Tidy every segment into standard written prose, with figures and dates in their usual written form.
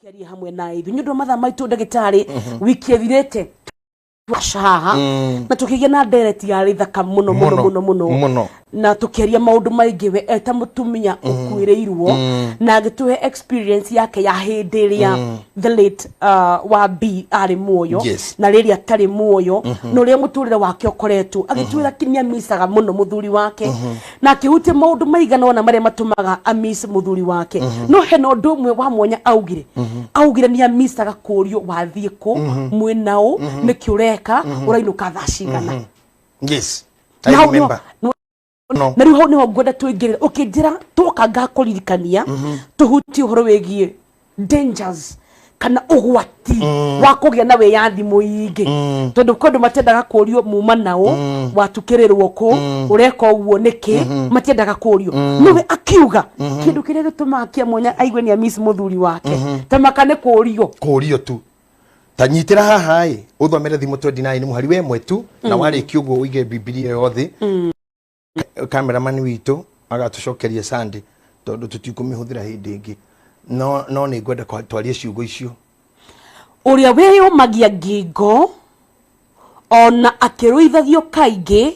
Ũkĩaria hamwe na ithuĩ nĩ ũndũ wa mathaa maitũ, ndagĩtarĩ, wiki ĩthirĩte twaca haha na tũkĩgĩa na ndereti yarĩ thaka mũno mũno mũno mũno mũno na tũkĩaria maũndũ maingĩ we eta mũtumia ũkuĩrĩirwo na agĩtũhe experience yake ya hĩndĩ ĩrĩa the late wa B arĩ muoyo na rĩrĩa atarĩ muoyo na ũrĩa mũtũrĩre wake ũkoretwo, agĩtwĩra kinya micaga mũno mũthuri wake na akĩhutia maũndũ maigana ũna marĩa matũmaga amiss mũthuri wake. No hena ũndũ ũmwe wa mwanya augire, augire nĩ amicaga kũrio wathiĩ kũ, mwĩnaũ, nĩkĩ ũreka, ũrainũka thaa cigana. Yes, I Na hau nĩho- remember. No. Na rĩu hau nĩho ngwenda tũingĩrĩre, ũkĩnjĩra twoka ngakũririkania tũhutie ũhoro wĩgiĩ dangers kana ũgwati wa kũgĩa na wĩyathi mũingĩ, tondũ kwĩ andũ matiendaga kũrio muma nao, watukĩrĩrwo kũ, ũreka ũguo nĩkĩ, matiendaga kũrio. Nowe akiuga kĩndũ kĩrĩa gĩtũmaga kĩa mwanya aigue nĩ amiss mũthuri wake tamaka nĩ kũrio. Kũrio tu. Ta nyitĩra haha ĩ, ũthomere Thimo 29 mũhari we ĩmwe tu, na warĩkia ũguo ũige Bibilia yothe. Cameraman witũ agatũcokeria Sunday tondũ tũtikũmĩhũthĩra hĩndĩ ĩngĩ, no nĩ ngwenda twarie ciugo icio. Ũrĩa wĩyũmagia ngingo ona akĩrũithagio kaingĩ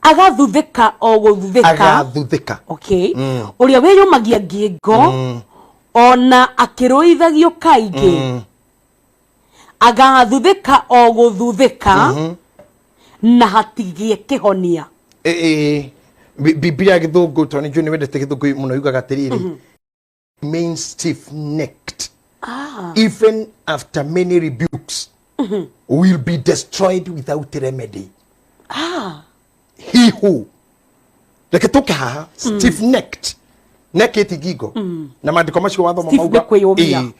agathuthĩka o gũthuthĩka. Agathuthĩka. Okay, ũrĩa wĩyũmagia ngingo ona akĩrũithagio kaingĩ agathuthĩka o gũthuthĩka na hatigĩe kĩhonia. Ĩ, Bibilia ya Gĩthũngũ, tondũ nĩ njũĩ nĩ wendete Gĩthũngũ mũno, yugaga atĩrĩrĩ, "Remain stiff necked even after many rebukes will be destroyed without remedy." He who, reke tũke haha, stiff necked, neck ĩti ngingo, na maandĩko macio wathoma Stiff mauga nĩ kwĩyũmia.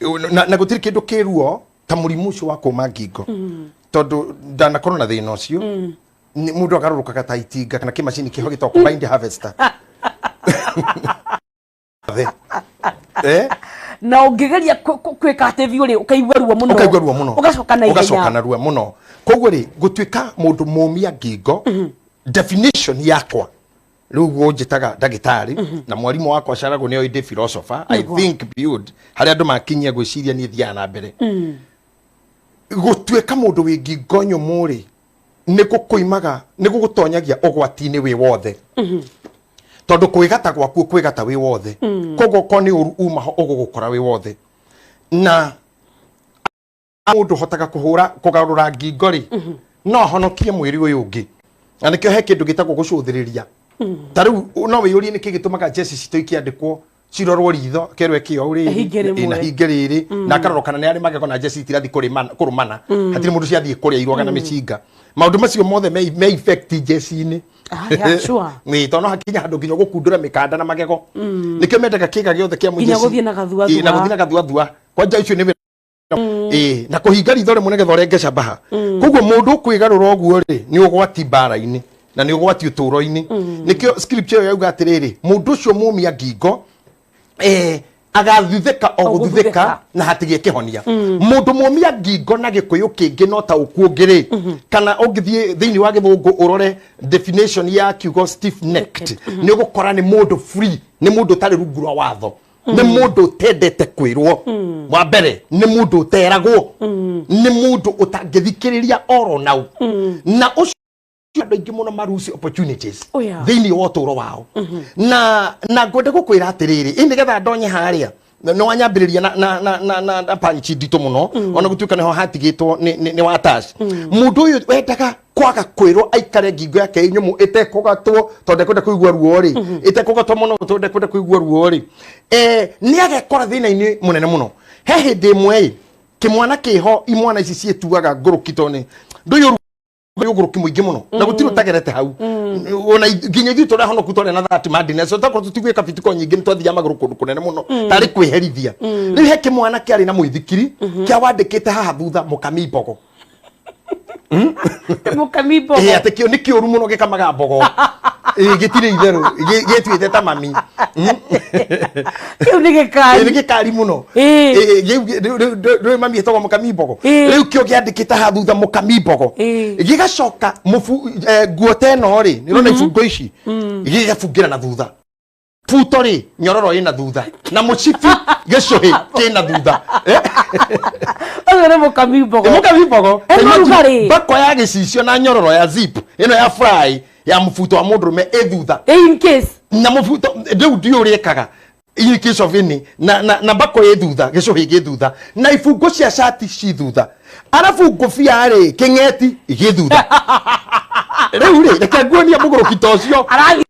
Ĩĩ, na gũtirĩ kĩndũ kĩruo ta mũrimũ ũcio wa kũma ngingo, tondũ ndanakorwo na thĩna ũcio. Mũndũ agarũrũkaga ta itinga kana kĩmacini kĩho gĩtagwo combined harvester. Thĩ. Eh? Na ũngĩgeria kwĩka atĩ biũ rĩ, ũkaigua ruo mũno. Ũkaigua ruo mũno. Ũgacoka na ũgacoka ihenya. Na ruo mũno. Koguo rĩ, gũtuĩka mũndũ mũmia ngingo, definition yakwa rĩu guo njĩtaga ndagĩtarĩ na mwarimũ wakwa Caragũ nĩ oĩ ndĩ philosopher. I think beyond harĩa andũ makinyia gwĩciria, niĩ thiaga na mbere. Gũtuĩka mũndũ wĩ ngingo nyũmũ rĩ, nĩ gũkũimaga, nĩ gũgũtonyagia ũgwati-inĩ wĩ wothe, tondũ kwĩgata gwaku kwĩgata wĩ wothe. Koguo okorwo nĩ ũru uma ho ũgũgũkora wĩ wothe. Na mũndũ ũhotaga kũhũra kũgarũra ngingo rĩ, no ahonokie mwĩrĩ ũyũ ũngĩ. Na nĩkĩo he kĩndũ gĩtagwo gũcũthĩrĩria. Ta rĩu no wĩyũrie nĩkĩ gĩtũmaga jeci citũ ikĩandĩkwo cirorwo ritho, kerwo eke ũũ rĩrĩ Hinge rĩmwe. Ĩ, na hinge rĩrĩ, na akarorwo kana nĩ arĩ magego, na jeci itirathiĩ kũrũmana, hatirĩ mũndũ ciathiĩ kũrĩa irwaga na mĩcinga. Maũndũ macio mothe me effect jeci-inĩ. Ah, yeah, sure. Ĩ, tondũ no hakinya handũ nginya ũgũkundũra mĩkanda na magego. Nĩkĩo mendaga kĩga gĩothe kĩa Nginya mũjeci. gũthiĩ na gathuathua. Ĩ, na gũthiĩ na gathuathua kwanja icio nĩ ĩ, na kũhinga ritho rĩmwe nĩgetha ũrenge cabaha. Koguo mũndũ ũkwĩgarũra ũguo rĩ, nĩ ũgwati mbara-inĩ na nĩ ũgwati ũtũũro-inĩ. Nĩkĩo scripture ĩyo yauga atĩrĩrĩ, mũndũ ũcio mũmia ngingo agathuthĩka o O gũthuthĩka gũthuthĩka. na hatigĩe kĩhonia. Mũndũ mũmia ngingo na Gĩkũyũ kĩngĩ no ta ũkuũ ũngĩ rĩ, kana ũngĩthiĩ thĩinĩ wa Gĩthũngũ ũrore definition ya kiugo stiff necked, nĩ ũgũkora nĩ mũndũ free, nĩ mũndũ ũtarĩ rungu rwa watho, nĩ mũndũ ũtendete kwĩrwo wa mbere, nĩ mũndũ ũteragwo, nĩ mũndũ ũtangĩthikĩrĩria oro nau. Na ũcio andũ aingĩ mũno maruci opportunities Oh, yeah. thĩinĩ wa ũtũũro wao. Na ngwenda gũkwĩra atĩrĩrĩ, ĩ nĩgetha ndonye harĩa nĩ wanyambĩrĩria na punch nditũ mũno, ona gũtuĩka nĩho hatigĩtwo nĩ wa touch. Mũndũ ũyũ wendaga kwaga kwĩrwo aikare ngingo yake ĩ nyũmũ ĩtekũgatwo tondũ ndekwenda kũigua ruo rĩ, ĩtekũgatwo mũno tondũ ndekwenda kũigua ruo rĩ, nĩ agekora thĩna-inĩ mũnene mũno. He hĩndĩ ĩmwe ĩ kĩmwana kĩho, imwana ici ciĩtuaga ngũrũki, tondũ nĩ ndũyũ ũgũrũki mũingĩ mũno na gũtirĩ ũtagerete hau. Ona nginya ithuĩ tũrĩa honoku twarĩ na that madness, otakorwo tũtigwĩka bituko nyingĩ, nĩ twathiaga magũrũ kũndũ kũnene mũno tarĩ kwĩherithia. Rĩu he kĩmwana kĩarĩ na mũithikiri kĩawandĩkĩte haha thutha, "Mũkami mbogo." Mũkami mbogo. Ĩ, atĩ kĩo nĩ kĩũru mũno, gĩkamaga mbogo. Ĩ, gĩtirĩ itherũ. Gĩtuĩte ta mami. Kĩu nĩ Ĩ, gĩkari. Nĩ gĩkari mũno. Ĩ. Ĩ, rĩu mami ĩtagwo mũkami mbogo. Ĩ. Rĩu kĩo kĩandĩkĩte haha thutha, "Mũkami mbogo." Gĩgacoka nguo ta ĩno rĩ, nĩ ũrona ibungo ici, gĩgabungĩra na thutha. Buto rĩ, nyororo ĩna thutha na mũcibi gĩcũhĩ kĩna thutha. Ũcio nĩ mũkami mbogo. Mũkami mbogo. Ĩno rugarĩ. Mbako ya gĩcicio na nyororo ya zip ĩno ya fly ya mũbuto wa mũndũrũme ĩ thutha. In case. Na mũbuto rĩu ndiũ ũrĩkaga in case of any na mbako ĩ thutha, gĩcũhĩ gĩ thutha na ibungo cia cati ci thutha, arabu ngũbia rĩ, kĩng'eti gĩ thutha. Rĩu rĩ, reke nguonie mũgũrũki ta ũcio. Arathiĩ.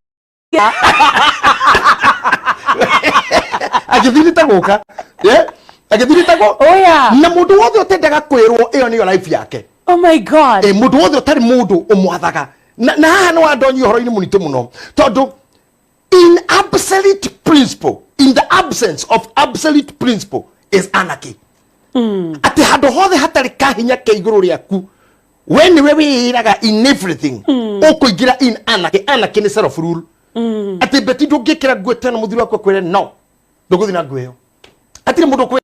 Agĩthirĩte gũka. Agĩthirĩte gũ Oya. Na mũndũ wothe ũtendaga kwĩrwo ĩyo nĩyo life yake. Oh my God. Mũndũ wothe ũtarĩ mũndũ ũmwathaga na haha nĩ wandonyi ũhoro-inĩ mũritũ mũno, tondũ in absolute principle, in the absence of absolute principle is anarchy. Atĩ handũ hothe hatarĩ kahinya ke igũrũ rĩaku, we nĩwe wĩĩraga in everything, ũkũingĩra in anarchy. Anarchy nĩ self rule. Atĩ beti ndũngĩkĩra nguo tena mũthuri waku akwĩre no ndũgũthiĩ na nguo ĩyo, hatirĩ mũndũ ũkwĩra.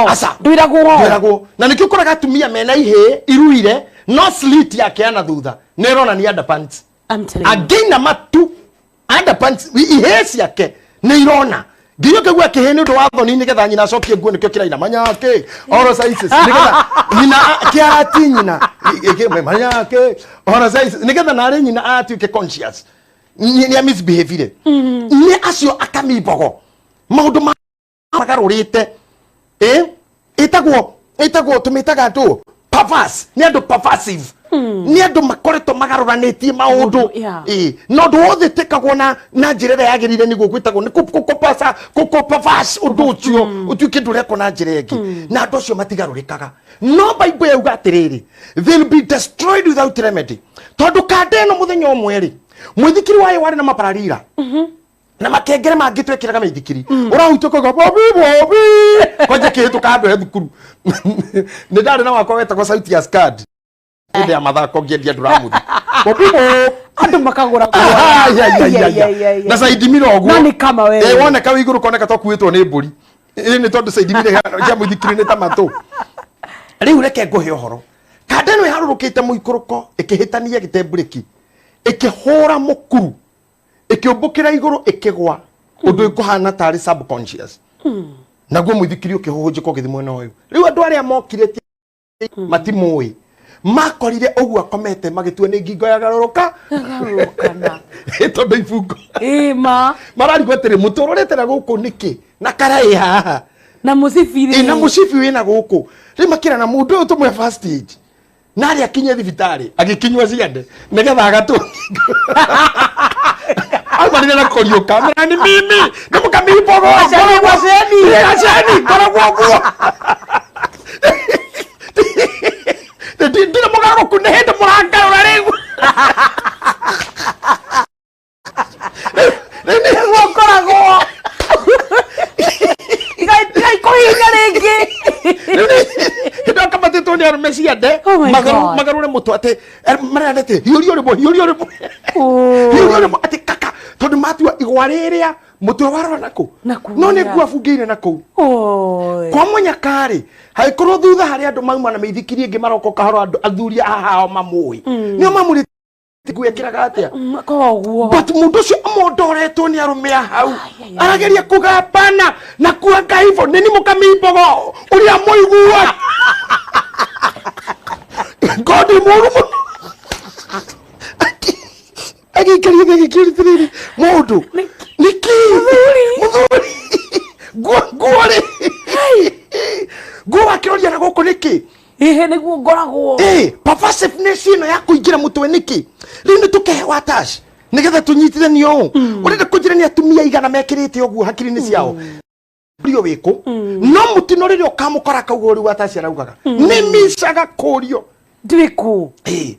Aca. Ndwĩragwo. Ndwĩragwo. Na nĩkĩo ũkoraga atumia mena ihĩĩ iruire, no slit yake ya na thutha nĩ ĩronania underpants. I'm telling you. Angĩina matu underpants, ihĩĩ ciake nĩ irona nginya ũkaigua kĩhĩ nĩ ũndũ wa thoni, nĩgetha nyina acokie nguo, nĩkĩo kĩraina manyake oro sizes, nĩgetha nyina kĩati nyina manyake oro sizes, nĩgetha narĩ nyina atuĩke conscious nĩ misbehavire. Nĩ acio akamimbogo maũndũ ma magarũrĩte ĩtagwo tũmĩtaga andũ perverse, nĩ andũ perversive, nĩ andũ makoretwo magarũranĩtie maũndũ. Na ũndũ wothe tĩkagwo na njĩra ĩrĩa yagĩrĩire nĩguo gwĩtagwo nĩ kũpasa kũperverse ũndũ ũcio ũtuĩke ndũrekwo na njĩra ĩngĩ, na andũ acio matigarũrĩkaga. No Bible yauga atĩrĩrĩ, they'll be destroyed without remedy, tondũ kanda ĩno mũthenya ũmwe rĩ, mũithikiri wayo warĩ na mapararira na makengere mangĩ twekĩraga mĩithikiri ũrahutia ũkauga bobi bobi kwanja kĩhĩtũka andũ he thukuru. Nĩ ndarĩ na wakwa wetagwo Sauti ya Scad hĩndĩ ya mathako ngĩendia ndũramuthi bobi bob. Andũ makagũra. Ai, ai, ai, ai, ai. Ai, ai, Na saidimira ũguo. Na nĩ kama wewe. Woneka wĩ igũrũ koneka tokuĩtwo nĩ mbũri. Ĩ nĩ tondũ saidimira cia mũithikiri nĩ ta matũ. Rĩu reke ngũhe ũhoro, kanda ĩno ĩharũrũkĩte mũikũrũko ĩkĩhĩtania ĩgĩte mburĩki, ĩkĩhũra mũkuru, ĩkĩũmbũkĩra igũrũ, ĩkĩgwa ũndũ ĩkũhana tarĩ subconscious, naguo mũithikiri ũkĩhũhũnjĩka ũgĩthiĩ mwena ũyũ. Rĩu andũ arĩa mokire matimũĩ, makorire ũguo akomete, magĩtua nĩ ngingo yagarũrũka. Garũrũkana. Tondũ ibungo Ĩma. Mararigwo atĩrĩ, mũtũrũrĩte na gũkũ nĩkĩ na karaĩ haha? Na mũcibi rĩ. Ĩ, na mũcibi wĩna gũkũ. Rĩu makĩra na mũndũ ũyũ tũmwe first aid narĩ akinye thibitarĩ agĩkinyua ciande nĩgetha agatwo aumanire na kũriũka mera ni mimi nĩ mũkamimbogo. Waceni, waceni. Aceni ngoragwo ũguo, ndirĩ mũgarũrũku, nĩ hĩndĩ mũrangarũra rĩu. Rĩu Nĩguo ngoragwo. Tigai kũhihinya rĩngĩ. Hĩndĩ akamatĩtwo nĩ arũme ciande. Oh my God. Magarũre mũtwe atĩ marenda atĩ hiũria ũrĩmwe, hiũria ũrĩmwe, Oh. hiũria ũrĩmwe, atĩ kaka tondũ matua igwa rĩrĩa mũtwe warora nakũ. Nakũu, No nĩ yeah. nguo abungĩire nakũu. Oi. Kwa mũnyakarĩ hagĩkorwo thutha harĩ andũ mauma na mĩithikiri ĩngĩ maroka kahora, andũ athuri haha ao mamũĩ nĩo mamũrĩte nguo ĩkĩraga atĩa. Koguo. But mũndũ ũcio amondoretwo nĩ arũme a hau. Ai, ai, ai. Arageria kũgambana na kuanga ivo nĩ ni mũkamimbogo ũrĩa mũigua ngodi mũru mũno agĩikaria thĩ agĩkĩũria atĩrĩrĩ, mũndũ nĩkĩ mũthuri nguo nguo rĩ nguo wakĩroria na gũkũ nĩkĩ? Ĩhĩ, nĩguo ngoragwo. Perversiveness ĩno ya kũingĩra mũtwe nĩkĩ? Rĩu nĩ tũkehewa tash nĩgetha tũnyitithanio ũũ ũrenda kũnjĩra nĩ atumia igana mekĩrĩte ũguo hakiri-inĩ ciao rio wĩkũ, no mũtino rĩrĩa ũkamũkora kauga ũrĩ wataci araugaga nĩ micaga kũrio. Ndwĩkũ.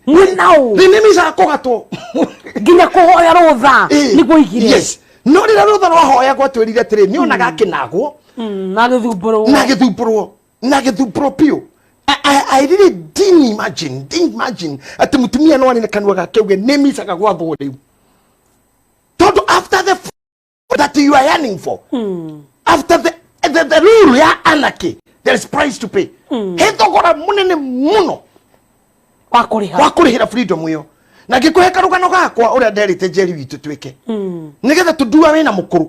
Mwĩnaũ. Nĩ micaga kũgatwo. Nginya kũhoya rũtha nĩguo igire. Yes, no rĩrĩa rũtha rwahoya gwatwĩrire atĩrĩ nĩ onaga akĩnagwo. Na gĩthumbũrwo. Na gĩthumbũrwo, na gĩthumbũrwo biũ. I really didn't imagine atĩ mũtumia no arĩ na kanua gake uge nĩ micaga gwathwo rĩu, tondũ after the that you are yearning for, after the rule ya anarchy, there is price to pay, he thogora mũnene mũno wa kũrĩha. Wa kũrĩhĩra freedom ĩyo. Na ngĩkũhe karũgano gakwa ũrĩa nderĩte Njeri witũ twĩke. Nĩgetha tũndua wĩna mũkũrũ.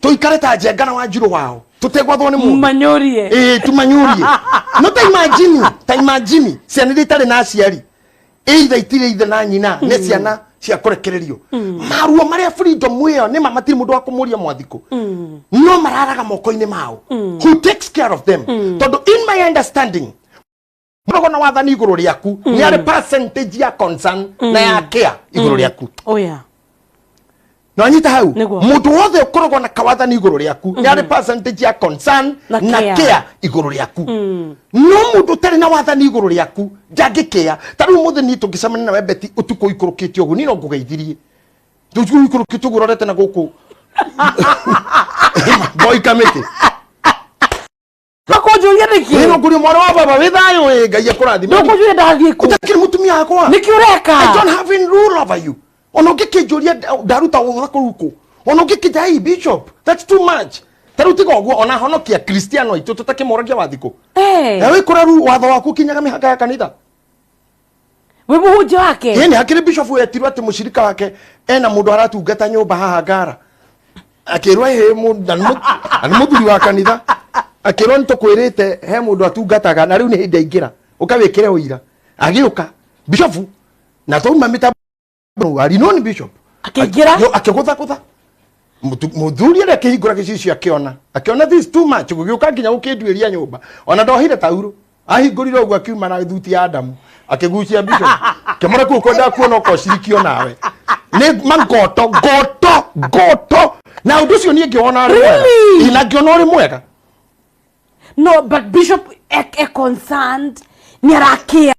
Tũikare ta Njenga na Wanjirũ wao. Tũtegwathwo nĩ mũndũ. Manyũrie. Ĩĩ tumanyũrie. No ta imagine, ta imagine ciana iria itarĩ na aciari. Either itirĩ ithe na nyina, nĩ ciana cia kũrekererio. Maruo marĩa freedom ĩyo nĩ ma matirĩ mũndũ wa kũmũria mwathikũ. No mararaga moko-inĩ mao. Who takes care of them? Tondũ in my understanding, mũrogo na wathani igũrũ rĩaku nĩ arĩ percentage ya concern na ya care igũrũ rĩaku. Oh yeah. No anyita hau Nĩguo. mũndũ wothe ũkoragwo na kawathani igũrũ rĩaku nĩ arĩ percentage ya concern Na na care. care igũrũ rĩaku. No mũndũ ũtarĩ na wathani igũrũ rĩaku ndangĩkĩa. Ta rĩu ũmũthĩ niĩ tũngĩcemania nawe Betty ũtukũ ũikũrũkĩte ũguo niĩ no ngũgeithirie. Ũtukũ ũikũrũkĩte ũguo ũrorete na gũkũ. Boy kamĩtĩ. Ndũkũnjũria nĩkĩ? Ĩno ngũria mwana wa baba wĩ thayũ ĩ Ngai akũrathime. Ndũkũnjũria ndathiĩ kũ? Ũtakĩrĩ mũtumia wakwa. Nĩkĩ ũreka? I don't have any rule over you. Ona ũngĩkĩnjũria ndaruta ũtha kũu kũ. Ona ũngĩkĩnja hey bishop, that's too much. Ta rĩu tiga ũguo ona honokia Kristiano aitũ tũtakĩmoragia wathikũ. Eh. Wĩ kũrĩa rĩu watho waku ũkinyaga mĩhaka ya kanitha. Wĩ mũhunjia wake? Ĩĩ nĩ hakĩrĩ bishop wetirwo atĩ mũcirika wake ena mũndũ aratungata nyũmba haha Ngara. Akĩrwo ĩhĩ na nĩ mũthuri wa kanitha. Akĩrwo nĩ tũkwĩrĩte he mũndũ atungataga na rĩu nĩ hĩndĩ aingĩra. Ũkawĩkĩre ũira. Agĩũka bishop na twauma mĩtambo ari noni bishop. Akĩingĩra? Akĩgũthagũtha. Mũthuri arĩa akĩhingũra gĩcicio akĩona. Akĩona this too much gũgĩũka nginya gũkĩnduĩria nyũmba. Ona ndohire taurũ. Ahingũrire ũguo akiuma na thuti ya Adamu. Akĩgucia bishop. Kĩmũra kũu kwenda kuona ũkocirikio nawe. Nĩ mangoto, ngoto, ngoto. Na ũndũ ũcio niĩ ngĩwona ũrĩ mwega. Really? Ĩ, na ngĩona ũrĩ mwega. No, but bishop e concerned nĩ arakĩa.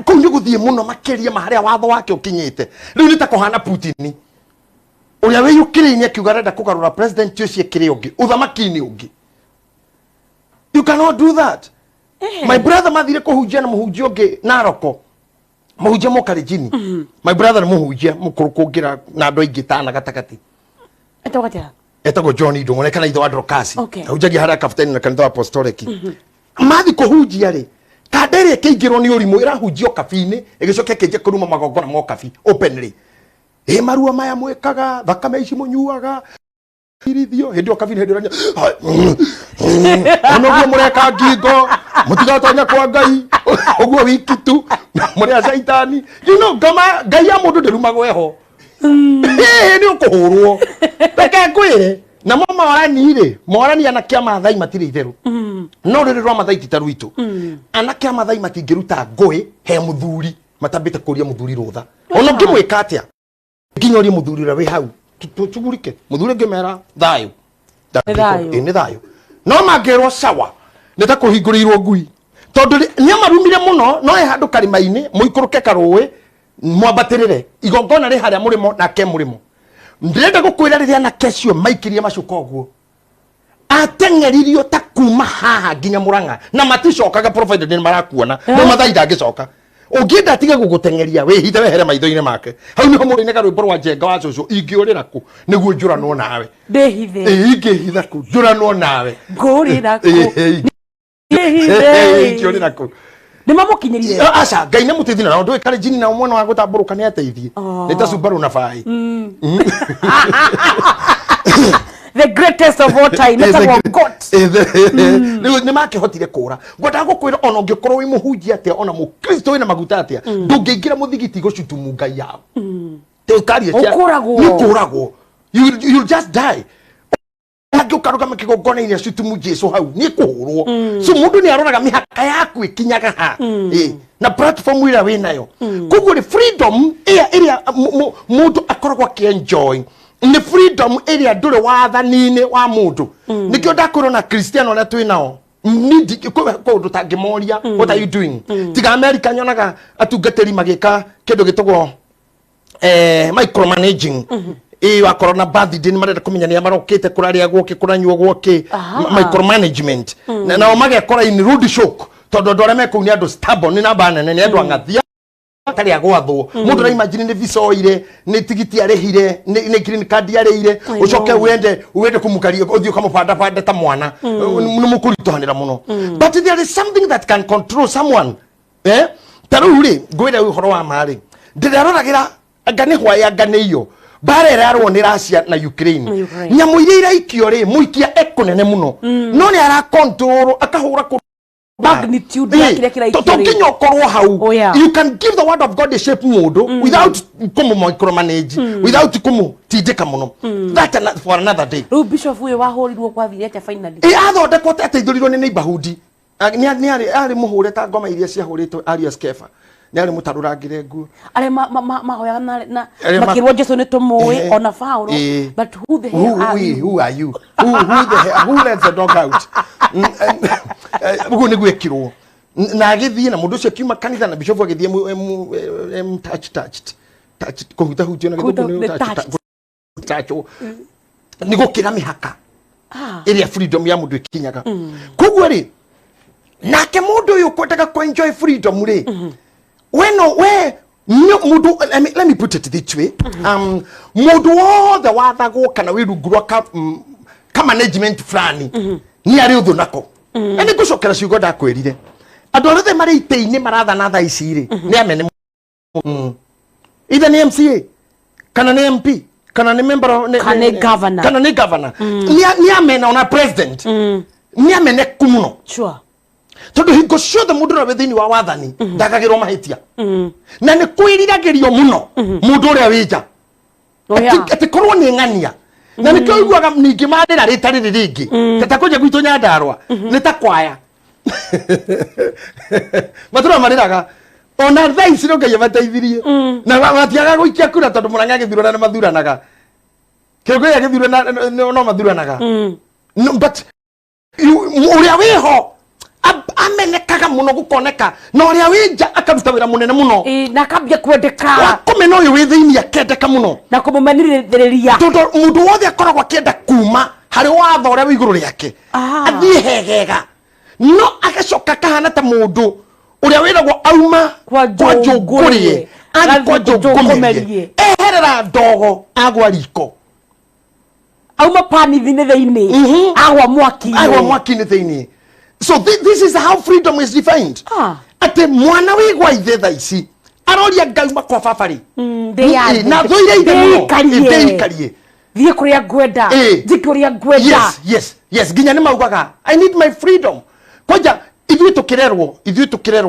Kũu nĩ gũthiĩ mũno makĩria ma harĩa watho wake ũkinyĩte. Rĩu nĩ ta kũhana Putin. Ũrĩa wĩ Ukraine akiuga arenda kũgarũra president ũcio kĩrĩa ũngĩ, ũthamaki-inĩ ũngĩ. You cannot do that. My brother mathire kũhunjia na mũhunjia ũngĩ Naroko. Mũhunjia Mũkalenjini. My brother nĩ mũhunjia mũkũrũ kũngĩra na andũ aingĩ tana gatagatĩ. Etagwo atĩa? Etagwo John Ndung'u kana ithe wa Dorcas. Okay. Ahunjagia harĩa Kapteni na kanitha wa Apostolic. Mathi kũhunjia rĩ, kanda ĩrĩa ĩkĩingĩrwo nĩ ũrimũ ĩrahunjio kabi-inĩ, ĩgĩcoka ĩkĩanjia kũruma magongona ma ũkabi openly. Ĩ marua maya mwĩkaga, thakame ici mũnyuaga, irithio hĩndĩ ĩyo kabi-inĩ hĩndĩ ĩrĩa ona ũguo mũreka ngingo, mũtigatonya kwa Ngai, ũguo wiki tu, mũrĩ a caitani. You know, ngama Ngai ya mũndũ ndĩrumagwo eho. Ĩĩ nĩ ũkũhũrwo. Reke ngwĩre, namo morani rĩ, morani anake a Maathai matirĩ itherũ. No rũrĩrĩ rwa Maathai ti ta rwitũ. Anake a Maathai matingĩruta ngũĩ he mũthuri, matambĩte kũria mũthuri rũtha. Ona ũngĩmwĩka atĩa, nginya ũrie mũthuri ũrĩa wĩ hau, tũcugurike. Mũthuri ũngĩmera thayũ. Nĩ thayũ. Ĩĩ, nĩ thayũ. No mangĩrwo sawa, nĩ ta kũhingũrĩirwo ngui. Tondũ nĩ amarumire mũno, no he handũ karĩma-inĩ, mũikũrũke karũĩ, mwambatĩrĩre. Igongona rĩ harĩa mũrĩmo nake mũrĩmo. Ndĩrenda gũkwĩra rĩrĩa anake acio maikirie macuka ũguo. Ateng'eririo ta kuma haha nginya Murang'a na maticokaga provided nĩ marakuona. No Maathai ndangĩcoka. Ũngĩenda atige gũgũteng'eria wĩhithe wehere maitho-inĩ make. Hau nĩho mũndũ ainaga rwĩmbo rwa Njenga wa cũcũ, ingĩũrĩra kũ nĩguo njũranwo nawe. Ndĩhithe. Ĩĩ, ingĩhitha kũ njũranwo nawe. Ngũrĩra kũ. Ĩĩ, Ndĩhithe. ingĩũrĩra kũ. Nĩ mamũkinyĩrire? Aca, Ngai nĩ mũteithie na ndũĩ Kalenjini na mwena wa gũtambũrũka nĩ ateithie. Nĩ ta Subaru na Bai. The greatest of all time. Etagwo God. Rĩu nĩ makĩhotire kũra. Ngwendaga gũkwĩra ona ũngĩkorwo wĩ mũhunjia atĩa, ona mũkristo wĩna maguta atĩa, ndũngĩingĩra mũthigiti gũcutumu Ngai yao. Ũkũragwo. Nĩ ũkũragwo. You'll just die. Angĩ ũkarũgama kĩgongona-inĩ acutumu Jesu hau, nĩ kũhũrwo. So mũndũ nĩ aroraga mĩhaka yaku ĩkinyaga ha. Ĩ, na platform ĩrĩa wĩnayo. Koguo rĩ, freedom ĩrĩa mũndũ akoragwo akĩenjoy nĩ freedom ĩrĩa ndũrĩ wathani-inĩ wa mũndũ. Nĩkĩo ndakwĩrwo na Kristiano arĩa twĩ nao, kwĩ kũndũ tangĩmoria, what are you doing? Tiga America nyonaga atungatĩri magĩka kĩndũ gĩtagwo micromanaging. Ĩĩ, wakorwo na birthday nĩ marenda kũmenya nĩa marokĩte, kũrarĩagwo kĩ, kũranyuagwo kĩ. Micromanagement. Na nao magekora in rude shock, tondũ andũ arĩa me kũu nĩ andũ stubborn, nĩ namba nene, nĩ andũ ang'athia atarĩ agwathwo. Mũndũ ara imagine nĩ visa oire, nĩ tigiti arĩhire, nĩ green card arĩire, ũcoke wende kũmũkaria, ũthiĩ ũkamũbandabanda ta mwana. Nĩ mũkũritũhanĩra mũno. But there is something that can control someone. Ta rĩu rĩ, ngwĩre ũhoro wa ma rĩ, Ndĩraroragĩra anga nĩ hwaĩ, anga nĩ iyo, mbara ĩrarwo nĩ Russia na Ukraine. Na Ukraine. Nyamũ iria iraikio rĩ, mũikia ekũnene mũno, no nĩ aracontrol akahũra kũ Magnitude ya kĩrĩa kĩraikio to rĩ. nginya ũkorwo hau. Oh, yeah. You can give the word of God a shape mũndũ without kũmũ micromanage, without kũmũtindĩka mũno. That for another day. Rĩu bishop ũyũ wahũrirwo kwathire atĩa finally? Ĩ athondekwo atĩ ateithũrirwo nĩ neighborhood. Nĩ arĩ mũhũre ta ngoma iria ciahũrĩtwo Arius Kefa, nĩ arĩ mũtarũrangĩre nguo. Arĩa mahoyaga na Arĩa makĩrwo Jesu nĩ tũmũĩ ona Paulo, but who the hell Who, are who, you? Who are you? Who the hell, who lets the dog out? Ũguo nĩguo ekirwo na agĩthiĩ na mũndũ ũcio akiuma kanitha na bishop agĩthiĩ touch touched touch kũhutahutio na Kũhuta- gĩthũngũ nĩ nĩ touch, touched. touch. Nĩ gũkĩra mĩhaka ĩrĩa freedom ya mũndũ ĩkinyaga. Koguo rĩ, nake mũndũ ũyũ ũkwendaga kũ enjoy freedom rĩ, we no we no mũndũ, let me put it this way, mũndũ wothe wathagwo kana wĩ rungu rwa ka management fulani nĩ arĩ ũthũ nako. Na nĩ ngũcokera ciugo ndakwĩrire, andũ arĩa othe marĩ itĩ-inĩ marathana thaa ici rĩ, nĩ amene, either nĩ MCA kana nĩ MP kana nĩ member Kana nĩ governor. Kana nĩ governor, nĩ amena, ona president nĩ ameneku mũno, tondũ hingo ciothe mũndũ ũrĩa wĩ thĩinĩ wa wathani ndagagĩrwo mahĩtia na nĩ kwĩriragĩrio mũno mũndũ ũrĩa wĩ nja. Oh, yeah. Atĩ korwo nĩ ng'ania na nĩkĩo ũiguaga ningĩ mandĩra rĩta rĩrĩ rĩngĩ ta kũnja gwitũ Nyandarũa nĩ ta kwaya matũra marĩraga ona thaa ici no Ngai amateithirie na matiagaga gũikia kura, tondũ Mũrang'a gĩthurana nĩ mathuranaga, kĩongo gĩa gĩthurana no mathuranaga. No, but ũrĩa wĩho amenekaga mũno gũkoneka, na ũrĩa wĩ nja akaruta wĩra mũnene mũno. Ĩ, na akambia kwendeka. Wakũmena ũyũ wĩ thĩinĩ akendeka mũno. Na kũmũmenithĩrĩria. Tondũ mũndũ wothe akoragwo akĩenda kuma harĩ watho ũrĩa wĩ igũrũ rĩake, athiĩ hegega, no agacoka akahana ta mũndũ ũrĩa wĩragwo auma Kwa kwa njũngũrĩe, njũngũrĩe athiĩ kwa agathiĩ njũngũmerie, njũngũmerie. eherera ndogo agwa riko. Auma panithi-inĩ thĩinĩ, agwa mwaki-inĩ. Agwa mwaki-inĩ thĩinĩ. So this is how freedom is defined, atĩ mwana wĩ gwa ithe thaa ici aroria, "Ngauma kwa baba rĩ?" Ndĩyathe. Na thũire ithe mũno. Ndĩikarie. Ndĩikarie. Thiĩ kũrĩa ngwenda, njike ũrĩa ngwenda. Yes, nginya nĩ maugaga, "I need my freedom." Kwanja ithuĩ tũkĩrerwo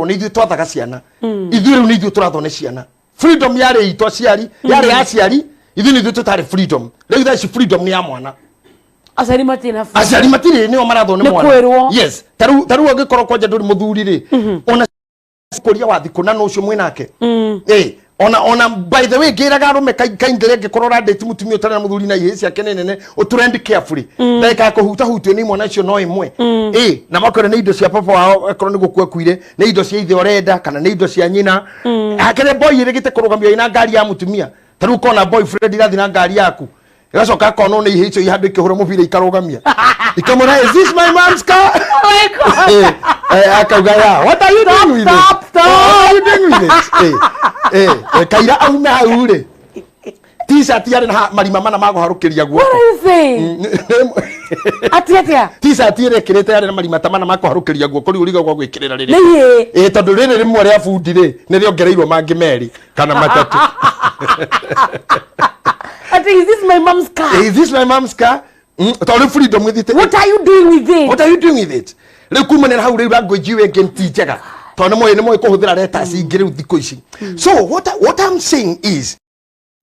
nĩ ithuĩ twathaga ciana, ithuĩ rĩu nĩ ithuĩ tũrathwo nĩ ciana. Freedom yarĩ itũ aciari, yarĩ ya aciari, ithuĩ nĩ ithuĩ tũtarĩ freedom. Rĩu thaa ici freedom nĩ ya mwana. Aciari matirĩ na freedom. Aciari matirĩ, nĩo marathwo nĩ Nĩ mwana. kwĩrwo. Yes, tarĩu angĩkorwo kwanja ndũrĩ mũthuri rĩ, ona kũria wathi kũna no ũcio mwĩnake. Ĩ ona by the way, ngĩraga arũme kaingĩ rĩngĩ ũrandĩti mũtumia ũtarĩ na mũthuri na ihĩĩ ciake nĩ nene, ũtũrend carefully, ndagĩka ya kũhutahutio nĩ imwana icio no ĩmwe. Ĩ na makwĩra nĩ indo cia baba wao, akorwo nĩ gũkua kuire, nĩ indo cia ithe ũrenda kana nĩ indo cia nyina. Hakĩrĩ boy ĩrĩgĩte kũrũgamio ina ngari ya mũtumia, ta rĩu ũkona boyfriend irathi na ngari yaku, ĩgacoka akonwo nĩ ihĩĩ icio ihandũ ikĩhũra mũbira, ikarũgamia ikamwĩra, "Is this my mom's car?" Oh my God. Akauga, "Yeah, what are you doing with it?" Stop, stop. "What are you doing with it?" Kaira aume hau rĩ, T-shirt yarĩ na marima mana ma kũharũkĩria guoko. What are you saying? Atĩ atĩa? T-shirt ĩrĩa ĩkĩrĩte yarĩ na marima ta mana ma kũharũkĩria guoko. Rĩu ũrigagwo gwĩkĩrĩra rĩrĩ. Nĩ ihĩĩ. Ĩ, tondũ rĩrĩ rĩmwe rĩa bundi rĩ, nĩ rĩongereirwo mangĩ merĩ kana matatũ. Atĩ is this my mom's car? "Is this my mom's car?" Tondũ rĩu freedom ĩthiĩte. What are you doing with it? What are you doing with it? Rĩu kumanĩra hau, rĩu language ĩyo ĩngĩ ti njega, tondũ nĩ moĩ kũhũthĩra letters ingĩ rĩu thikũ ici. So what I'm saying is,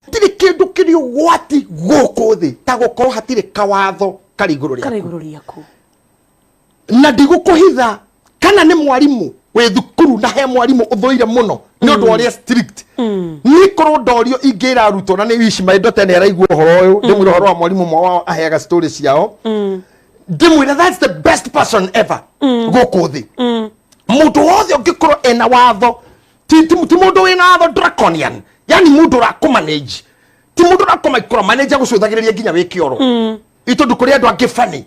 hatirĩ kĩndũ kĩrĩ ũgwati gũkũ thĩ ta gũkorwo hatirĩ kawatho karĩ igũrũ Karĩ rĩaku. Igũrũ rĩaku. Na ndigũkũhitha, kana nĩ mwarimũ wĩ thukuru na he mwarimũ ũthũire mũno nĩ ũndũ wa ũrĩa strict, niĩ korwo ndorio ingĩra arutwo, na nĩ wish my daughter nĩ araigua ũhoro ũyũ, ndĩmwĩre ũhoro wa mwarimũ ũmwe wao aheaga story ciao, ndĩmwĩre that's the best person ever gũkũ thĩ. Mũndũ wothe ũngĩkorwo ena watho, ti mũndũ wĩna watho draconian, yani mũndũ ũrakũmanage, ti mũndũ ũrakũmicromanage, agũcũthagĩrĩria nginya wĩ kĩoro, itondũ kũrĩ andũ angĩ bani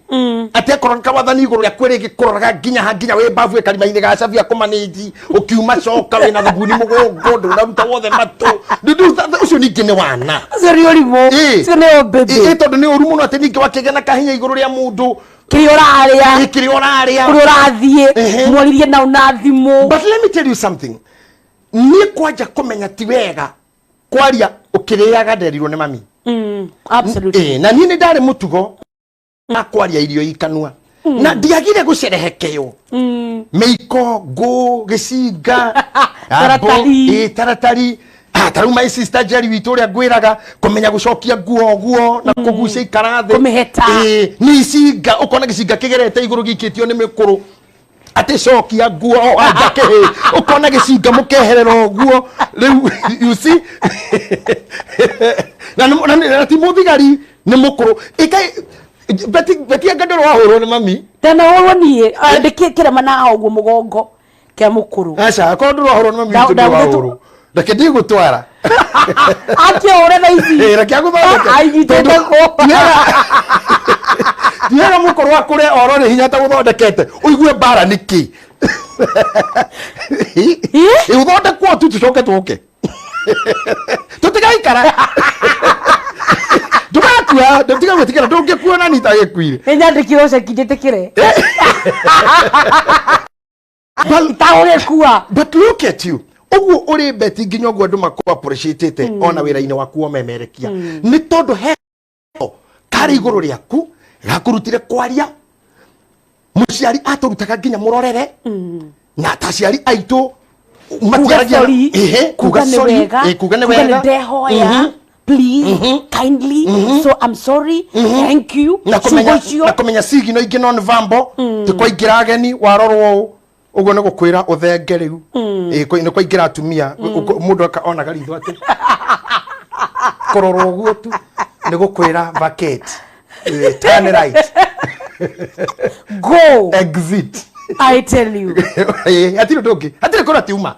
atĩ akorwo nĩ kawathani igũrũ rĩaku rĩngĩ kũroraga nginya ha nginya wĩ mbabu ĩkarima-inĩ ga cabi, akũmanĩnji ũkiuma coka wĩna thabuni mũgongo, ndũnaruta wothe matũ. Ũcio ningĩ nĩ wana. Ũcio nĩ ũrimũ. Ũcio nĩ ũmbĩmbĩ. Ĩ, tondũ nĩ ũru mũno atĩ ningĩ wakĩgĩa na kahinya igũrũ rĩa mũndũ. Kĩrĩa ũrarĩa. Ĩ, kĩrĩa ũrarĩa. Kũrĩa ũrathiĩ. Mwaririe nao na thimũ. But let me tell you something, niĩ kwanja kũmenya ti wega. Kwaria ũkĩrĩaga nderirwo nĩ mami. Absolutely. Ĩ, na niĩ nĩ ndarĩ mũtugo wa kwaria irio ikanua na ndiagire gũcerehekeo mĩiko, ngũ, gĩcinga, Taratari. Ĩ, taratari. Ah, ta rĩu my sister Jerry witũ ũrĩa ngwĩraga kũmenya gũcokia nguo ũguo na kũgucia ikara thĩ. Kũmĩheta. Ĩ, nĩ icinga, ũkona gĩcinga kĩgerete igũrũ gĩikĩtio nĩ mĩkũrũ atĩ cokia nguo o anja kĩhĩ, ũkona gĩcinga mũkeherera ũguo rĩu, you see, na ti mũthigari, nĩ mũkũrũ. Ĩkai beti beti, anga ndũrĩ wahũrwo nĩ mami? Ndanahũrwo niĩ ndĩkĩ kĩrema na ũguo mũgongo kĩa mũkũrũ. Aca, akorwo ndũrĩ wahũrwo nĩ mami witũ, ndũrĩ wahũrwo, reke ndigũtwara. Akĩhũre thaa ici. Ĩ, reke agũthondeke. Aigitĩte Tondũ kũ. Ti wega mũkũrũ akũre oro nĩ hinya ta gũthondekete ũigue mbara nĩkĩ. Ĩ? Ĩ, ũthondekwo tu tũcoke tũke tũtigaikara, ndũgakua, ndũtiga gwĩtigĩra, ndũngĩkuona ni tagĩkuire. Nĩ nyandĩkirwo ceki njĩtĩkĩre itagũgĩkua. But look at you, ũguo ũrĩ beti nginya ũguo andũ makũ appreciate ona wĩra-inĩ waku womemerekia nĩ tondũ he karĩ igũrũ rĩaku gakũrutire kwaria. Mũciari atũrutaga nginya mũrorere na ta aciari aitũ kuga matiaragia sorry. Ehe, kuga kuga nĩ sorry. wega. Kuga nĩ kuga nĩ wega. ndehoya, please, kindly, so I'm sorry, thank you. Na kũmenya ciugo icio. Na kũmenya sigino ingĩ non verbal ti kwaingĩra ageni warorwo ũũ ũguo nĩ gũkwĩra ũthenge rĩu. Ĩ, nĩ kwaingĩra atumia. Mũndũ onaga ritho atĩ kũrorwo ũguo tu nĩ gũkwĩra vacate. Ĩ, turn right. Go. Exit. I tell you. Ĩ, hatirĩ ũndũ ũngĩ, hatirĩ kũrĩa tiuma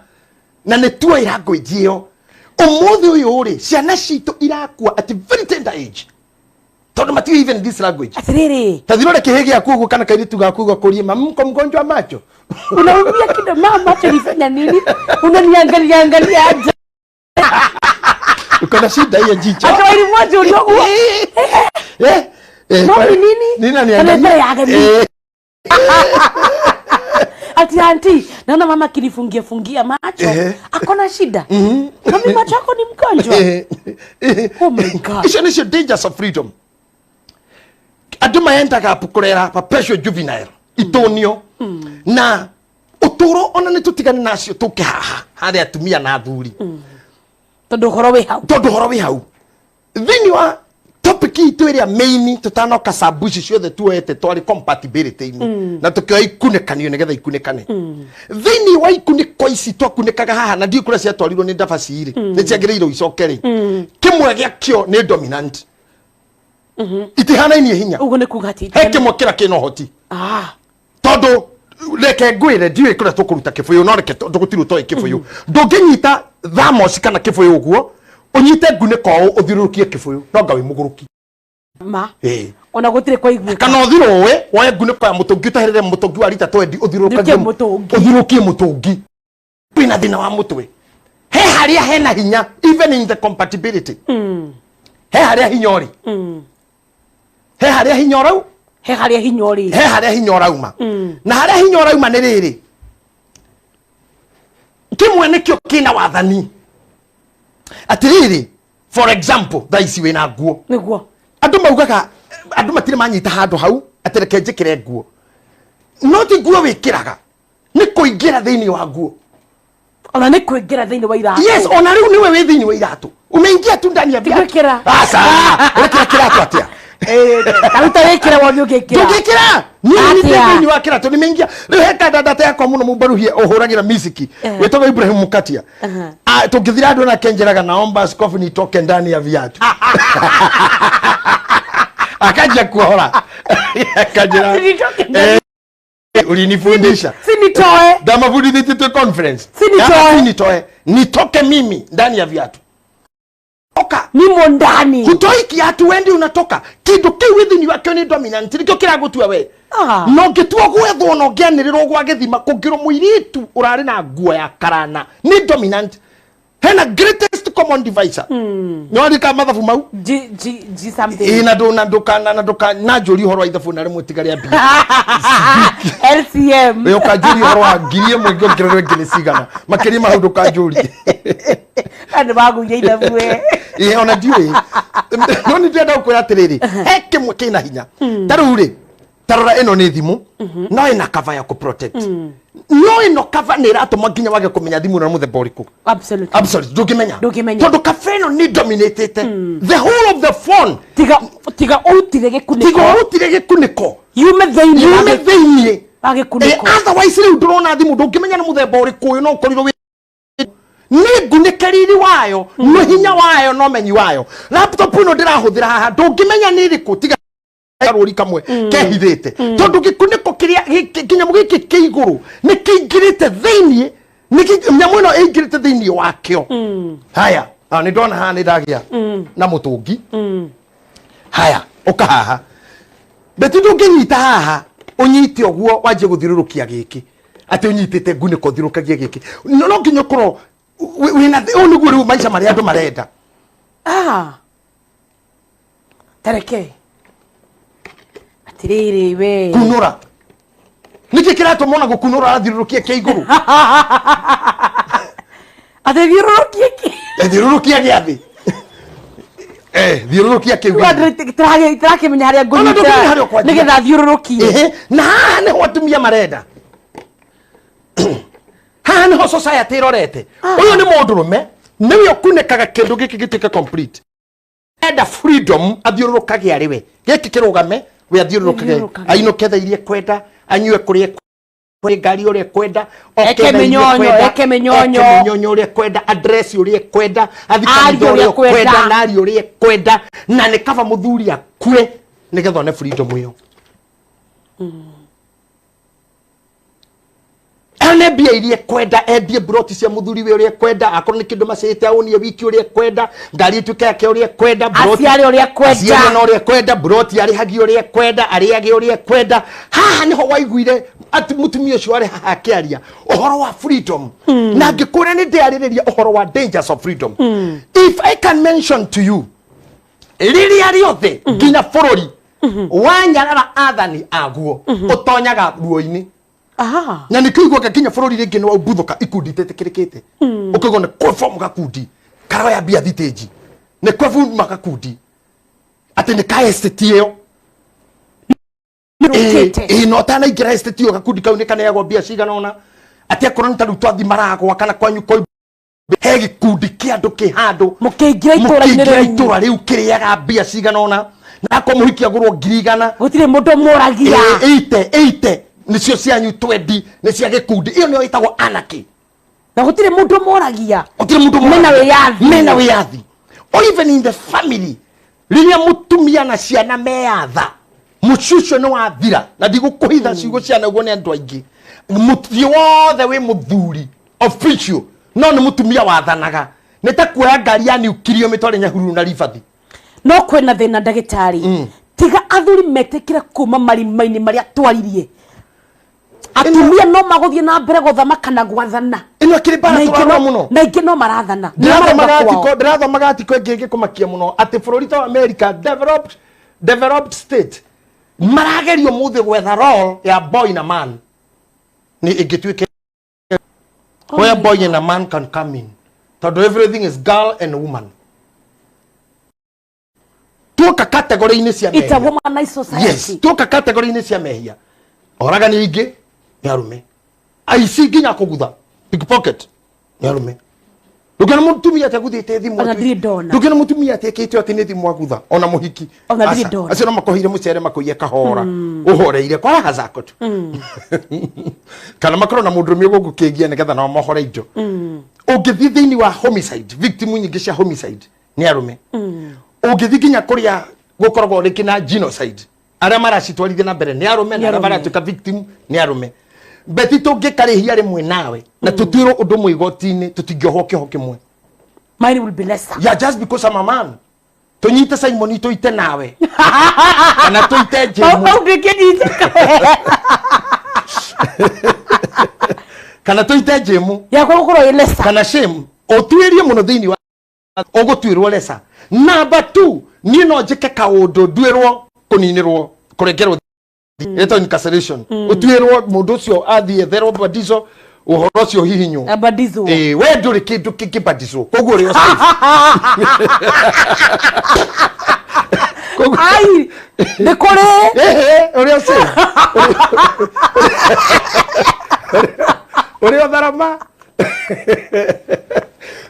na nĩ tuoĩ language ĩyo. Ũmũthĩ ũyũ rĩ, ciana citũ irakua at very tender age tondũ matiũĩ even this language. Atĩrĩrĩ. Tathirore kĩhĩ gĩaku ũguo kana kairĩtu gaku gakũrie, "Mami, mko mgonjwa macho?" Unaumia kido mama, macho nifanya nini? Unaniangalia angalia aje? Uko na shida hiyo jicho. Atĩ wairimũ anjũria ũguo. Eh, eh, Mami, nini? Nini ananiangalia? Kana mbere ya ageni. Ati auntie, naona mama akinifungia fungia macho. Akona shida. Mami, macho yako ni mgonjwa? Oh my God. Icio nĩcio dangers of freedom. Andũ maendaga kũrera perpetual juvenile itonio na ũtũro ona nĩ tũtigane nacio tũke haha harĩ atumia na athuri. Tondũ ũhoro wĩ hau. Tondũ ũhoro wĩ hau thĩinĩ wa topic itũ ĩrĩa main tũtanoka sambu ici ciothe tuoete twarĩ compatibility-inĩ na tũkĩoya ikunĩkanio nĩgetha ikunĩkane. Thĩinĩ wa ikunĩko ici twakunĩkaga haha na ndiũĩ kũrĩa ciatwarirwo nĩ ndabaci rĩ, nĩ ciagĩrĩirwo icoke rĩ. Kĩmwe gĩakĩo nĩ dominant, itihanainie hinya. Ũguo nĩ kuga atĩ He kĩmwe kĩrĩa kĩna ũhoti. Tondũ reke ngwĩre, ndiũĩ kũrĩa tũkũruta kĩbũyũ, no reke tũgũtirĩ ũtoĩ kĩbũyũ, ndũngĩnyita thamoci kana kĩbũyũ ũguo ũnyite ngunĩko ũũ ũthiũrũrũkie kĩbũyũ no nga wĩ mũgũrũki. Ma. Ĩĩ. Ona gũtirĩ kwaiguĩka. Kana ũthi rũĩ woe ngunĩko ya mũtũngi ũtahĩrĩre mũtũngi wa rita 20 Ũthiũrũrũkie mũtũngi. Ũthiũrũrũkie mũtũngi wĩna thĩna wa mũtwe. He harĩa hena hinya, even in the compatibility he harĩa hinya ũrĩ, he harĩa hinya ũrau He harĩa hinya ũrĩ. He harĩa hinya ũrauma, na harĩa hinya ũrauma nĩ rĩrĩ, kĩmwe nĩkĩo kĩna wathani. Atĩrĩrĩ, for example, thaa ici wĩna nguo. Nĩguo. Andũ maugaga andũ matirĩ manyita handũ hau atĩ reke njĩkĩre nguo, no ti nguo wĩkĩraga, nĩ kũingĩra thĩinĩ wa nguo. Ona nĩ kũingĩra thĩinĩ wa iratũ. Yes, ona rĩu nĩwe wĩ thĩinĩ wa iratũ, umeingia tu ndani ya Ti viatu. gwĩkĩra. Aca, ũrekĩra kĩratũ atĩa? Karuta wĩkĩre wone ũngĩkĩra. Ndũngĩkĩra niĩ nĩ Atĩa? thĩinĩ wa kĩratũ nĩmeingia rĩu. He kandandata yakwa mũno mũmbaruhie ũhũragĩra miziki wĩtagwo Ibrahim Mukatia. Ah, tũngĩthira andũ nake njĩraga, "Naomba askofu nitoke ndani ya viatu." Akanjia kuohora akanjĩra, Ati nitoke ndani. "Eh, ulinifundisha." Si nitoe. Ndamabundithĩtie twĩ conference. Si nitoe. Yaani, si nitoe, nitoke mimi ndani ya viatu, toka. Nimo ndani. Hutoi kiatu wendi unatoka kindu kiu wĩ thĩinĩ wakĩo nĩ dominant, nĩkĩo kĩragũtua we. Na ũngĩtua gwethwo na ũngĩanĩrĩrwo gwa gĩthima kũngĩrwo mũirĩtu ũrarĩ na nguo ya karana nĩ dominant, hena greatest common divisor nĩ warika mathabu mau. G G G something. Ĩ, na ndũ na ndũka na ndũka na njũri ũhoro wa ithabu na rĩmwe tiga rĩa mbia. LCM. Ĩ, ũkanjũria ũhoro wa 1,000 ngĩongererwo ĩngĩ nĩ cigana, makĩria ma hau ndũkanjũrie. Andũ magũire ithabu we. Ĩĩ, ona ndiũĩ, no nĩ ndĩrenda gũkwĩra atĩrĩrĩ, he kĩmwe kĩna hinya. Ta rĩu rĩ, tarora, ĩno nĩ thimũ, no ĩna cover ya kũ-protect, no ĩno cover nĩ ĩratũma nginya wage kũmenya thimũ ĩno nĩ mũthemba ũrĩkũ. Absolutely, ndũngĩmenya. Ndũngĩmenya. Tondũ cover ĩno nĩ dominatĩte the whole of the phone. Tiga ũrutire gĩkunĩko. Tiga ũrutire gĩkunĩko. Yume thĩinĩ wa yume thĩinĩ wa gĩkunĩko. Otherwise rĩu ndũrona thimũ, ndũngĩmenya nĩ mũthemba ũrĩkũ ũyũ, no ũkorirwo wĩ nĩ ngunĩke riri wayo, nĩ hinya wayo, no menyi wayo. Laptop ĩno ndĩrahũthĩra haha, ndũngĩmenya nĩ ĩrĩkũ tiga karũri kamwe kehithĩte, tondũ gĩkunĩko kĩrĩa kĩnyamũ gĩkĩ kĩ igũrũ nĩ kĩingĩrĩte thĩinĩ, nyamũ ĩno ĩingĩrĩte thĩinĩ wakĩo. Haya, nĩ ndona haha nĩ ndagĩa na mũtũngi. Haya, ũka haha, beti, ndũngĩnyita haha, ũnyite ũguo wanjie gũthiũrũrũkia gĩkĩ, atĩ ũnyitĩte ngunĩko ũthiũrũrũkagie gĩkĩ. No nginya ũkorwo wĩna ũũ nĩguo rĩu maica marĩa andũ marenda. Ah. Tareke. Atirĩrĩ we. Kunũra nĩkĩ kĩratũma ona gũkunũra arathiũrũrũkia kĩa igũrũ? Athiũrũrũkie kĩ? Thiũrũrũkia gĩa thĩ. Thiũrũrũkia kĩu gĩa thĩ. Tũrakĩmenya harĩa Ona ndũngĩmenya harĩa ngũnyita ũkwanjia. nĩgetha thiũrũrũkie. Ehe, na haha nĩho atumia marenda, haha nĩho society ĩrorete. Ũyũ nĩ mũndũrũme, nĩwe ũkunĩkaga kĩndũ gĩkĩ gĩtuĩke complete. Enda freedom, athiũrũrũkage arĩ we, gĩkĩ kĩrũgame, we athiũrũrũkage. Athiũrũrũkage. Ainũke thaa iria ekwenda, anyue kũrĩa kwĩ ngari ũrĩa ekwenda, oke Eke thaa iria mĩnyonyo, ekwenda, eke mĩnyonyo. eke mĩnyonyo ũrĩa ekwenda, address ũrĩa ekwenda, athi Arie kanitha ũrĩa ũrĩa ekwenda. ekwenda, na arie ũrĩa ekwenda, na nĩ kaba mũthuri akue nĩgetha one freedom ĩyo, ene mbia iria ekwenda, endie broti cia mũthuri we ũrĩa ekwenda, akorwo nĩ kĩndũ macĩte aũnie wiki ũrĩa ekwenda, ngari ĩtuĩke yake ũrĩa ekwenda, Aciare ũrĩa ekwenda. Aciare na ũrĩa ekwenda, broti arĩhagie ũrĩa ekwenda, arĩage ũrĩa ekwenda. Haha nĩho waiguire atĩ mũtumia ũcio arĩ haha akĩaria ũhoro wa freedom, na ngĩkũria nĩ ndĩarĩrĩria ũhoro wa dangers of freedom. If I can mention to you, rĩrĩa rĩothe nginya bũrũri wanyarara athani aguo, ũtonyaga ruo-inĩ. Aha. Na nä kä iguaga nginya bå rå ri rä ngä nä waumbuthå ikundi itetĩkĩrĩkĩte, ũkaigua nĩ kwĩform gakundi karoya mbia thitĩnji, nĩ kwĩbuma gakundi atĩ nĩ ka estate ĩyo. Nĩrũkĩte. Ĩ, na ũtanaingĩra estate ĩyo, gakundi kau nĩ kaneagwo mbia cigana ũna, atĩ akorwo nĩ ta rĩu twathi maragwa kana kwanyu kwa he gĩkundi kĩa andũ kĩ handũ. Mũkĩingĩra itũũra-inĩ Mũkĩingĩra rĩu. Itũũra rĩu kĩrĩaga mbia cigana ũna, na akorwo mũhiki agũrwo 100,000. Gũtirĩ mũndũ mũragia. Ĩite ĩite nĩcio cianyu, twendi nĩ cia gĩkundi, ĩyo nĩyo ĩtagwo anarchy. Na gũtirĩ mũndũ mũragia. Gũtirĩ mũndũ Mena mũragia. wĩyathi. Mena wĩyathi. Or even in the family, rĩrĩa mũtumia na ciana meyatha, mũciĩ ũcio nĩ wathira. Na ndigũkũhitha ciugo ciana ũguo nĩ andũ aingĩ, mũciĩ wothe wĩ mũthuri official no nĩ mũtumia wathanaga, nĩ ta kuoya ngari ya niukirio mĩtware Nyahururu na ribathi. No kwĩna thĩna, ndagĩtarĩ. Tiga athuri metĩkĩre kuma marima-inĩ marĩa twaririe, atumia no magũthiĩ na mbere gũthamaka na gwathana. Ĩno ĩkĩrĩ mbara Na ingĩ tũrarũa mũno. Na ingĩ no marathana. Nĩo Ndĩrathomaga marauga kwao. article, ndĩrathomaga article ĩngĩ ĩngĩkũmakia mũno, atĩ bũrũri ta wa America, developed state, maragerio mũthĩ gwetha role ya boy na man nĩ ĩngĩtuĩke where boy and a man can come in, tondũ everything is girl and woman. Tuoka category-inĩ cia It's a mehia. womanized society. Yes, tuoka category-inĩ cia mehia, oragani aingĩ nĩ arume, aici nginya kũgutha, pickpocket, nĩ arume. Ndũngĩona mũtumia atĩ aguthĩte thimũ. Ona ndirĩ ndona. Ndũngĩona mũtumia atĩ ekĩte atĩ nĩ thimũ agutha, ona mũhiki. Ona ndirĩ Aca, ndona. acio no makũheire mũcere makũiye kahora ũhoreire kwa raha zako tu, kana makorwo na mũndũrũme ũgũgũkĩngia nĩgetha nao mohore indo. Ũngĩthiĩ thĩinĩ wa homicide, victim nyingĩ cia homicide nĩ arũme. Ũngĩthiĩ nginya kũrĩa gũkoragwo rĩngĩ na genocide, arĩa maracitwarithia na mbere nĩ arũme, na arĩa arũme. maratuĩka victim nĩ arũme. Beti, tũngĩkarĩhia rĩmwe nawe na tũtuĩrwo ũndũ ũmwe igoti-inĩ, tũtingĩohwo kĩoho kĩmwe. Mine will be lesser. Yeah, just because I'm a man, tũnyite Simon tũite nawe kana tũite Jemu. Mau ndĩkĩnyitĩka. Kana tũite Jemu. Yakwa gũkorwo ĩ lesser. Kana shame ũtuĩrie mũno thĩinĩ wa ũgũtuĩrwo lesser. Number two, niĩ no njĩke kaũndũ nduĩrwo kũninĩrwo, kũrengerwo, ĩtagwo incarceration, ũtuĩrwo mũndũ ũcio athiĩ etherwo badizo Ũhoro ũcio hihinywo. Abadizwo. Ĩĩ, we ndũrĩ kĩndũ kĩngĩbatizwo, koguo ũrĩ o safe. Ai, nĩ kũrĩ. Ĩhĩ, ũrĩ o safe, ũrĩ o tharama.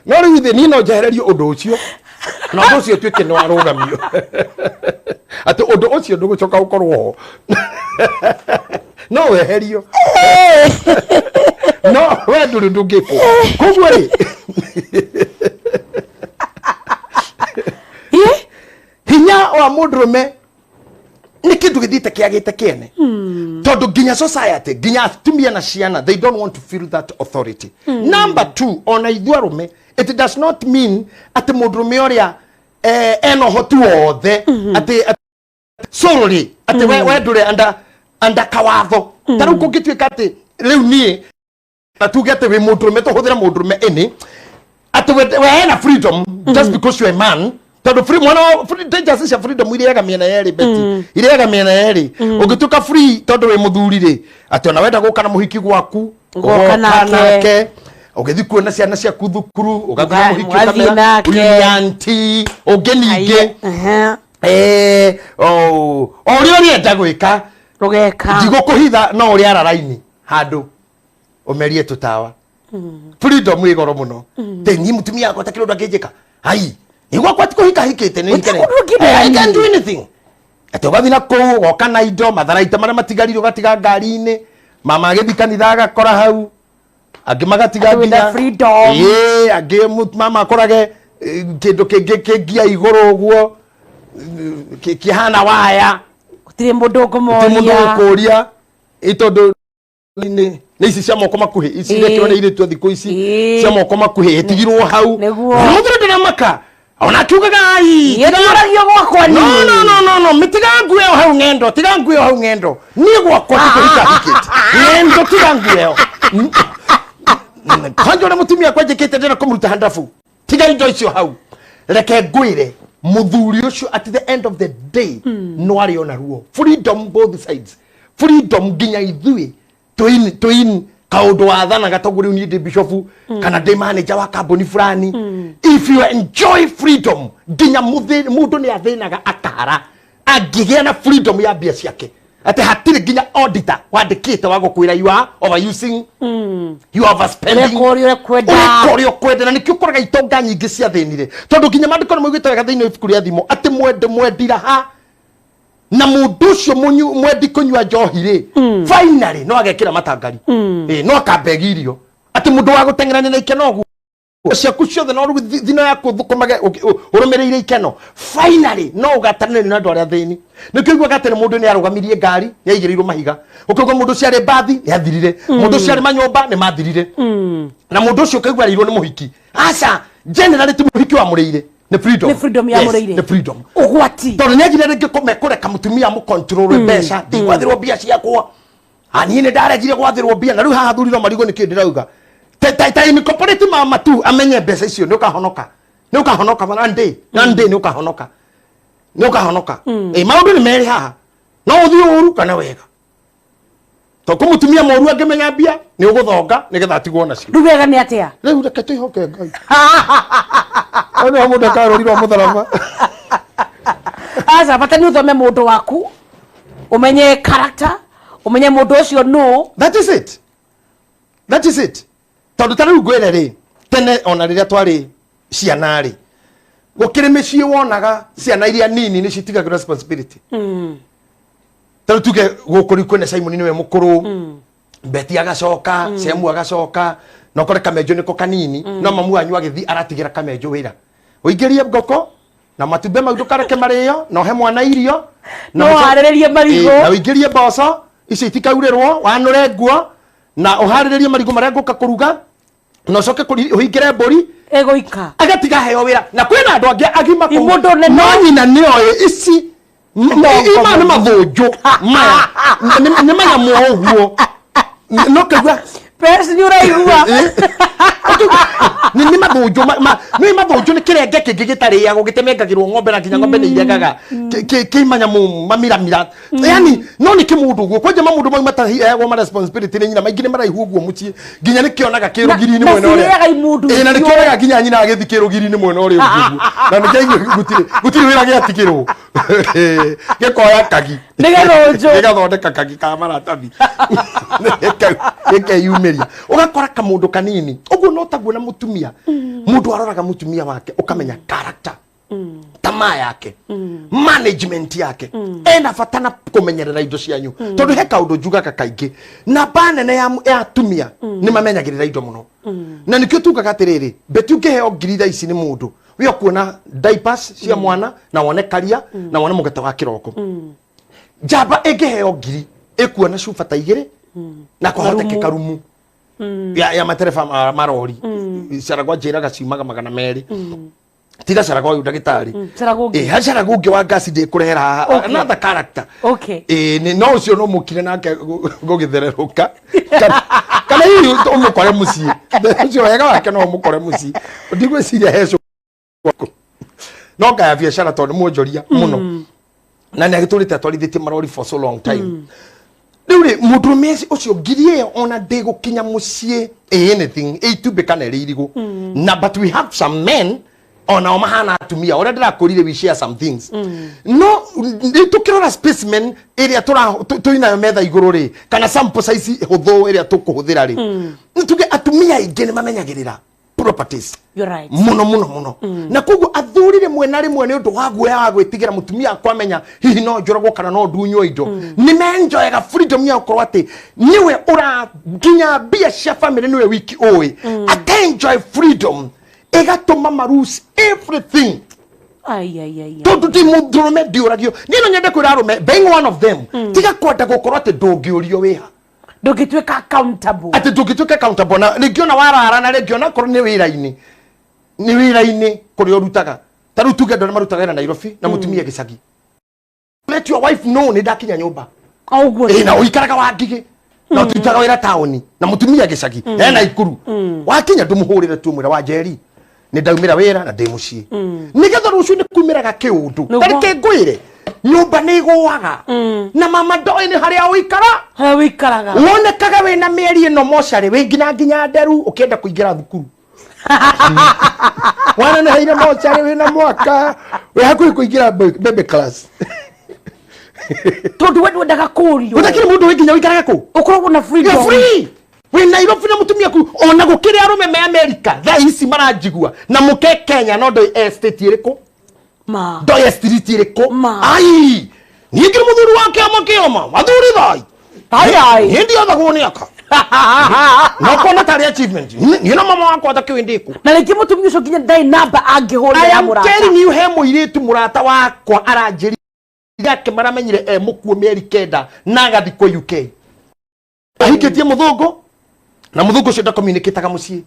No rĩu ithe niĩ no njehererio ũndũ ũcio na ũndũ ũcio ũtuĩke nĩ warũgamio, atĩ ũndũ ũcio ndũgũcoka gũkorwo ho. No weherio, no we ndũrĩ ndũngĩkwo. Koguo rĩ, Ĩ? Hinya wa mũndũrũme nĩ kĩndũ gĩthiĩte kĩagĩte kĩene, tondũ nginya society, nginya atumia na ciana, they don't want to feel that authority. Number two, ona ithuĩ arũme, it does not mean atĩ mũndũrũme ũrĩa ena ũhoti wothe atĩ solely atĩ we ndũrĩ under kawatho. Ta rĩu kũngĩtuĩka atĩ rĩu niĩ na tuge atĩ wĩ mũndũrũme, tũhũthĩre mũndũrũme ĩnĩ atĩ we ena freedom just because you're a man, tondũ free mwana wa free dangers cia freedom irĩaga mĩena yerĩ, beti irĩaga mĩena yerĩ. Ũngĩtuĩka free tondũ wĩ mũthuri rĩ, atĩ ona wenda gũka na mũhiki gwaku, ũgoka ũgoka nake. Nake ũgĩthiĩ kuona ciana ciaku thukuru, ũgathiĩ na mũhiki, mũgathiĩ ũkamera nake. ũyũ nĩ auntie ũngĩ ningĩ. O ũrĩa ũrĩenda gwĩka, rũgeka. Ndigũkũhitha, no ũrĩa ara raini handũ ũmerie tũtawa. Freedom ĩ goro mũno. Te niĩ mũtumia wakwa takĩrĩ ũndũ angĩnjĩka. Ai, nĩ gwakwa ti kũhika hikĩte nĩ Gũtirĩ ũndũ ũngĩndĩra. I can do anything. Atĩ ũgathiĩ na kũu, ũgoka na indo, matharaita marĩa matigarire ũgatiga ngari-inĩ, mama agĩthiĩ kanitha agakora hau, angĩ magatiga Atĩ wĩna nginya freedom. Ĩĩ, angĩ mama akorage kĩndũ kĩngĩ kĩngia igũrũ ũguo, kĩhana waya. Gũtirĩ mũndũ ti mũndũ ũkũmoria. Ũkũria ĩ tondũ nĩ ici cia moko makuhĩ, ici irekĩrwo nĩ airĩtu a thikũ ici, cia moko makuhĩ ĩtigirwo hau. Nĩguo. Mũthuri ndĩramaka ona akiugaga ai. Gĩtũragio gwakwa No. niĩ. No, no, no, no, mitiga nguo ĩyo hau, ng'endo, tiga nguo ĩyo hau, ng'endo. Niĩ gwakwa ti kũhika hikĩte. Ng'endo, tiga nguo ĩyo. Kwanja ũrĩa mũtumia akwa njĩkĩte, ndĩrenda kũmũruta handabu. Tiga indo icio hau. Reke ngwĩre, mũthuri ũcio at the end of the day no arĩ ona ruo. Freedom both sides, freedom nginya ithuĩ twin twin kaũndũ wathanaga, toguo rĩu niĩ ndĩ bishofu kana ndĩ manager wa kambuni fulani. If you enjoy freedom, nginya mũndũ nĩ athĩnaga akahara angĩgĩa na freedom ya mbia ciake, atĩ hatirĩ nginya auditor wandĩkĩte wa gũkwĩra you are overusing, you are overspending. Ũreka ũrĩa ũkwenda. Ũreka ũrĩa ũkwenda. Na nĩkĩo ũkoraga itonga nyingĩ ciathĩnire, tondũ nginya maandĩko nĩ maugĩte wega thĩinĩ wa ibuku rĩa Thimo atĩ mwende mwendiraha na mũndũ ũcio mwendi kũnyua njohi rĩ, finally no agekĩra matangari. Ĩ, no akambegi irio atĩ mũndũ wa gũteng'erania na ikeno ũguo ciaku ciothe, no rĩu thino yaku thũkũmage ũrũmĩrĩire ikeno, finally no ũgatanĩrio na andũ arĩa thĩni. Nĩkĩo iguaga atĩ mũndũ nĩ arũgamirie ngari, nĩ aigĩrĩirwo mahiga. Ũkaigua mũndũ ũcio arĩ mbathi nĩ athirire, mũndũ ũcio arĩ manyũmba nĩ mathirire, na mũndũ ũcio ũkaigua arĩirwo nĩ mũhiki. Aca, generally ti mũhiki wamũrĩire, nĩ freedom. Nĩ freedom Yes, yamũrĩire. nĩ freedom. Ũgwati. Tondũ nĩ agire rĩngĩ kũreka mũtumia amũcontrol mbeca. Ndigwathĩrwo mbia ciakwa. Niĩ nĩ ndaregire gwathĩrwo mbia, na rĩu haha thuri no marigwo nĩkĩ ndĩrauga. Ta incorporate mama tu amenye mbeca icio, nĩ ũkahonoka, nĩ ũkahonoka one day, one day nĩ ũkahonoka, nĩ ũkahonoka. Ĩ, maũndũ nĩ merĩ haha, no ũthiĩ ũru kana wega, tondũ kũ mũtumia mũru angĩmenya mbia nĩ ũgũthonga nĩgetha atigwo nacio. Rĩu wega nĩ atĩa? Rĩu reke twĩhoke Ngai. Hau nĩho mũndũ akarũri rwa mũtharaba. Aca, bata nĩ ũthome mũndũ waku, ũmenye character, ũmenye mũndũ ũcio nũ. That is it, that is it. Tondũ ta rĩu ngwĩre rĩ, tene ona rĩrĩa twarĩ ciana rĩ, gũkĩrĩ mĩciĩ wonaga ciana iria nini nĩ citigagĩrwo responsibility. Ta rĩu tuge gũkũ rĩu kwĩna Simon nĩwe mũkũrũ, Beti agacoka, Semu agacoka, na ũkore Kamenjo nĩko kanini, no mamu wanyu agĩthiĩ aratigĩra Kamenjo wĩra, ũingĩrie ngoko na matumbĩ mau, ndũkareke marĩo, na ũhe mwana irio na No ũharĩrĩrie harĩrĩrie marigũ. Ĩ, na ũingĩrie mboco icio itikaurĩrwo, wanũre nguo na ũharĩrĩrie marigũ marĩa ngũka kũruga, na ũcoke ũhingĩre mbũri. Ĩgũika. Agatiga heo wĩra, na kwĩna andũ angĩ agima Ti kũu. mũndũ nene. No nyina nĩoĩ ici Ndongo maya nĩ mũno. mathũnjũ maya. Nĩ manyamũ o ũguo no kaigua. Pes, nĩ ũraigua? Nĩ mathũnjũ nĩ mathũnjũ nĩ kĩrenge kĩngĩ gĩtarĩagwo gĩtemengagĩrwo ng'ombe na nginya ng'ombe nĩ iregaga kĩ manyamũ mamiramira yani no nĩ kĩmũndũ ũguo kwanja mamũndũ mau mataheagwo ma responsibility nĩ nyina maingĩ nĩ maraihu ũguo mũciĩ nginya nĩ kĩonaga kĩrũgiri-inĩ mwena ũrĩa na nĩ kĩonaga nginya nyina agĩthiĩ kĩrũgiri-inĩ mwena ũrĩa ũngĩ ũguo na nĩ kĩaigua gũtirĩ wĩra gĩatigĩrwo gĩkoya kagi nĩ gĩgathondeka kagi ka maratathi gĩkeyumĩria ũgakora kamũndũ kanini ũguo no taguo na mũtumia mũndũ aroraga mũtumia wake ũkamenya character tamaa yake management yake ena bata na kũmenyerera indo cianyu tondũ he kaũndũ njugaga kaingĩ namba nene ya atumia nĩ mamenyagĩrĩra indo mũno na nĩkĩo tugaga atĩrĩrĩ beti ũngĩheo ngiri thaa ici nĩ mũndũ we ũkuona diapers cia mwana na wone karia na wone mũgate wa kĩroko njamba ĩngĩheo ngiri ĩkuona cuba ta igĩrĩ na kwahoteke karumu ya matereba marori caragwa njĩraga ciumaga 200 tiga caragwa ũyũ ndagĩtarĩ caragwa ũngĩ wa ngasi ndĩkũrehera haha another character no ũcio no mũkire nake gũgĩthererũka kana hihi ũmũkore mũciĩ ũcio wega wake no ũmũkore mũciĩ ndigwĩciria he no ngaya biacara tondũ nĩ mwonjoria mũno na nĩ agĩtũrĩte atwarithĩtie marori for so long time rĩu rĩ mũndũrũme ũcio ngiri ĩyo ona ndĩgũkinya mũciĩ anything ĩitumbĩ kana ĩrĩ irigũ na but we have some men ona mahana atumia ũrĩa ndĩrakũrire we share some things no tũkĩrora specimen ĩrĩa tũinayo metha igũrũ rĩ kana sample size hũthũ ĩrĩa tũkũhũthĩra rĩ nĩ tuge atumia aingĩ nĩ mamenyagĩrĩra properties. You're right. Muno muno muno. Na koguo athuri rimwe na rimwe ni undu wa guoya wa gwitigera mutumia akwamenya hihi no njoragwo kana no ndunywo indo. Ni menjoyaga freedom ya gukorwo ati niwe ura nginya mbia cia family niwe wiki ui. Ate enjoy freedom igatuma marus everything. Ai ai ai. Tondu ti mundurume ndiuragio. Ni no nyende kwira arume being one of them. Tiga kwenda gukorwo ati ndungiurio wiha. Ndũngĩtuĩka accountable. Ati ndũngĩtuĩka accountable na rĩngĩ ona warara na rĩngĩ ona korwo nĩ wĩra-inĩ. Nĩ wĩra-inĩ kũrĩa ũrutaga. Ta rĩu tuge andũ arĩa marutaga wĩra Nairobi na mũtumia gĩcagi. Let your wife know nĩ ndakinya nyũmba. Ũguo. Na ũikaraga wa ngigĩ. Na ũtutaga wĩra taũni na mũtumia gĩcagi. Hena Ikuru. Wakinya ndũmũhũrĩre tu mwĩra wa Njeri. Nĩ ndaumĩra wĩra na ndĩ mũciĩ. Nĩgetha rũciũ nĩ kumĩraga kĩũndũ. Ta reke ngwĩre. Nyumba nĩ ĩgũaga na mama ndoĩ nĩ harĩa ũikara harĩa ũikaraga wonekaga wĩna mĩeri ĩno mocarĩ wĩ nginya nderu ũkĩenda kũingĩra thukuru waneneheire mocarĩ wĩna mwaka wĩ hakuhĩ kũingĩra baby class tondũ we ndwendaga kũũrio gũtakĩrĩ mũndũ wĩ nginya ũikaraga kũ ũkoragwo na freedom free wĩ Nairobi na mũtumia ku ona gũkĩrĩ arũme me America thaa ici maranjigua na mũke Kenya no ndoĩ estate ĩrĩkũ ma ndoĩ street ĩrĩkũ ai niĩ ngĩrĩ mũthuri wa kĩama kĩama athuri thai ai niĩ ndiathagwo nĩ aka no kuona tarĩ achievement niĩ na mama wakwa atakĩũĩ ndĩkũ na rĩngĩ mũtumia ũcio nginya ndarĩ namba angĩhũrĩra mũrata I am telling you he mũirĩtu mũrata wakwa aranjĩrire ake maramenyire e mũkuo mĩeri 9 na agathikwo UK ahikĩtie mũthũngũ na mũthũngũ ũcio ndacommunicataga mũciĩ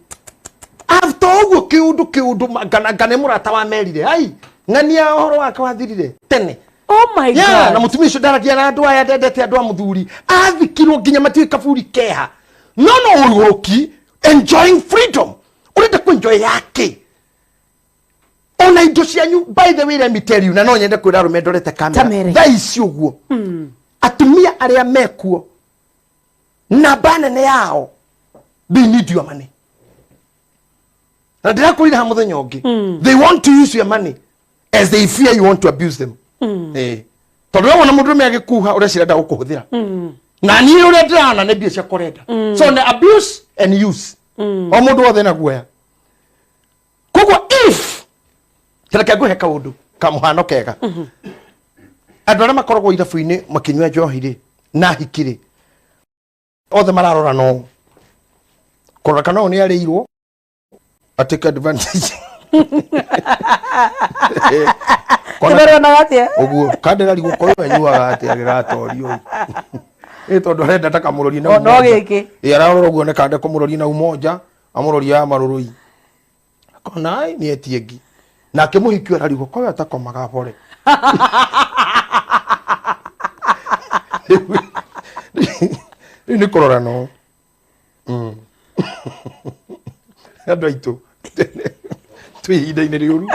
after ũguo kĩũndũ kĩũndũ ngana nĩ mũrata wa merire ai ng'ania ũhoro wake wathirire tene. Oh my God. Na mũtumia ũcio ndaragia na andũ aya ndendete andũ a mũthuri athikirwo nginya matiũĩ kaburi keha no no ũgũrũki enjoying freedom ũrenda kũ-enjoy yake ona indo cianyu. By the way let me tell you na no nyende kwĩra arũme ndorete kamera thaa ici ũguo atumia arĩa mekuo namba nene yao they need your money na ndĩrakwĩrire ha mũthenya ũngĩ they want to use your money as they fear you want to abuse them. Tondũ we wona mũndũrũme agĩkuha ũreciria enda gũkũhũthĩra na niĩ ũrĩa ndĩrona nĩ mbia ciakwa ũrenda so nĩ abuse and use o mũndũ wothe na guoya koguo if reke ngũhe kaũndũ ka mũhano kega andũ arĩa makoragwo irabu-inĩ makĩnyua njohi rĩ na hiki rĩ othe mararora no kũrora kana ũyũ nĩ arĩirwo atake advantage ũguo kanderarigwo korwo anyuaga atĩ agĩgatorio ĩ tondũ arenda takamũrorie na no gĩkĩ ĩ ararora ũguo nĩ kande kũmũroria na umoja amũroria ya marũrũi akona ai nĩ etie ngi nake mũhiki ararigwo korwo atakomaga bore rĩu nĩ kũrora no andũ aitũ Twĩ ihinda-inĩ rĩũru.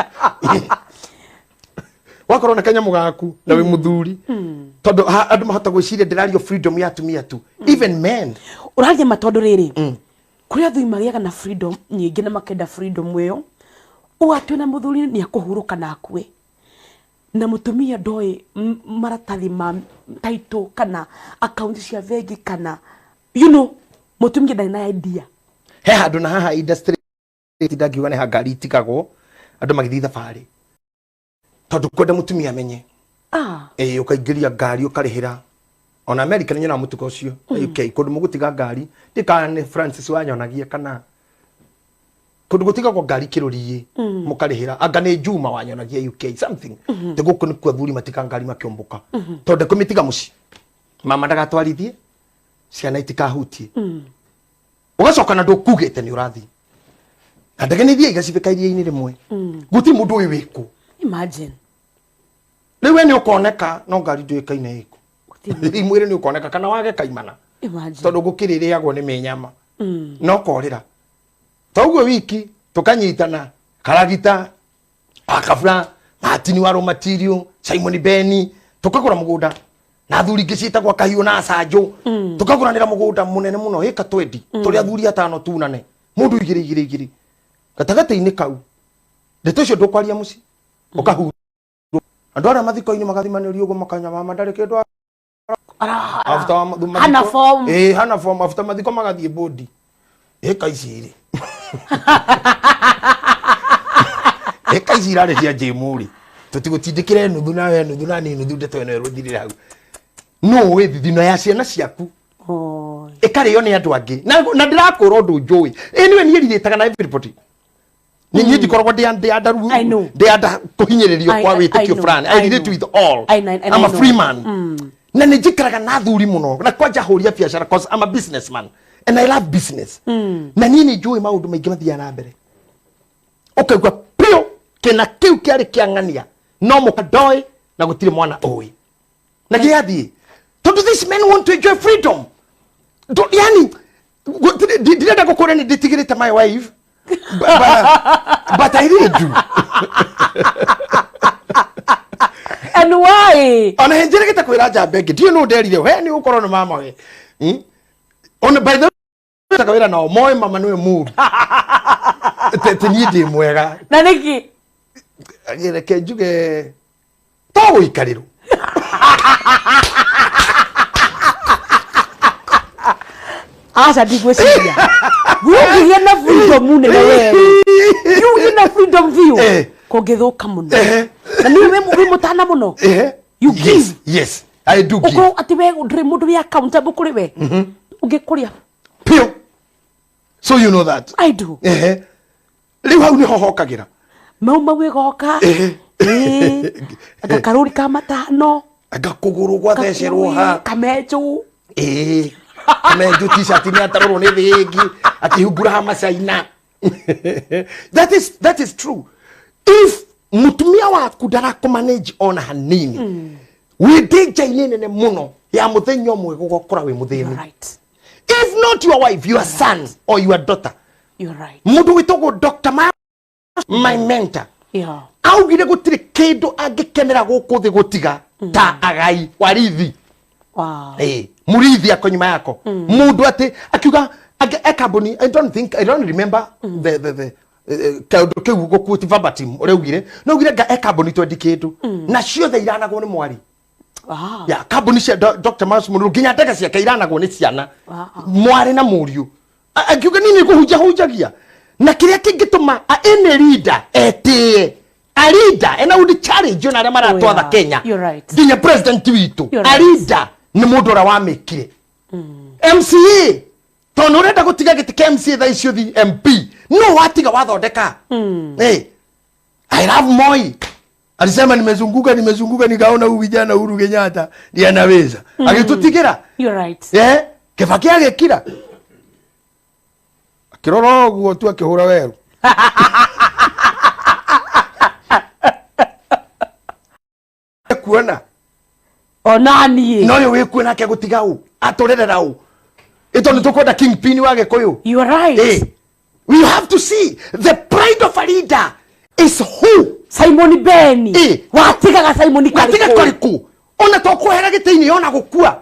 Wakorwo na kanyamũ gaku na wĩ mũthuri, tondũ andũ mahota gwĩciria ndĩrario freedom ya atumia tu, even men. Ũraria ma, tondũ rĩrĩ, kũrĩ athuri magĩaga na freedom nyingĩ na makenda freedom ĩyo, ũũ atĩ ona mũthuri nĩ akũhurũka na akue na mũtumia ndoĩ maratathi ma title kana akaunti cia bengi kana mũtumia ndarĩ na idea. He handũ na haha industry ndangiuga nĩ ha ngari itigagwo andũ magĩthiĩ thabarĩ, tondũ kwenda mũtumia amenye. Ĩĩ, ũkaingĩria ngari ũkarĩhĩra. Ona America nĩ nyonaga mũtugo ũcio, UK, kũndũ mũgũtiga ngari, ndikana nĩ Francis wanyonagia kana kũndũ gũtigagwo ngari kĩrũri-ĩ, mũkarĩhĩra, anga nĩ Juma wanyonagia UK something. Tĩ gũkũ nĩkuo athuri matiga ngari makĩũmbũka, tondũ ndekũmĩtiga mũciĩ, mama ndagatwarithie, ciana itikahutie. Ũgacoka na ndũkugĩte nĩ ũrathiĩ na ndege, nĩ ithiaga igacibĩka iria-inĩ rĩmwe, gũtirĩ mũndũ ũyũ wĩkũ. Imagine. Rĩu we nĩ ũkoneka no ngari ndũĩkaine ĩkũ. Gũtirĩ. Mwĩrĩ nĩ ũkoneka kana wage kaimana. Imagine. Tondũ gũkĩrĩ ĩrĩagwo nĩ mĩnyama no korĩra toguo wiki tũkanyitana karagita akabura Martin wa raw material, Simon Beni, tukagura mugunda na athuri ingĩ ciĩtagwo kahiũ na acanjũ, tukagũranĩra mũgũnda mũnene mũno ĩka 20, tũrĩ athuri atano tunane, mũndũ igĩrĩ igĩrĩ igĩrĩ gatagatĩ-inĩ kau. Ndeto icio ndũkwaria mũciĩ, ũkahurwo andũ arĩa mathiko-inĩ magathimanĩrio ũguo makanyamama ndarĩ kĩndũ after wa mathiko. Hana form. Ĩĩ, hana form. After mathiko magathiĩ bodi, ĩka ici rĩ, ĩka ici irarĩ cia njĩmũrĩ, tũtigũtindĩkĩre nuthu nawe nuthu na niĩ nuthu, ndeto ĩno ĩrũthirĩre hau. No ũĩ thithino ya ciana ciaku ĩkarĩo nĩ andũ angĩ, na ndĩrakwĩra ũndũ njũĩ. Anyway, niĩ rirĩtaga na everybody, nĩ niĩ ndikoragwo ndĩ under I know. ndĩ under kũhinyĩrĩrio kwa I wĩtĩkio know, fulani. I I relate know. with all. I know, and I'm I a know. free man na nĩ njikaraga na athuri mũno na kwanja hũria biacara, cause I'm a businessman and I love business, na niĩ nĩ njũĩ maũndũ maingĩ mathiaga na mbere. Ũkaigua piũ kĩna kĩu kĩarĩ kĩa ng'ania no mũka ndoĩ na gũtirĩ mwana ũĩ na gĩathiĩ, tondũ these men want to enjoy freedom. Yani ndirenda gũkũra nĩ ndĩtigĩrĩte my wife, but I really do. And why? Ona njĩrĩgĩte kwĩra njamba ĩngĩ, ndiũĩ nũ nderire we nĩ ũgũkorwo nĩ mama we. Ona by the way wĩra nao moĩ mama nĩwe mũru. Te niĩ ndĩ mwega. Na nĩkĩ? Reke njuge to gũikarĩrwo. Aca, ndigwĩciria ũngĩgĩa na freedom nene we ũgĩe na freedom biũ kũngĩthũka mũno. Na nĩ wĩ mũtana mũno. You Yes, give. Yes, I do give. Ũkorwo atĩ we ndũrĩ mũndũ wĩ accountable kũrĩ we ũngĩkũrĩa. Piũ. So you know that. I do. Rĩu hau nĩho hokagĩra. Mauma gwĩgoka anga karũri ka matano. Anga kũgũrũ gwathecerwo ha. Kamenjũ. Ĩĩ, kamenjũ, t-shirt nĩ atarũrwo nĩ thĩngĩ akĩhungura ha macaina. That is true. If mutumia waku ndarakũmanage ona hanini, wĩ danger-inĩ nene mũno ya mũthenya ũmwe gũgokora wĩ mũthĩni. Right. If not your wife, your son or your daughter. You're right. Mũndũ wĩtagwo Dr. My mentor augire gũtirĩ kĩndũ angĩkenera gũkũ thĩ gũtiga ta agai warithi. Mũrithi ako nyuma yako mũndũ atĩ akiuga e kambuni, I don't think, I don't remember the kaũndũ kĩu gũkuo verbatim ũrĩa augire, no augire nga e kambuni twendi kĩndũ na ciothe iranagwo nĩ mwari. Ya kambuni cia Dr. Miles Monroe, nginya ndege ciake iranagwo nĩ ciana, mwarĩ na mũriũ. Akiuga niĩ nĩ kũhunjia hunjagia na kĩrĩa kĩngĩtũma any leader etĩe a leader ena would challenge ona arĩa maratwatha Kenya, You're right. nginya president witũ. You're A right. leader nĩ mũndũ ũrĩa wamĩkire MCA, tondũ ũrenda gũtiga gĩtĩ kĩa MCA thaa icio thi MP no watiga wathondeka. Hey, I love Moi. Alisema nimezunguka, nimezunguka, nikaona huyu kijana Uhuru Kenyatta ndiye anaweza. Agĩtũtigĩra. You're right. Kibaki agĩkira. Akĩrora ũguo tu akĩhũra werũ. Kuona. Ona niĩ. No ũyũ wĩkuo nake gũtiga ũ atũrerera ũ ĩto nĩ tũkwenda kingpin wa Gĩkũyũ. You're right. We have to see the pride of a leader is who Simon Beni. Watigaga Simon Watiga Karikũ. Kariku. Ona to kwehera gĩtĩ-inĩ ona gũkua.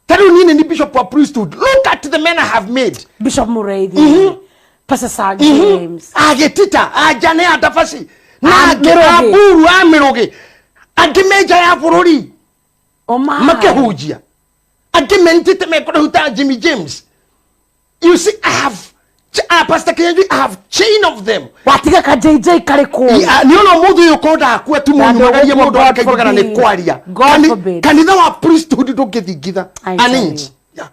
Ta rĩu niĩ nĩ bishop wa priesthood. Look at the men I have made. Bishop Mureithi. Pastor Sir James. Agĩtita anjane a ndabaci na A angĩ Mĩrũgĩ. a mburu a mĩrũgĩ angĩ menja ya bũrũri Oh my. makĩhunjia angĩ mentĩte mekũraihu ta Jimmy James. You see, I have Pastor Kinyanjui, I have chain of them. Watiga ka JJ Karikũ. Nĩ ona mũthĩ ũyũ korwo ndakua tu Na mũnyumagarie ndũgũkua, mũndũ God akaiguaga nĩ forbid. kwaria. God forbid. Kanitha wa priesthood ndũngĩthingitha I an tell inch. you. Yeah.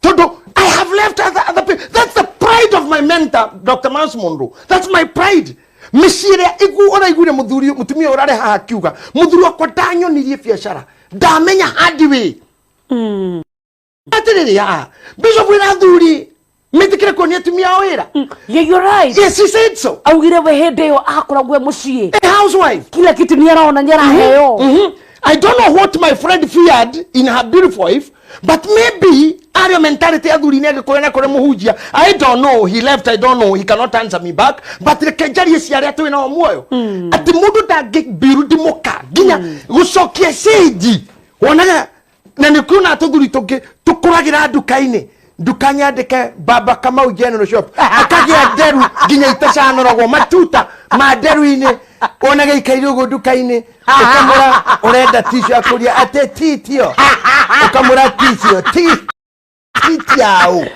Tondũ I have left other people. That's the pride of my mentor, Dr. Miles Monroe. That's my pride. Mĩciĩ ĩrĩa ũraiguire mũthuri mũtumia ũrarĩ haha akiuga mũthuri wakwa ndanyonirie biacara ndamenya hard way. Atĩrĩrĩ haha bishop wĩra athuri metĩkĩre kuonia atumia ao wĩra. Yeah, you're right. Yes, he said so. Augire we hĩndĩ ĩyo akoragwo e mũciĩ. A housewife. Kila kitu nĩ arona nĩ araheo. I don't know what my friend feared in her beautiful wife, but maybe ario mentality athuri nĩ agĩkũyũ na kũrĩa mũhunjia. I don't know, he left, I don't know, he cannot answer me back, but reke njarie cia arĩa twĩ nao muoyo. Atĩ mũndũ ndangĩbirudi mũka nginya gũcokia cĩnji wonaga na nĩ kuona tũthuri tũngĩ tũkũragĩra nduka-inĩ nduka nyandĩke Baba Kamau General Shop akagĩa nderu nginya itacanoragwo matuta ma nderu-inĩ wonaga ikaire ũguo nduka-inĩ ũkamũra ũrenda tissue akũria atĩ titio ũkamũra tissue ti ti yaũ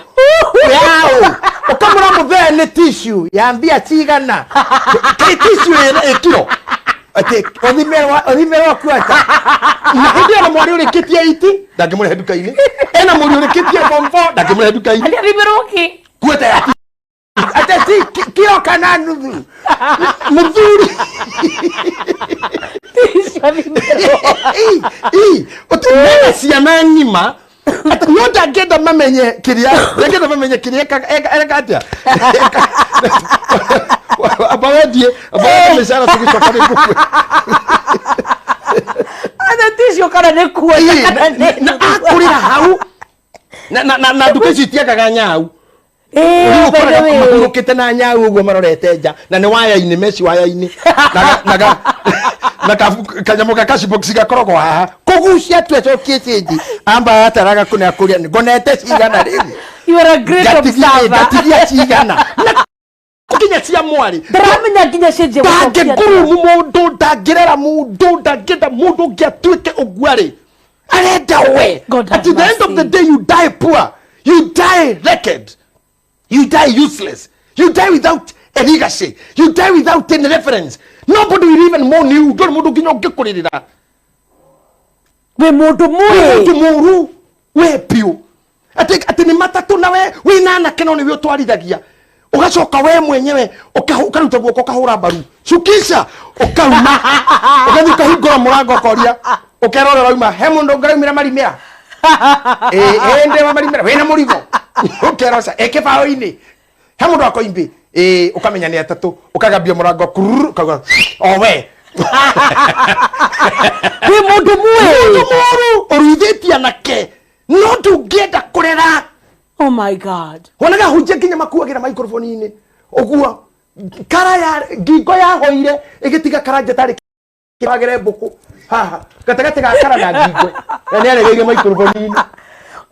yaũ ũkamũra mũthee nĩ tissue ya mbia cigana kĩ tissue ĩ kiro atĩ ũthimĩrwo kuata na hĩndĩ ĩyo na mwarĩ ũrĩkĩtie iti ndangĩmũrehe nduka-inĩ ena mũriũ ũrĩkĩtie form 4 ndangĩmũrehe nduka-inĩ Arĩa thimĩrwo kĩ? kuota ya ate ti kiro kana nuthu mũthuri Tissue thimĩrwo. mena ciana ng'ima atĩ no ndangĩenda mamenye kĩrĩa ndangĩenda mamenye kĩrĩa eka atĩa amba wendie amba wendie mĩcara tũgĩcoka nĩ ngũkue Ate tissue kana nĩ kuoya kana nĩ na akũrĩra hau na nduka icio itiakaga nyau. Eh, by the way. Mahurũkĩte na nyau ũguo marorete nja na nĩ waya-inĩ meci waya-inĩ na kanyamũ ga cash box gakoragwo haha kũgucia tu acokie cĩnji amba ataraga kũnea kũrĩa ngonete cigana rĩu. You are a great observer. Ngatigia cigana na nginya cia mwarĩ Ndaramenya nginya cenjia gũcokia. Ndangĩngũrũmu mũndũ ndangĩrera mũndũ ndangĩenda mũndũ ũngĩ atuĩke ũguo arĩ arenda we. God have At the end of the mercy. day you die poor, you die wrecked, you die useless, you die without a legacy, you die without any reference. Nobody will even mourn you. Ndũrĩ mũndũ nginya ũngĩkũrĩrĩra. Wĩ mũndũ Wĩ mũndũ mũĩ. mũru we biũ atĩ nĩ matatũ na we wĩna anake no nĩwe ũtwarithagia ũgacoka we mwenyewe ũkaruta guoko ũkahũra mbaru cukisha ũkauma ũgathiĩ ũkahingũra mũrango ũkoria ũkera ũrĩa ũrauma he mũndũ ũngĩraumĩra marimĩra ĩ ndĩ wa marimĩra wĩna mũrigo ũkera ũca ĩ kĩbaũ-inĩ he mũndũ wa koimbĩ ĩ ũkamenya nĩ atatũ ũkagambia mũrango kururu ũkauga o we. Wĩ mũndũ mũĩ. Mũndũ mũru ũruithĩtie anake no ndũngĩenda kũrera. Oh my God. Wonaga hunjia nginya makuagĩra microphone-inĩ ũguo kara ya ngingo yahoire ĩgĩtiga karanja tarĩ wagere mbũkũ haha gatagatĩ ga kara na ngingo na nĩ aregeire microphone-inĩ.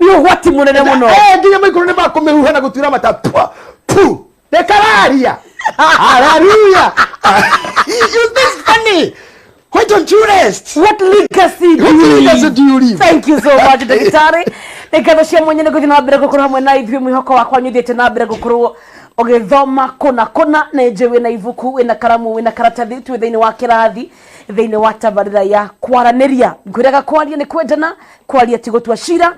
Nĩ ũgwati mũnene mũno. Nginya microphone makũmĩhuha na gũtura mata pua pu nĩ kararia hallelujah. You think funny. Why don't you rest? What legacy do What you legacy leave? do you leave? Thank you so much, ndagĩtarĩ. Nĩ ngatho cia mwanya nĩ gũthiĩ na mbere gũkorwo hamwe na ithuĩ mwĩhoko wakwa nĩ ũthiĩte na mbere gũkorwo ũgĩthoma kũna kũna na njũĩ wĩna ibuku wĩna karamu wĩna karatathi twĩ thĩinĩ wa kĩrathi thĩinĩ wa tabarĩra ya kwaranĩria ngwĩraga kwaria nĩ kwendana kwaria ti gũtua cira.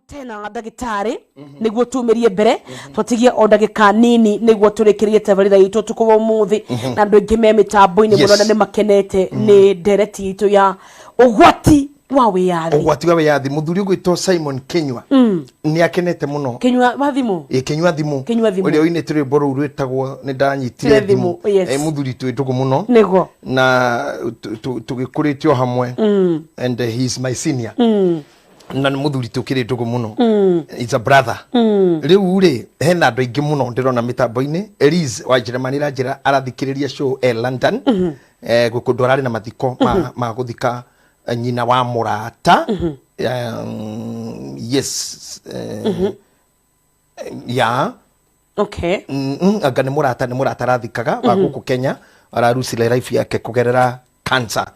Tena ndagĩtarĩ nĩguo tumĩrie mbere twatigie o ndagĩka nini nĩguo tũrĩkĩrie tabarĩra itũ ũtukũ wa ũmũthĩ na andũ aingĩ me mĩtambo-inĩ mũno na nĩ makenete nĩ ndereti itũ ya ũgwati wa wĩyathi. Ũgwati wa wĩyathi mũthuri ũgwĩtwo Simon Kinyua nĩ akenete mũno. Kinyua wa thimũ? Ĩ Kinyua thimũ. Kinyua thimũ. Ũrĩa ũinĩte rwĩmbo rũu rwĩtagwo nĩ ndanyitire thimũ. thimũ. Mũthuri twĩ ndũgũ mũno. Nĩguo. Na tũgĩkũrĩtio hamwe. And he is my senior. Na nĩ mũthuri tũkĩrĩ ndũgũ mũno. It's a brother. Rĩu rĩ, hena andũ aingĩ mũno ndĩrona mĩtambo-inĩ. Elise wa Njĩrĩmani ranjĩra arathikĩrĩria show e London. Gwĩ kũndũ ararĩ na mathiko ma gũthika nyina wa mũrata. Yes. Ya. Anga nĩ mũrata arathikaga wa gũkũ Kenya, ararucire life yake kũgerera cancer.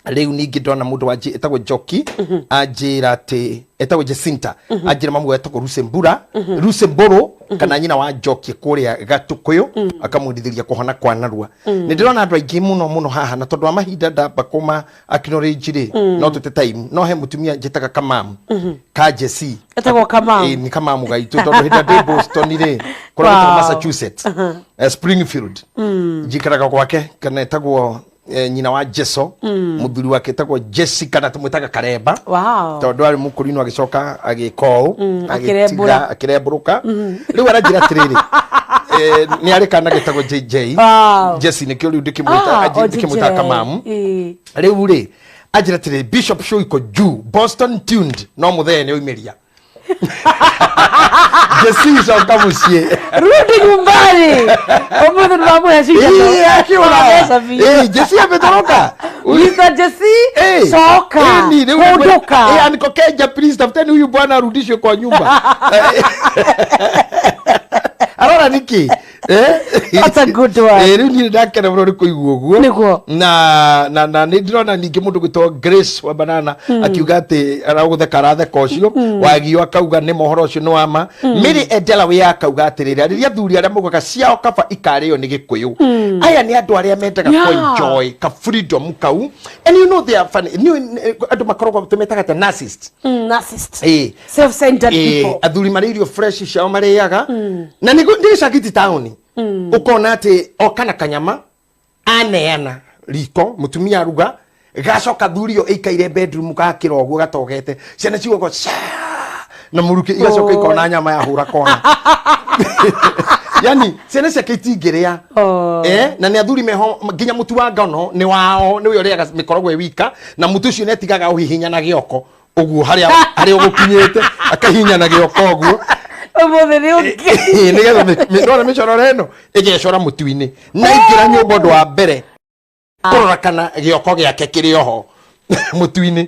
Rĩu ningĩ ndona mũndũ wa ĩtagwo Njoki anjĩra atĩ ĩtagwo Jacinta, anjĩra mamu etagwo Rusembura Rusemburu kana nyina wa Njoki kũrĩa Gatũkũyũ, akamwendithĩria kũhona kwa narua. Nĩ ndĩrona andũ aingĩ mũno mũno haha, na tondũ wa mahinda ndamba kũma acknowledge rĩ, no tũte time. No he mũtumia njĩtaga kamamu ka Jesse. Etagwo Kamamu? Ĩĩ, nĩ kamamu gaitũ, tondũ hĩndĩ ĩrĩa ndĩ Boston rĩ, kũrĩa gwĩtagwo Massachusetts, Springfield, njikaraga gwake, kana etagwo nyina wa Jeso. Mũthuri wake etagwo Jesse, kana tũmwĩtaga Karemba, tondũ arĩ mũkũrinũ agĩcoka agĩka ũũ. Akĩrembũra. Akĩrembũrũka. Rĩu aranjĩra atĩrĩrĩ, nĩ arĩ kana getagwo JJ. Jesse nĩkĩo rĩu ndĩkĩmwĩta O ndĩkĩmwĩta JJ. Kamamu. Rĩu rĩ, anjĩra atĩrĩrĩ, "Bishop show iko juu, Boston tuned, no mũthee nĩ oimĩria Jesse, coka mũciĩ." Rudi nyumbani. Ũmũthĩ nĩwamũhe cindano. Ĩĩ, akĩũra. Mbeca biũ. Ĩĩ, Jesse ametoroka. Mr. Jesse, Eh, coka. eh, ni, rĩu Hũndũka. Aniko Kenya, please tafuteni huyu bwana arudishwe kwa nyumba. Arora niki? Eh? That's a good one. Rĩu niĩ ndakena mũno nĩ kũigua ũguo. Na nĩ ndĩrona ningĩ mũndũ gwĩtwo Grace wa Banana akiuga atĩ aragũtheka aratheka ũcio wagio, akauga nĩ mohoro ũcio nĩ wa ma. Mary Edelawe akauga atĩrĩrĩ, rĩrĩa athuri arĩa maugaga ciao kaba ikarĩo nĩ gĩkũyũ, aya nĩ andũ arĩa mendaga enjoy ka freedom kau. And you know they are funny. Nĩ andũ makoragwo tũmetaga ta narcissist. Narcissist. Self-centered people. Athuri marĩ irio fresh ciao marĩaga na nĩ gĩcagi, ti taũni, ũkona atĩ oka na kanyama aneana riko, mũtumia aruga, gacoka thuri ĩyo ĩikaire bedroom gakĩra ũguo gatogete, ciana cigogo na mũrukĩ, igacoka ikona nyama yahũra kona, yani ciana ciake itingĩrĩa. Na nĩ athuri meho nginya mũtu wa ngano nĩ wao, nĩwe ũrĩaga mĩkoragwo ĩ wika, na mũtu ũcio nĩ atigaga ũhihinya na gĩoko ũguo harĩa ũgũkinyĩte, akahihinya na gĩoko ũguo. Ũmũthĩ nĩ ũngĩ. Nĩgetha nona mĩcororo ĩno ĩgecora mũtu-inĩ, na ingĩra nyũmba, ũndũ wa mbere kũrora kana gĩoko gĩake kĩrĩ oho mũtu-inĩ,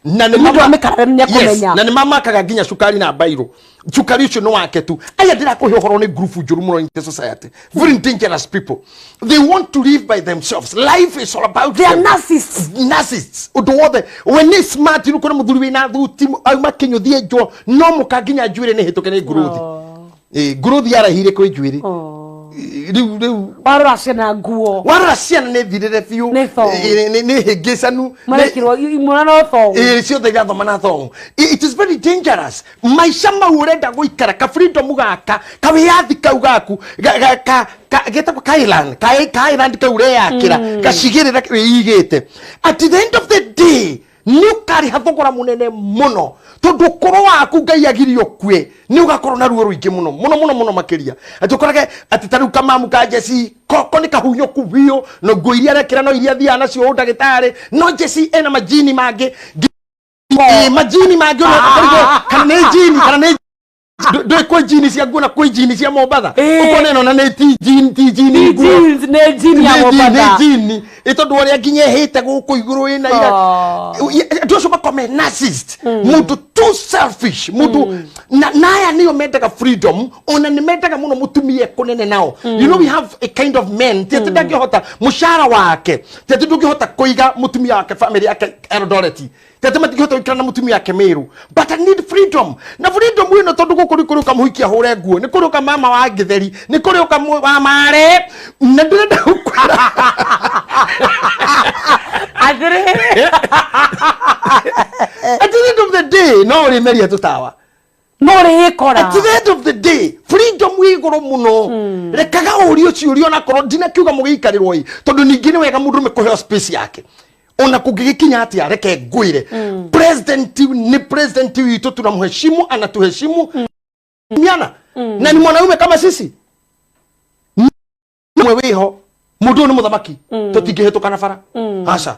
na nĩ Nĩ ũndũ wa mĩkarare nĩ ekũmenya. Na nĩ mamakaga nginya cukari na mbairũ, cukari ũcio nĩ wake tu. Aya ndĩrakũhe ũhoro nĩ ngurubu njũru mũno in the society, very dangerous people. They want to live by themselves. Life is all about They are them. Narcissists. Narcissists. Ũndũ wothe we nĩ smart. Rĩu kũrĩ mũthuri wĩna thuti auma kĩnyũthi enjwo no mũka nginya njuĩrĩ nĩ hĩtũke nĩ nguruthi. Nguruthi yarehire kwĩ njuĩrĩ. Rĩu Warora ciana nguo. Warora ciana nĩ thirĩre biũ. Nĩ thong. Nĩ hĩngĩcanu. Marekĩrwo imwana no thong. Ciothe irathoma na thong. It is very dangerous maica mau ũrenda gũikara ka freedom gaka, kawĩyathi kau gaku getagwo ka island, ka island kau ũreyakĩra gacigĩrĩra wĩigĩte. At the end of the day nĩ ũkarĩha thogora mũnene mũno, tondũ ũkũrũ waku Ngai agirie ũkue, nĩ ũgakorwo na ruo rũingĩ mũno mũno mũno mũno makĩria, atĩ ũkorage atĩ ta rĩu kamamu ka Jesse koko nĩ kahunyũku biũ, no nguo iria arekĩra no iria athiaga nacio ndagĩtarĩ, no Jesse ena majini mangĩ. Majini mangĩ ũkarigwo kana nĩ jini kana nĩ ndũĩ kwĩ jini cia nguo na kwĩ jini cia Mombatha. Ũkona ĩno na nĩ ti jini, ti jini Nĩ nguo. Jeans, nĩ jean ya Nĩ Mombatha. nĩ jini ĩ tondũ ũrĩa nginya ĩhĩte gũkũ igũrũ ĩna ira. Andũ acio makome narcissist, mũndũ too selfish, mũndũ na aya nĩo mendaga freedom, ona nĩ mendaga mũno mũtumia kũnene nao. You know we have a kind of men, ti atĩ ndangĩhota mũcara wake, ti atĩ ndũngĩhota kũiga mũtumia wake, family yake Eldoret, ti atĩ matingĩhota gũikara na mũtumia wake Meru, but I need freedom. Na freedom ĩno, tondũ gũkũ nĩ kũrĩ ũkamũhikia hũre nguo, nĩ kũrĩ ũka mama wa gĩtheri, nĩ kũrĩ ũka wa mare, na ndĩrenda gũkwĩra Atĩrĩ. at the end of the day no ũrĩmeria tũtawa. No rĩkora. At the end of the day freedom wĩ igũrũ mũno. Rekaga ũrio ciũria, onakorwo ndinakiuga mũgĩikarĩrwo ĩ, tondũ ningĩ nĩ wega mũndũrũme kũheo space yake. Ona kũngĩgĩkinya atĩa, reke ngwĩre, president nĩ president witũ, tunamheshimu, anatuheshimu miana, na ni mwanaume kama sisi mwe wĩho. Mũndũ ũyũ nĩ mũthamaki, tũtingĩhĩtũka na bara, aca.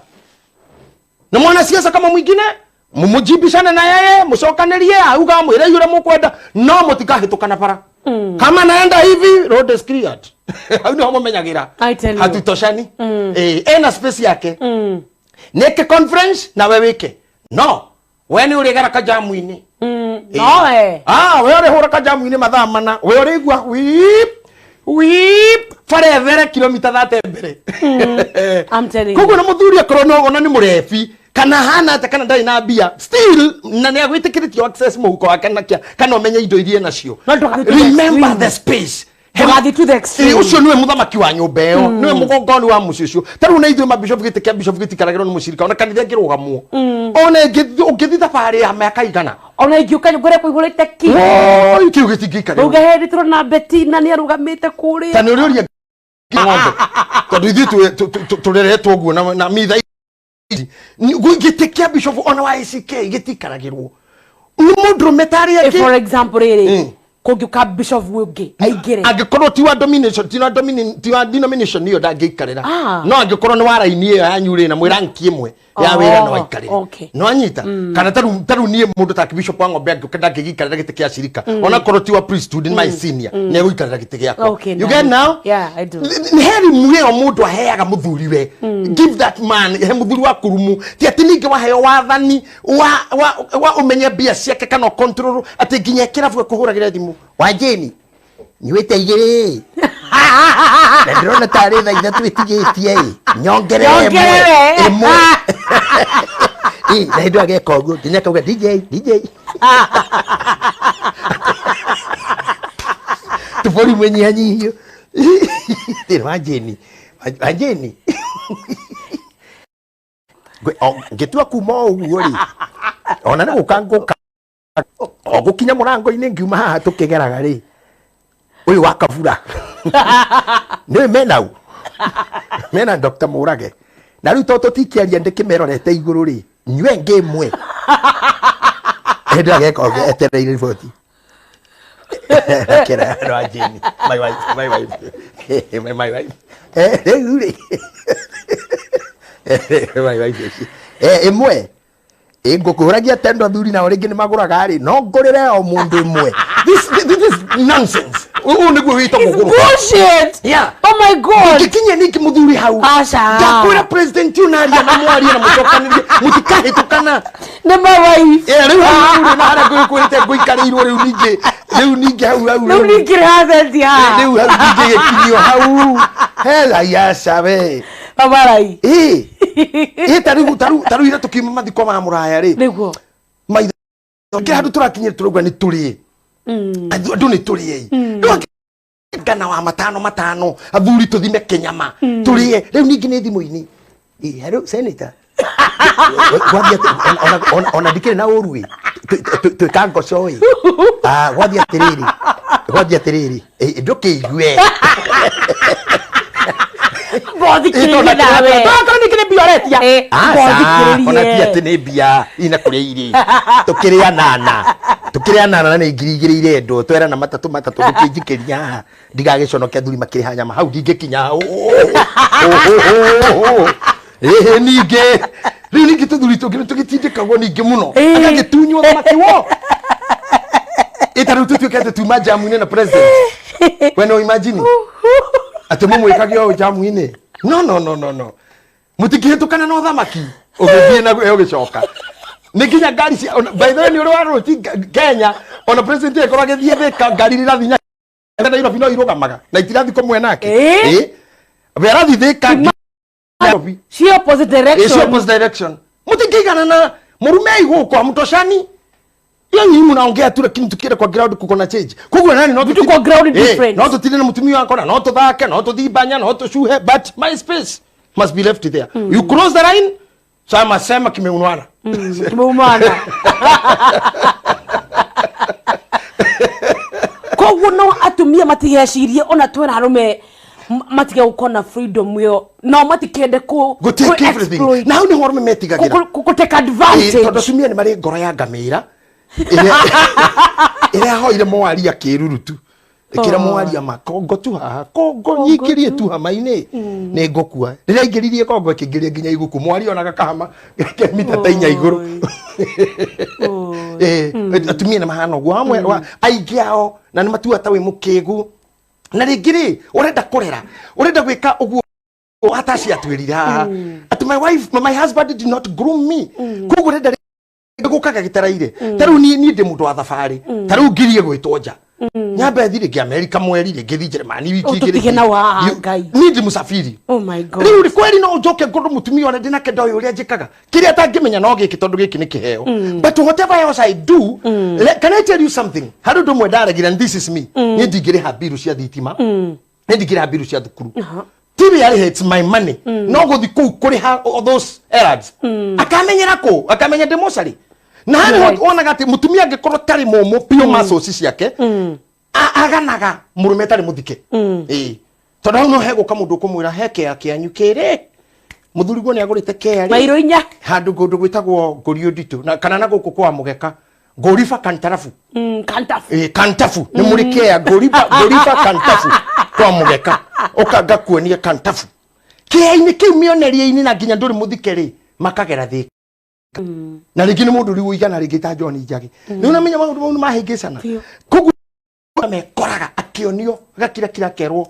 Na mwanasiasa kama mwingine. Mujibishane na yeye, mucokanĩrie, auga mwĩre ũrĩa mũkwenda, no mũtikahĩtũkana bara. Kama naenda hivi, road is cleared. Hau nĩho mũmenyagĩra. I tell you. Hatutoshani. Ena space yake. Nĩke conference nawe wĩke. No, we nĩ ũrĩgera kajamu-inĩ. Nowe. Ah, we ũrĩhũra kajamu-inĩ mathaa mana. We ũrĩigua wip wip bara ethere kilomita 30 mbere. I'm telling you. Koguo na mũthuri akorwo no ona nĩ mũrebi kana hana atĩa kana ndarĩ na mbia, still na nĩ agwĩtĩkĩrĩtio access mũhuko wake na kĩa kana ũmenye indo iria nacio. No ndũgathiĩ to the Remember extreme. the space. Ndũgathiĩ to the extreme. Ũcio nĩwe mũthamaki wa nyũmba ĩyo, nĩwe mũgongoni wa mũciĩ ũcio. Ta rĩu na ithuĩ mabishop, gĩtĩ kĩa bishop gĩtikaragĩrwo nĩ mũcirika ona kanitha ĩngĩrũgamwo, ona ũngĩthiĩ thabarĩ ya mĩaka igana. Ona ingĩũka ngore kũihũrĩte ki. Woi, kĩu gĩtingĩikarĩrwo. Uge hĩndĩ tũrona Betina nĩ arũgamĩte kũrĩa. Ta nĩ ũrĩũria ng'ombe, tondũ ithuĩ tũreretwo ũguo na mitha ici. Gĩtĩ kĩa bishop ona wa ACK gĩtikaragĩrwo nĩ mũndũrũme tarĩ Eh, for angĩ. Example rĩrĩ, kũngĩũka bishop ũngĩ aingĩre. Angĩkorwo ti wa domination, ti wa denomination ĩyo, ndangĩikarĩra. Ah. No angĩkorwo nĩ wa raini ĩyo yanyu rĩ, na mwĩ ranki ĩmwe ya Oh, wĩra, no aikarĩre. No anyita kana tarĩu niĩ mũndũ ta bishop wa ng'ombe angĩũka, ndangĩgĩikarĩra gĩtĩ kĩa cirika onakorwo ti wa priesthood, nĩ my senior, nĩ egũikarĩra gĩtĩ gĩakwa. Okay, You get now? Yeah, I do. Nĩ he rumu ĩyo mũndũ aheaga mũthuriwe. Give that man, he mũthuri waku rumu. Ti atĩ ningĩ waheo wathani wa ũmenye mbia ciake kana control atĩ nginya kĩrabu ekũhũragĩra thimũ wa Jane, nyuĩte igĩrĩ na ndĩrona tarĩ thaa 3 ĩtigĩtie ĩ, nyongerere ĩmwe. Nyongerere. Ĩmwe. Ĩ, na hĩndĩ ĩyo ageka ũguo nginya akauga, "DJ, DJ, tũbori mwenyihanyihio thĩna wa Jane, wa Jane." Ngĩtua kuma o ũguo rĩ, ona nĩ gũka ngũka o gũkinya mũrango-inĩ, ngiuma haha tũkĩgeraga rĩ, ũyũ wa kabura nĩũĩ menau mena Dr. Mũrage, na rĩu tondũ tũtikĩaria ndĩkĩmerorete igũrũ rĩ, nyue ngĩ ĩmwe hĩndĩ ĩyo ageka ũguo etereire riboti. Akĩra andũ a Jane, my wife, my wife, my wife. Rĩu rĩ, my wife ũcio. Ĩmwe ĩ ngũkũhũragia tendo, athuri nao rĩngĩ nĩ magũraga rĩ, no ngũrĩre o mũndũ ĩmwe. This is nonsense. Ũũ nĩguo wĩtagwo It's gũrũka. bullshit. Oh my God. Ngĩkinyia ningĩ mũthuri hau. Aca. Ndakwĩra president ũnaria na mwarie na mũcokanĩrie, mũtikahĩtũkana. Nĩ my wife. Rĩu hau rĩu na harĩa ngwĩkwĩrĩte ngũikarĩirwo rĩu ningĩ hau hau. Rĩu ningĩ hacenjia haha. Rĩu hau ningĩ gĩkinyio hau hela yaca we. Babarai. Ĩ ta rĩu ira tũkiuma mathiko ma mũraya rĩ, Nĩguo. Maitho kĩ handũ tũrakinyire tũrauga nĩ tũrĩe, andũ nĩ tũrĩe rĩu ngana wa matano matano, athuri tũthime kĩnyama tũrĩe. Rĩu ningĩ nĩ thimũ-inĩ. Ĩ, hello senator. Gwathiĩ ona ndikĩrĩ na ũru ĩ, twĩka ngoco ĩ. Ah, gwathiĩ atĩrĩrĩ, gwathiĩ atĩrĩrĩ. Ĩ, ndũkĩigue. Ngothikĩrĩrie nawe. Tokorwo ningĩ nĩ mbia ũretia. Aca, ngothikĩrĩrie. Ona ti atĩ nĩ mbia ina kũrĩa irĩ, tũkĩrĩa nana na nĩ 2000 irendwo, twerana matatũ matatũ, ndũkĩnjikĩria haha ndigagĩconoke athuri makĩrĩha nyama hau ndingĩkinya hau. Ĩhĩ, ningĩ rĩu ningĩ tũthuri tũngĩ nĩ tũgĩtindĩkagwo ningĩ mũno, agagĩtunywo thamaki wo ĩta rĩu tũtuĩke atĩ tuma jamu-inĩ na president. We no imagine atĩ mũmwĩkage ũũ jamu-inĩ? No, no, no, no, no, mũtingĩhĩtũkana na ũthamaki ũgĩthiĩ na ũgĩcoka nĩ nginya ngari cia by the way, nĩ ũrĩ wa rũti Kenya, ona president ĩkorwo agĩthiĩ Thĩka, ngari irathiĩ Nairobi no irũgamaga na itirathiĩ kũmwe nake. Ĩ. We arathiĩ Thĩka Nairobi. Ci opposite Ĩ, ci direction. opposite direction, mũtingĩiganana mũrume igũkwa hamtoshani. Hiyo nyinyi mnaongea tu, lakini tukienda kwa ground kuko na change. Koguo nani no Vitu kwa ground different. No tutinde na mutumia wakwa na no tuthake, no tuthibanya, no tushuhe, but my space must be left there. You cross the line, sema sema kimeunwana. Kimeumana. Koguo no atumia matigecirie ona twĩna arũme matige gũkorwo na freedom ĩyo, no matikende kũ Go take kũ everything. Exploit, Na hau nĩho arũme metigagĩra. Kũ take Ĩ, advantage. Tondũ atumia nĩ marĩ ngoro ya ngamĩra ĩrĩa ĩrĩa ahoire mwaria kĩruru tu. Ĩkĩra mwaria ma kongo tu haha, kongo nyingĩrie tu hama-inĩ, nĩ ngũkua. Rĩrĩa aingĩririe kongo ĩkĩingĩria nginya iguku, mwaria onaga kahama ke mita ta 4 igũrũ. Atumia nĩ mahana ũguo hamwe aingĩ ao, na nĩ matua ta wĩ mũkĩgu, na rĩngĩ rĩ ũrenda kũrera, ũrenda gwĩka ũguo. Hata atwĩrire haha atĩ my wife, my husband did not groom me, koguo ũrenda gũkaga gĩtaraire. Ta rĩu niĩ ndĩ mũndũ wa thabarĩ, ta rĩu ngirie gwĩtwo nja, nyambe thi rĩngĩ Amerika mweri rĩngĩ, thi Jeremani wiki igĩrĩ. Ũtũtige na haha, Ngai. Niĩ ndĩ mũcabiri. Oh my God. Rĩu rĩ kweri no njoke ngũndũ mũtumia ũrĩa ndĩnake ndoĩ ũrĩa njĩkaga, kĩrĩa atangĩmenya no gĩkĩ, tondũ gĩkĩ nĩ kĩheo. But whatever else I do, can I tell you something? Harĩ ũndũ ũmwe ndaregire, and this is me: niĩ ndingĩrĩha mbiru cia thitima, niĩ ndingĩrĩha mbiru cia thukuru. Tibi yarĩha, it's my money. No gũthi kũu kũrĩha all those errands, akamenyera kũ, akamenya ndĩ mocarĩ na harĩ wonaga atĩ mũtumia angĩkorwo tarĩ mũmũ biũ, muscles ciake aganaga mũrũme atarĩ mũthike. Ĩĩ, tondũ hau no hegũka mũndũ ũkũmwĩra he kĩa kĩanyu kĩrĩ mũthuriguo nĩ agũrĩte kĩa rĩ Mairo 4. Handũ kũndũ gwĩtagwo Ngũriũ Nditũ na kana na gũkũ kwa Mũgeka, Ngũriba Kantarabu. Kantafu. Kantafu nĩ mũrĩ kea Ngũriba, Ngũriba Kantafu kwa Mũgeka, ũka ngakuonia Kantafu kĩa-inĩ kĩu mĩoneria-inĩ, na nginya ndũrĩ mũthike rĩ makagera thĩ, na rĩngĩ nĩ mũndũ rĩu ũigana rĩngĩ ta John Njagi. Nĩ ũramenya maũndũ mau nĩ mahĩngĩcana. Biũ. Koguo mekoraga akĩonio gakirakira, akerwo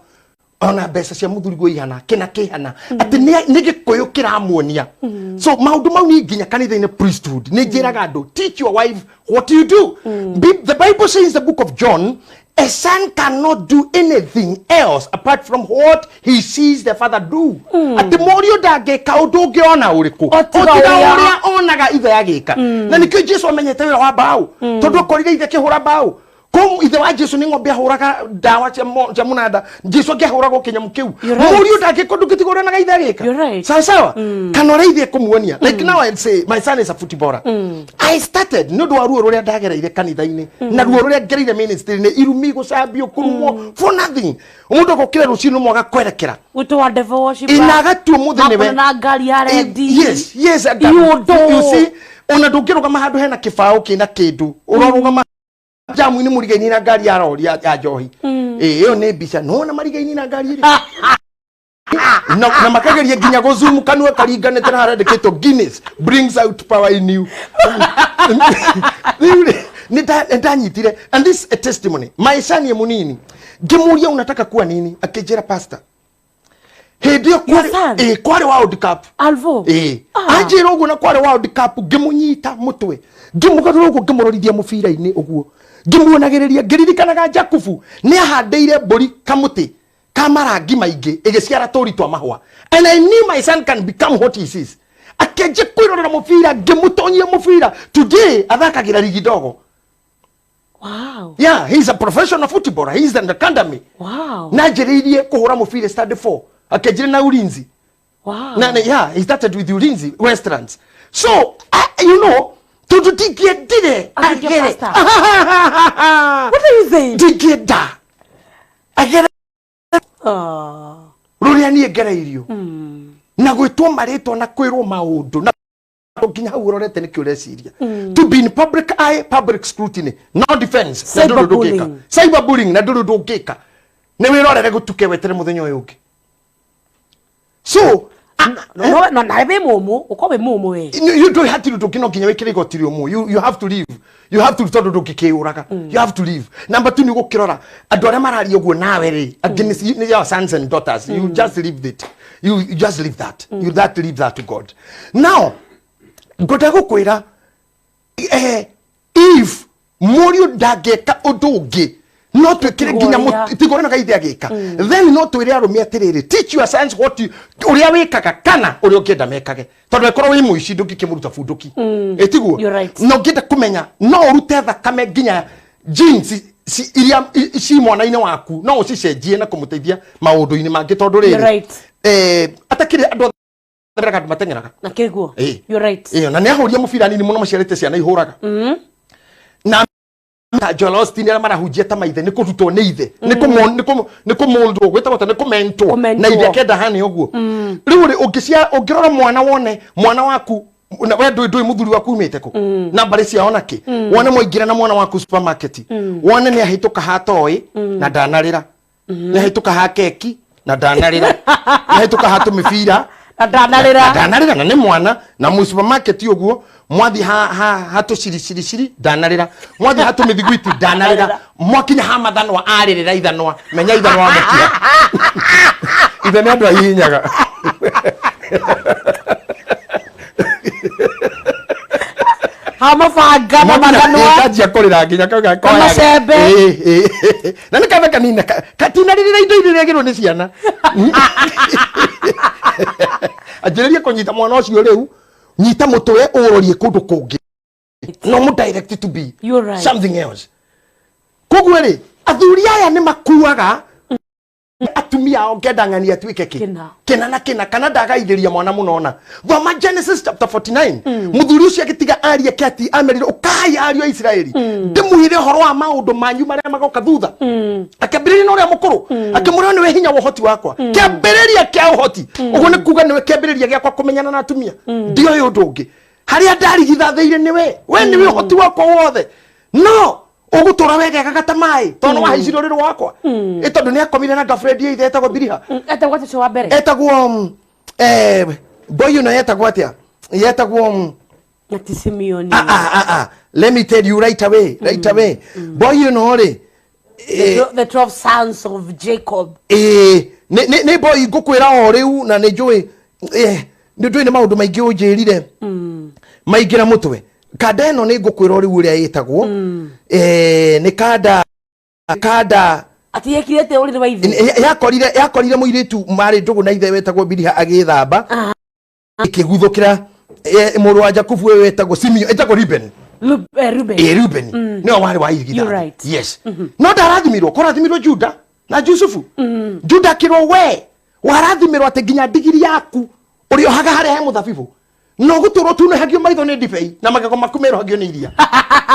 ona mbeca cia mũthuri ihana kĩna kĩhana, atĩ nĩ gĩkũyũ kĩramuonia. So maũndũ mau niĩ nginya kanitha-inĩ, priesthood, nĩ njĩraga andũ, teach your wife what you do. The Bible says, the book of John, a son cannot do anything else apart from what he sees the father do, atĩ mũriũ ndangĩka ũndũ ũngĩ ona ũrĩkũ O tiga o tiga ũrĩa ũrĩa onaga ithe agĩka. Na nĩkĩo Jesu amenyete wĩra wa mbaũ, tondũ akorire ithe akĩhũra mbaũ. Kũu ithe wa Jesu nĩ ng'ombe ahũraga ndawa cia mũnanda, Jesu angĩahũragwo kĩnyamũ kĩu. You're right. Mũriũ ndangĩka ũndũ ũngĩ tiga ũrĩa onaga ithe agĩka. You're right. Sawa sawa, kana ũrĩa ithe ekũmuonia. Like now I'd say my son is a footballer. I started nĩ ũndũ wa ruo rũrĩa ndagereire kanitha-inĩ na ruo rũrĩa ngereire ministry-inĩ, irumi, gũcambio, kũrumwo for nothing. Mũndũ agokĩra rũcinĩ mwaga kwerekera Gwĩtwo wa devil worshiper. Ina agatua mũthĩ nĩwe. Makona na ngari ya rendi. Yes. Iũndũ. You see, ona ndũngĩrũgama handũ hena kĩbaũ kĩna kĩndũ, ũrarũgama jamu-inĩ mũrigaini na ngari ya rori ya njohi. Ĩ, ĩyo nĩ mbica nona marigaini na ngari ĩrĩ na makageria nginya gũzoom kanua karinganĩte na harandĩkĩtwo "Guinness brings out power in you". Rĩu rĩ, nĩ ndanyitire, and this a testimony, my son ye munini, ngĩmũria, "Unataka kuwa nini?" Akĩnjĩra, "Pastor." Hĩndĩ ĩyo Your son? Ĩ, kwarĩ World Cup. Alvo. Ĩ, anjĩra ũguo, na kwarĩ World Cup, ngĩmũnyita mũtwe, ngĩmũgarũra ũguo, ngĩmũrorithia mũbira-inĩ ũguo, ngĩmuonagĩrĩria, ngĩririkanaga Jakubu nĩ ahandĩire mbũri kamũtĩ ka marangi maingĩ ĩgĩciara tũri twa mahũa, and I knew my son can become what he sees. Akĩanjia kwĩrorera mũbira, ngĩmũtonyia mũbira. Today athakagĩra ligi ndogo. Yeah, he's a professional footballer. He's an academy. Na njĩrĩirie kũhũra mũbira stade 4, akĩanjĩra na Ulinzi. Na, yeah, he started with Ulinzi Westlands. So you know, tondũ ndingĩendire Agĩtua agere pastor. What are you saying? Ndingĩenda agere Ah. rũrĩa niĩ ngereirio na gwĩtwo marĩtwa na kwĩrwo maũndũ na nginya hau ũrorete nĩkĩ ũreciria to be in public eye, public scrutiny, no defense, na ndũrĩ ũndũ ũngĩka. Cyberbullying. Cyberbullying, na ndũrĩ ũndũ ũngĩka, nĩ wĩrorere gũtuke wetere mũthenya ũyũ ũngĩ. So No, no, nawe wĩ mũmũ, ũkorwo wĩ mũmũ we. You don't have to do no nginya wĩkĩre igoti rĩũmũ. You have to leave, you have to, tondũ ndũngĩkĩyũraga, you have to leave. Number two, nĩ ũgũkĩrora andũ arĩa mararia ũguo nawe rĩ, angĩ nĩ your sons and daughters. You just leave it, you just leave that, you that leave that to God. Now ngwenda gũkwĩra, if mũriũ ndangĩka ũndũ ũngĩ no twĩkĩre nginya Tiga ũrĩa. tiga ũrĩa ithe agĩka, then no twĩre arũme atĩrĩrĩ, teach your sons what you, ũrĩa wĩkaga kana ũrĩa ũngĩenda mekage, tondũ angĩkorwo wĩ mũici ndũngĩkĩmũruta bunduki, ĩtiguo? You're right. Na ũngĩenda kũmenya no ũrute thakame nginya jeans iria ci mwana-inĩ waku, no ũcicenjie na kũmũteithia maũndũ-inĩ mangĩ, tondũ You're rĩrĩ right. atakĩrĩ andũ othe andũ mateng'eraga. Na kĩguo. Ĩ. You're right. Ĩyo na nĩ ahũria mũbira nini mũno maciarĩte ciana ihũraga na ta Joel Osteen arĩa marahunjia ta maithe nĩ kũrutwo nĩ ithe, nĩ kũmũndwo gwĩtagwo ta nĩ kũmentwo Kũmentwo. na ithe akenda hane ũguo. Rĩu rĩ, ũngĩrora mwana wone mwana waku Na we ndũĩ mũthuri waku umĩte kũ na mbarĩ ciao na kĩ. Wone mwaingĩra na mwana waku supermarket, wone nĩ ahĩtũka ha toy na ndanarĩra, nĩ ahĩtũka ha keki na ndanarĩra, nĩ ahĩtũka ha tũmĩbira na ndanarĩra. Ndanarĩra, na nĩ mwana na mu supermarket ũguo mwathi ha ha ha tũciriciriciri ndanarĩra, mwathi ha tũmĩthiguiti ndanarĩra, mwakinya ha mathanwa arĩrĩra ithanwa, menya ithanwa mũkia ithe nĩ andũ ahihinyaga. Ha mabanga na mathanwa. Kanjia kũrĩra nginya kauga Na macembe. Na nĩ kabe kanini katinarĩrĩra indo iria irĩagĩrwo nĩ ciana. Anjĩrĩria kũnyita mwana ũcio rĩu, nyita mũtwe ũrorie kũndũ kũngĩ, no mũ direct to be You're right. something else. Koguo rĩ, athuri aya nĩ makuaga atumia ao ngenda ng'ani atuĩke kĩ. Kĩna. Kĩna na kĩna kana ndagaithĩria mwana mũno. Ona thoma Genesis chapter 49, mũthuri ũcio agĩtiga arie ke ati amerire, ũkai ariũ a Isiraeli, ndĩmwĩre ũhoro wa maũndũ manyu marĩa magoka thutha. Akĩambĩrĩria na ũrĩa mũkũrũ, akĩmwĩra nĩwe hinya wa ũhoti wakwa, kĩambĩrĩria kĩa ũhoti. Ũguo nĩ kuga nĩwe kĩambĩrĩria gĩakwa kũmenyana na atumia, ndioĩ ũndũ ũngĩ. Harĩa ndarigithathĩire nĩwe, we nĩwe ũhoti wakwa wothe. No ũgũtũra wegegaga ta maĩ tondũ nĩ wahaicire ũrĩrĩ wakwa ĩ, tondũ nĩ akomire na girlfriend ya ithe etagwo Biriha. Etagwo atĩa ũcio wa mbere? Etagwo boy ĩno yetagwo atĩa, yetagwo Na ti Simeoni. Ah, ah, ah, ah. Let me tell you right away, right away, boy ĩno rĩ, The 12 sons of Jacob. Nĩ boy ngũkwĩra o rĩu, na nĩ njũĩ nĩ ndũĩ nĩ maũndũ maingĩ ũnjĩrire maingĩra mũtwe. Kanda ĩno nĩ ngũkwĩra o rĩu ũrĩa ĩtagwo, nĩ kanda. Ati yekire atĩa ũrĩrĩ wa ithe? Yakorire mũirĩtu marĩ ndũgũ na ithe wetagwo Biliha agĩthamba, ĩkĩguthũkĩra mũrũ wa Jakubu ũyũ wetagwo Simeo, ĩtagwo Ruben. Ruben. Ruben nĩwe warĩ wa irigithathi. You're right. Yes, no ndarathimirwo, kũrathimirwo Juda na Jusufu. Juda akĩrwo, we warathimirwo atĩ nginya ndigiri yaku ũrĩohaga harĩa he mũthabibũ, no gũtũrwo tunehagio maitho nĩ ndibei na magego maku merohagio nĩ iria.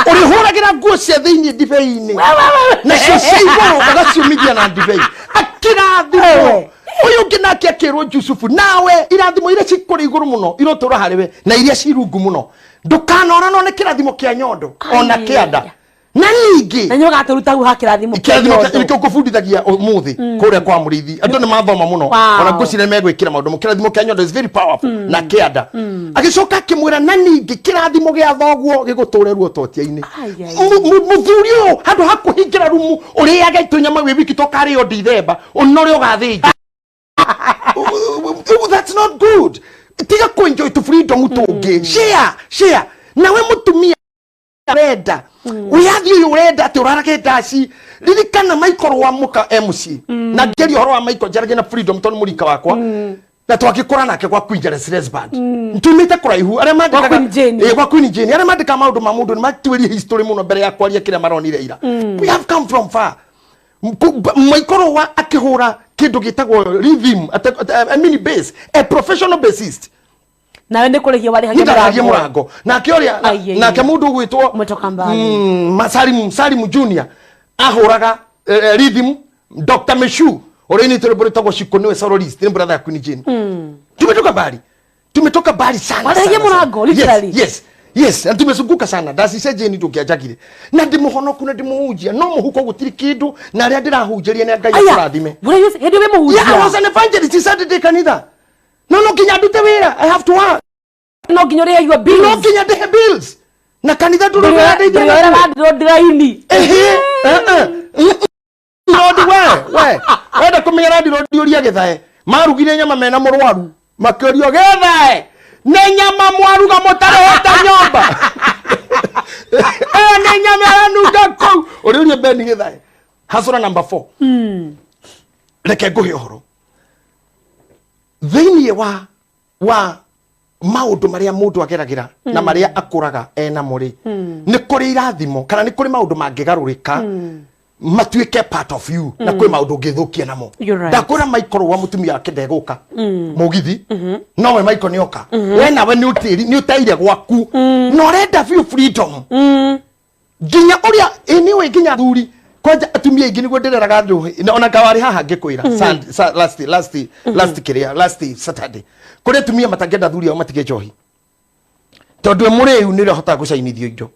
Ũrĩhũragĩra nguo cia thĩinĩ ndibei-inĩ, nacio cia igũrũ ũgaciũmithia na ndibei. Akĩrathimwo. Ewe. Ũyũ ũngĩ nake akĩrwo Jusufu, nawe irathimo iria cikũrĩ igũrũ mũno irotũra harĩ we, na iria ci rungu mũno ndũkanoranwo nĩ kĩrathimo kĩa nyondo ona kĩanda na ningĩ. Na nĩ ũgatũruta hau ha kĩrathimo kĩa kĩrathimo nyondo. Nĩkĩo ngũbundithagia ũmũthĩ kũrĩa kwa mũrĩithi, andũ nĩ mathoma mũno. Ona ngwĩciria megwĩkĩra maũndũ mo. Kĩrathimo kĩa nyondo is very powerful na kĩanda. Agĩcoka akĩmwĩra, na ningĩ kĩrathimo gĩa thoguo gĩgũtũre ruototia-inĩ. Ai, ai. Mũthuri ũyũ handũ ha kũhingĩra rumu ũrĩage tũnyama wĩ wiki tokarĩo ndithemba ũnore ũgathĩnja. That's not good. Tiga kũ-enjoy tu freedom tũngĩ, share, share. Nawe mũtumia ũrenda wĩyathi ũyũ, ũrenda atĩ ũrarage ndaci, ririkana Michael wa mũka MC na ngĩaria ũhoro wa Michael njaragia na freedom tondũ mũrika wakwa na twagĩkũra nake gwa Queen Janes Lesband, tumĩte kũraihu. Arĩa mandĩkaga Queen Jane. Gwa Queen Jane, arĩa mandĩkaga maũndũ ma mũndũ nĩ matuĩrie history mũno mbere ya kwaria kĩrĩa maronire ira. We have come from far. Michael wa akĩhũra kĩndũ gĩtagwo rhythm, I mean bass, a professional bassist. Nawe nĩ kũrĩhia warĩhagia Nindaragia mũrango. Mũrango nake ũrĩa Ai, ai, nake ai. mũndũ ũgwĩtwo Umetoka mbali. Salimu Junior ahũraga rhythm. Dr. Meshu ũrĩa inĩte rwĩmbo rwĩtagwo Shiko nĩwe soloist, nĩ brother ya Queen Jane. Tumetoka mbali, tumetoka mbali sana, Warĩhagia sana, sana. mũrango, literally. Yes, na tumezunguka sana. Ndacice Jane ndũngĩanjagire na ndĩ mũhonoku na ndĩ mũhunjia, no mũhuko gũtirĩ kĩndũ, na arĩa ndĩrahunjĩria nĩ Ngai Aya, akũrathime. Hĩndĩ wĩ mũhunjia? Yeah, I was an evangelist Saturday kanitha. No nginya ndute wĩra. I have to work. No nginya ũrĩhe your No bills. nginya ndĩhe bills. Na kanitha ndũrũmĩra. Ndũrĩoera landlord raini. Ehe. Eh, eh. Landlord we. Wenda kũmenya landlord ũria gĩthae. Marugire nyama mena mũrwaru. Makĩũrio, gĩthae. Nĩ nyama mwaruga mũtarehete nyũmba. Ĩyo nĩ nyama ĩranunga kũu. Ũrĩũrie Ben gĩthae. Hasura number 4. Reke ngũhe ũhoro thĩinĩ wa maũndũ marĩa mũndũ ageragĩra na marĩa akũraga enamo rĩ, nĩ kũrĩ irathimo kana nĩ kũrĩ maũndũ mangĩgarũrĩka matuĩke part of you, na kwĩ maũndũ ũngĩthũkia namo. You're right. Ndakwĩra Michael wa mũtumia wake ndegũka mũgithi, nowe Michael nĩ oka. We nawe nĩ ũtĩri nĩ ũteire gwaku na ũrenda biũ freedom nginya ũrĩa ĩ nĩ nginya thuri kwanja atumia aingĩ nĩguo ndĩreraga andũ ona ngawarĩ haha ngĩkwĩra last last last kĩrĩa last Saturday, kũrĩ atumia matangĩenda thuri ao matige njohi. Tondu mũrĩu nĩ ũrĩa gũcainithio indo.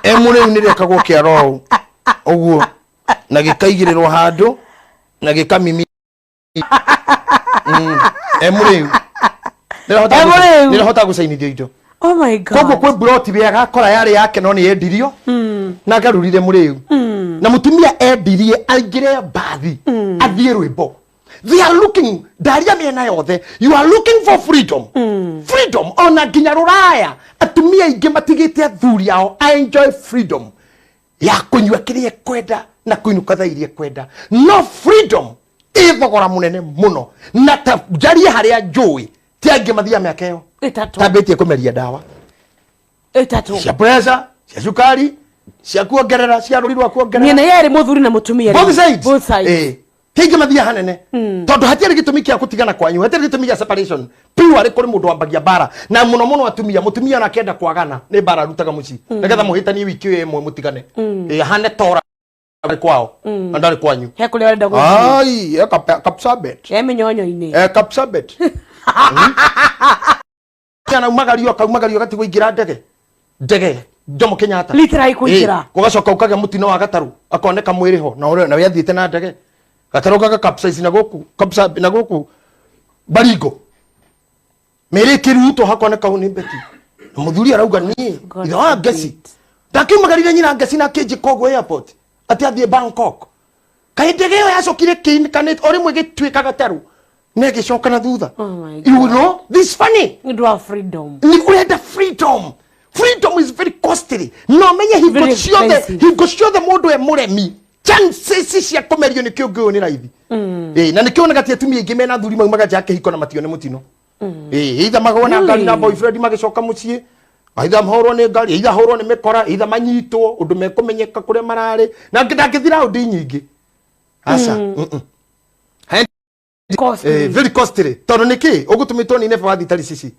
E mũrĩu nĩ rĩakagwo kĩaro ũũ ũguo na gĩkaigĩrĩrwo handũ na gĩkamimi. E mũrĩu nĩ ũrahota gũcainithio indo. Oh my God. Koguo kwĩ mburoti we agakora yarĩ yake no nĩ yendirio na agarũrire mũrĩu na mũtumia endirie aingĩre mbathi athiĩ rwĩmbo. They are looking ndaria mĩena yothe. You are looking for freedom. Freedom ona nginya rũraya atumia aingĩ matigĩte athuri ao I enjoy freedom ya kũnyua kĩrĩa ekwenda na kũinũka thaa iria ekwenda. No freedom ĩ thogora mũnene mũno na ta njarie harĩa njũĩ ti aingĩ mathiaga mĩaka ĩyo Ĩtatũ. tambĩtie kũmeria ndawa Ĩtatũ. cia pressure, cia cukari, cia kuongerera, cia rũri rwa kuongerera. Mĩena yerĩ mũthuri na mũtumia. Both sides. Both sides. Eh. Ti aingĩ mathiaga hanene tondũ hatiarĩ gĩtũmi kĩa gũtigana kwanyu, hatiarĩ gĩtũmi gĩa separation. Pure kũrĩ mũndũ wambagia mbara na mũno mũno atumia. Mũtumia ona akĩenda kwagana nĩ mbara arutaga mũciĩ nĩgetha mũhĩtanie wiki ĩyo ĩmwe mũtigane. Ahane tora arĩ kwao na ndarĩ kwanyu. He kũrĩa ũrenda gũthiĩ. Ai, e Kapsabet. He mĩnyonyo-inĩ. E Kapsabet. Kana umagario akaumagario gatigwo ingĩra ndege. Ndege Jomo Kenyatta. Literally kũingĩra. Gũgacoka ũkagĩa mũtino wa gatarũ akoneka mwĩrĩ ho na ũrĩa na we athiĩte na ndege. Gatarũ gaga capsize na gũkũ capsize na gũkũ Baringo. Mĩrĩ ĩkĩrutwo hakoneka hau nĩ Betty. Na mũthuri arauga niĩ God ithe wa Ngeci. forbid. Ndakiumagarire nyina Ngeci na akĩnjĩka ũguo airport atĩ athiĩ Bangkok. Kaĩ ndege ĩyo yacokire ĩkĩinĩkanĩte o rĩmwe ĩgĩtuĩka gatarũ na ĩgĩcoka na thutha. Oh my You God. know, this is funny. Nĩ ũndũ wa freedom. Nĩ ũrenda freedom. Freedom is very costly. No menye hingo Very ciothe, expensive. hingo ciothe mũndũ e mũremi. Chances cia kũmerio nĩ kĩũngũ ũyũ nĩ raithi. Na nĩkĩo wonaga ti atumia aingĩ mena athuri maumaga nja ya kĩhiko na matione mũtino. Either magũe na ngari na Really? boyfriend magĩcoka mũciĩ, either mahũrwo nĩ ngari, either ahũrwo nĩ mĩkora, either manyitwo ũndũ mekũmenyeka kũrĩa mararĩ. Na ndangĩthi raundi nyingĩ. Aca. Costly. Very costly. Tondũ nĩkĩ ũgũtũmĩtwo nĩ neba wathiĩ Taricici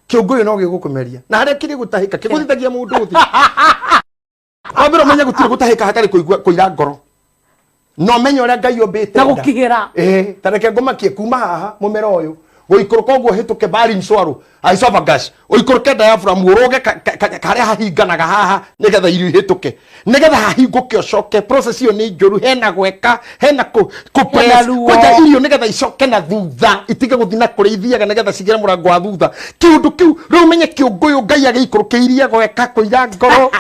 kĩũngũ ũyũ no gĩgũkũmeria na harĩa kĩrĩ gũtahĩka kĩgũthithagia mũndũ ũthĩ. Wambere ũmenye gũtirĩ gũtahĩka hatarĩ kũigua kũira ngoro. No menye ũrĩa Ngai ombĩte Na nda. gũkigĩra. Ta reke ngũmakie kuma haha mũmera ũyũ gũikũrũka ũguo hĩtũke Barium swallow esophagus ũikũrũke diaphragm ũrũge harĩa hahinganaga haha nĩgetha irio ihĩtũke nĩgetha hahingũke ũcoke. Process ĩyo nĩ njũru, hena gweka, hena kũ Hena press, ruo. kwenja irio nĩgetha icoke na thutha itige gũthiĩ na kũrĩa ithiaga nĩgetha cigĩre mũrango wa thutha. Kĩũndũ kĩu rĩu ũmenye kĩũngũyũ Ngai agĩikũrũkĩirie gweka kũira ngoro.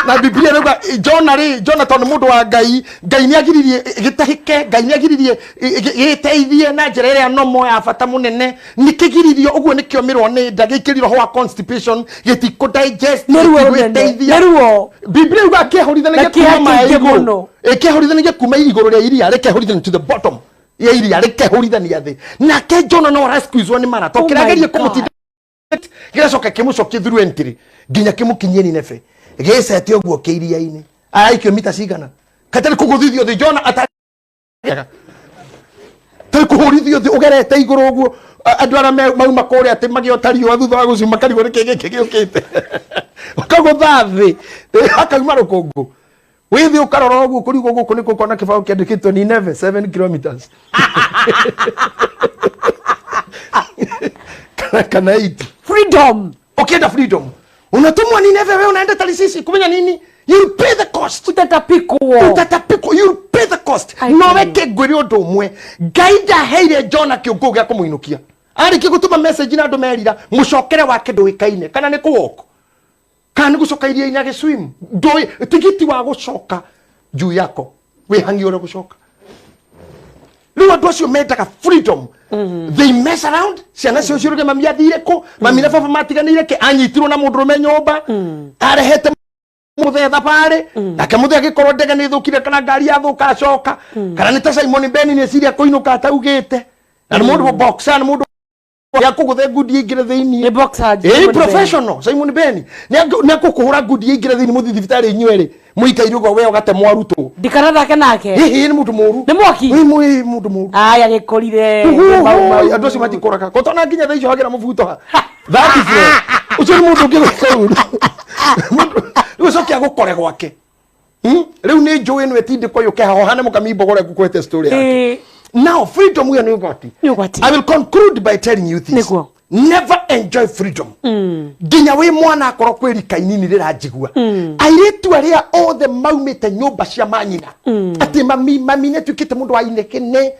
Na Biblia ĩrauga Jona rĩ, Jona tondũ nĩ mũndũ wa Ngai, Ngai nĩ agiririe gĩtahĩke, Ngai nĩ agiririe gĩteithie na njĩra ĩrĩa nomo ya bata mũnene. Nĩ kĩgiririo ũguo nĩkĩo mĩrwo nĩ nda, gĩikĩrio roho wa constipation, gĩtikũ digest, Nĩ ruo rũnene. gĩtigwĩteithia. Nĩ ruo. Biblia yuga kĩehũrithanĩrie Na kĩeha kuma maĩ kĩingĩ igũrũ. mũno. Kĩehũrithanĩrie kuma igũrũ rĩa iria, rĩkehũrithania to the bottom ya iria, rĩkehũrithania thĩ. Nake Jona no rescuezwo nĩ mara, tondũ Oh my kĩrageria God. kũmũtinda gĩgacoka kĩmũcokie through entry nginya kĩmũkinyie Nineve. Gĩcete ũguo kĩiria-inĩ. Araikio mita cigana? Katarĩ kũgũthithio thĩ Jona atarĩ tarĩ kũhũrithio thĩ ũgerete igũrũ ũguo. Andũ arĩa mauma kũrĩa atĩ magĩota riũa thutha wa gũcuma karigwo nĩkĩ gĩkĩ gĩũkĩte. Ũkagũtha thĩ, akauma rũkũngũ. Wĩ thĩ ũkarora ũguo kũrigwo gũkũ nĩkuo ũkona kĩbaũ kĩandĩkĩtwo Nineve 7 kilometers. Kana 8. Freedom. Ukienda freedom. Unatumwa Nineve, wewe unaenda Tarisisi kumenya nini? You pay the cost. Utatapikwo. Utatapikwo. You pay the cost. I No tell you. weke ngwĩre ũndũ ũmwe. Ngai ndaheire Jona kĩũngũ gĩa kũmũinũkia. Arĩkia gũtũma message na andũ merira, mũcokere wake ndũĩkaine. Kana nĩ kũwalk. Kana nĩ gũcoka iria-inĩ agĩswim. Ndũĩ, tigiti wa gũcoka juu yako. Wĩhang'ie ũrĩa gũcoka. Rĩu andũ acio mendaga freedom. They mess around. Ciana cio ciũrũge mami athire kũ, mami na baba matiganĩire kĩ, anyitirwo na mũndũrũme nyũmba, arehete mũthee thabarĩ, nake mũthee agĩkorwo ndege nĩ ĩthũkire kana ngari yathũka acoka, kana nĩ ta Simon Beni nĩ eciria kũinũka ataugĩte. Na nĩ mũndũ boxer, nĩ mũndũ ya kũgũthe ngundi ĩingĩre thĩinĩ. Nĩ boxer, Ĩĩ, Simon Beni. professional Simon Beni. Nĩ akũkũhũra ngundi ĩingĩre thĩinĩ mũthiĩ thibitarĩ inyuĩ erĩ. Mũikaire ũguo we ũgatemwo arutwo. Ndikanathake nake. Hihi nĩ mũndũ mũũru. Nĩ mwaki? Ĩĩ, mũndũ mũũru. Aya, gĩkũrire. Uhuhu, andũ acio matikũraga. Kotona nginya thaa icio hagĩra mũbuto ha. That is wrong. Ũcio nĩ mũndũ ũngĩ gwĩka ũru. Rĩu ũcoke agũkore gwake. Rĩu nĩ njũĩ ĩno ĩtindĩkwo yũke haha, ũhane mũkami mbogore ngũkwĩte story yake. Now, freedom ĩyo nĩ ũgwati. Nĩ ũgwati. I will conclude by telling you this. Nĩguo. Never enjoy freedom nginya wĩ mwana, akorwo kwĩ rika inini rĩranjigua. Airĩtu arĩa othe maumĩte nyũmba cia manyina atĩ mami, mami nĩ atuĩkĩte mũndũ wa inegene,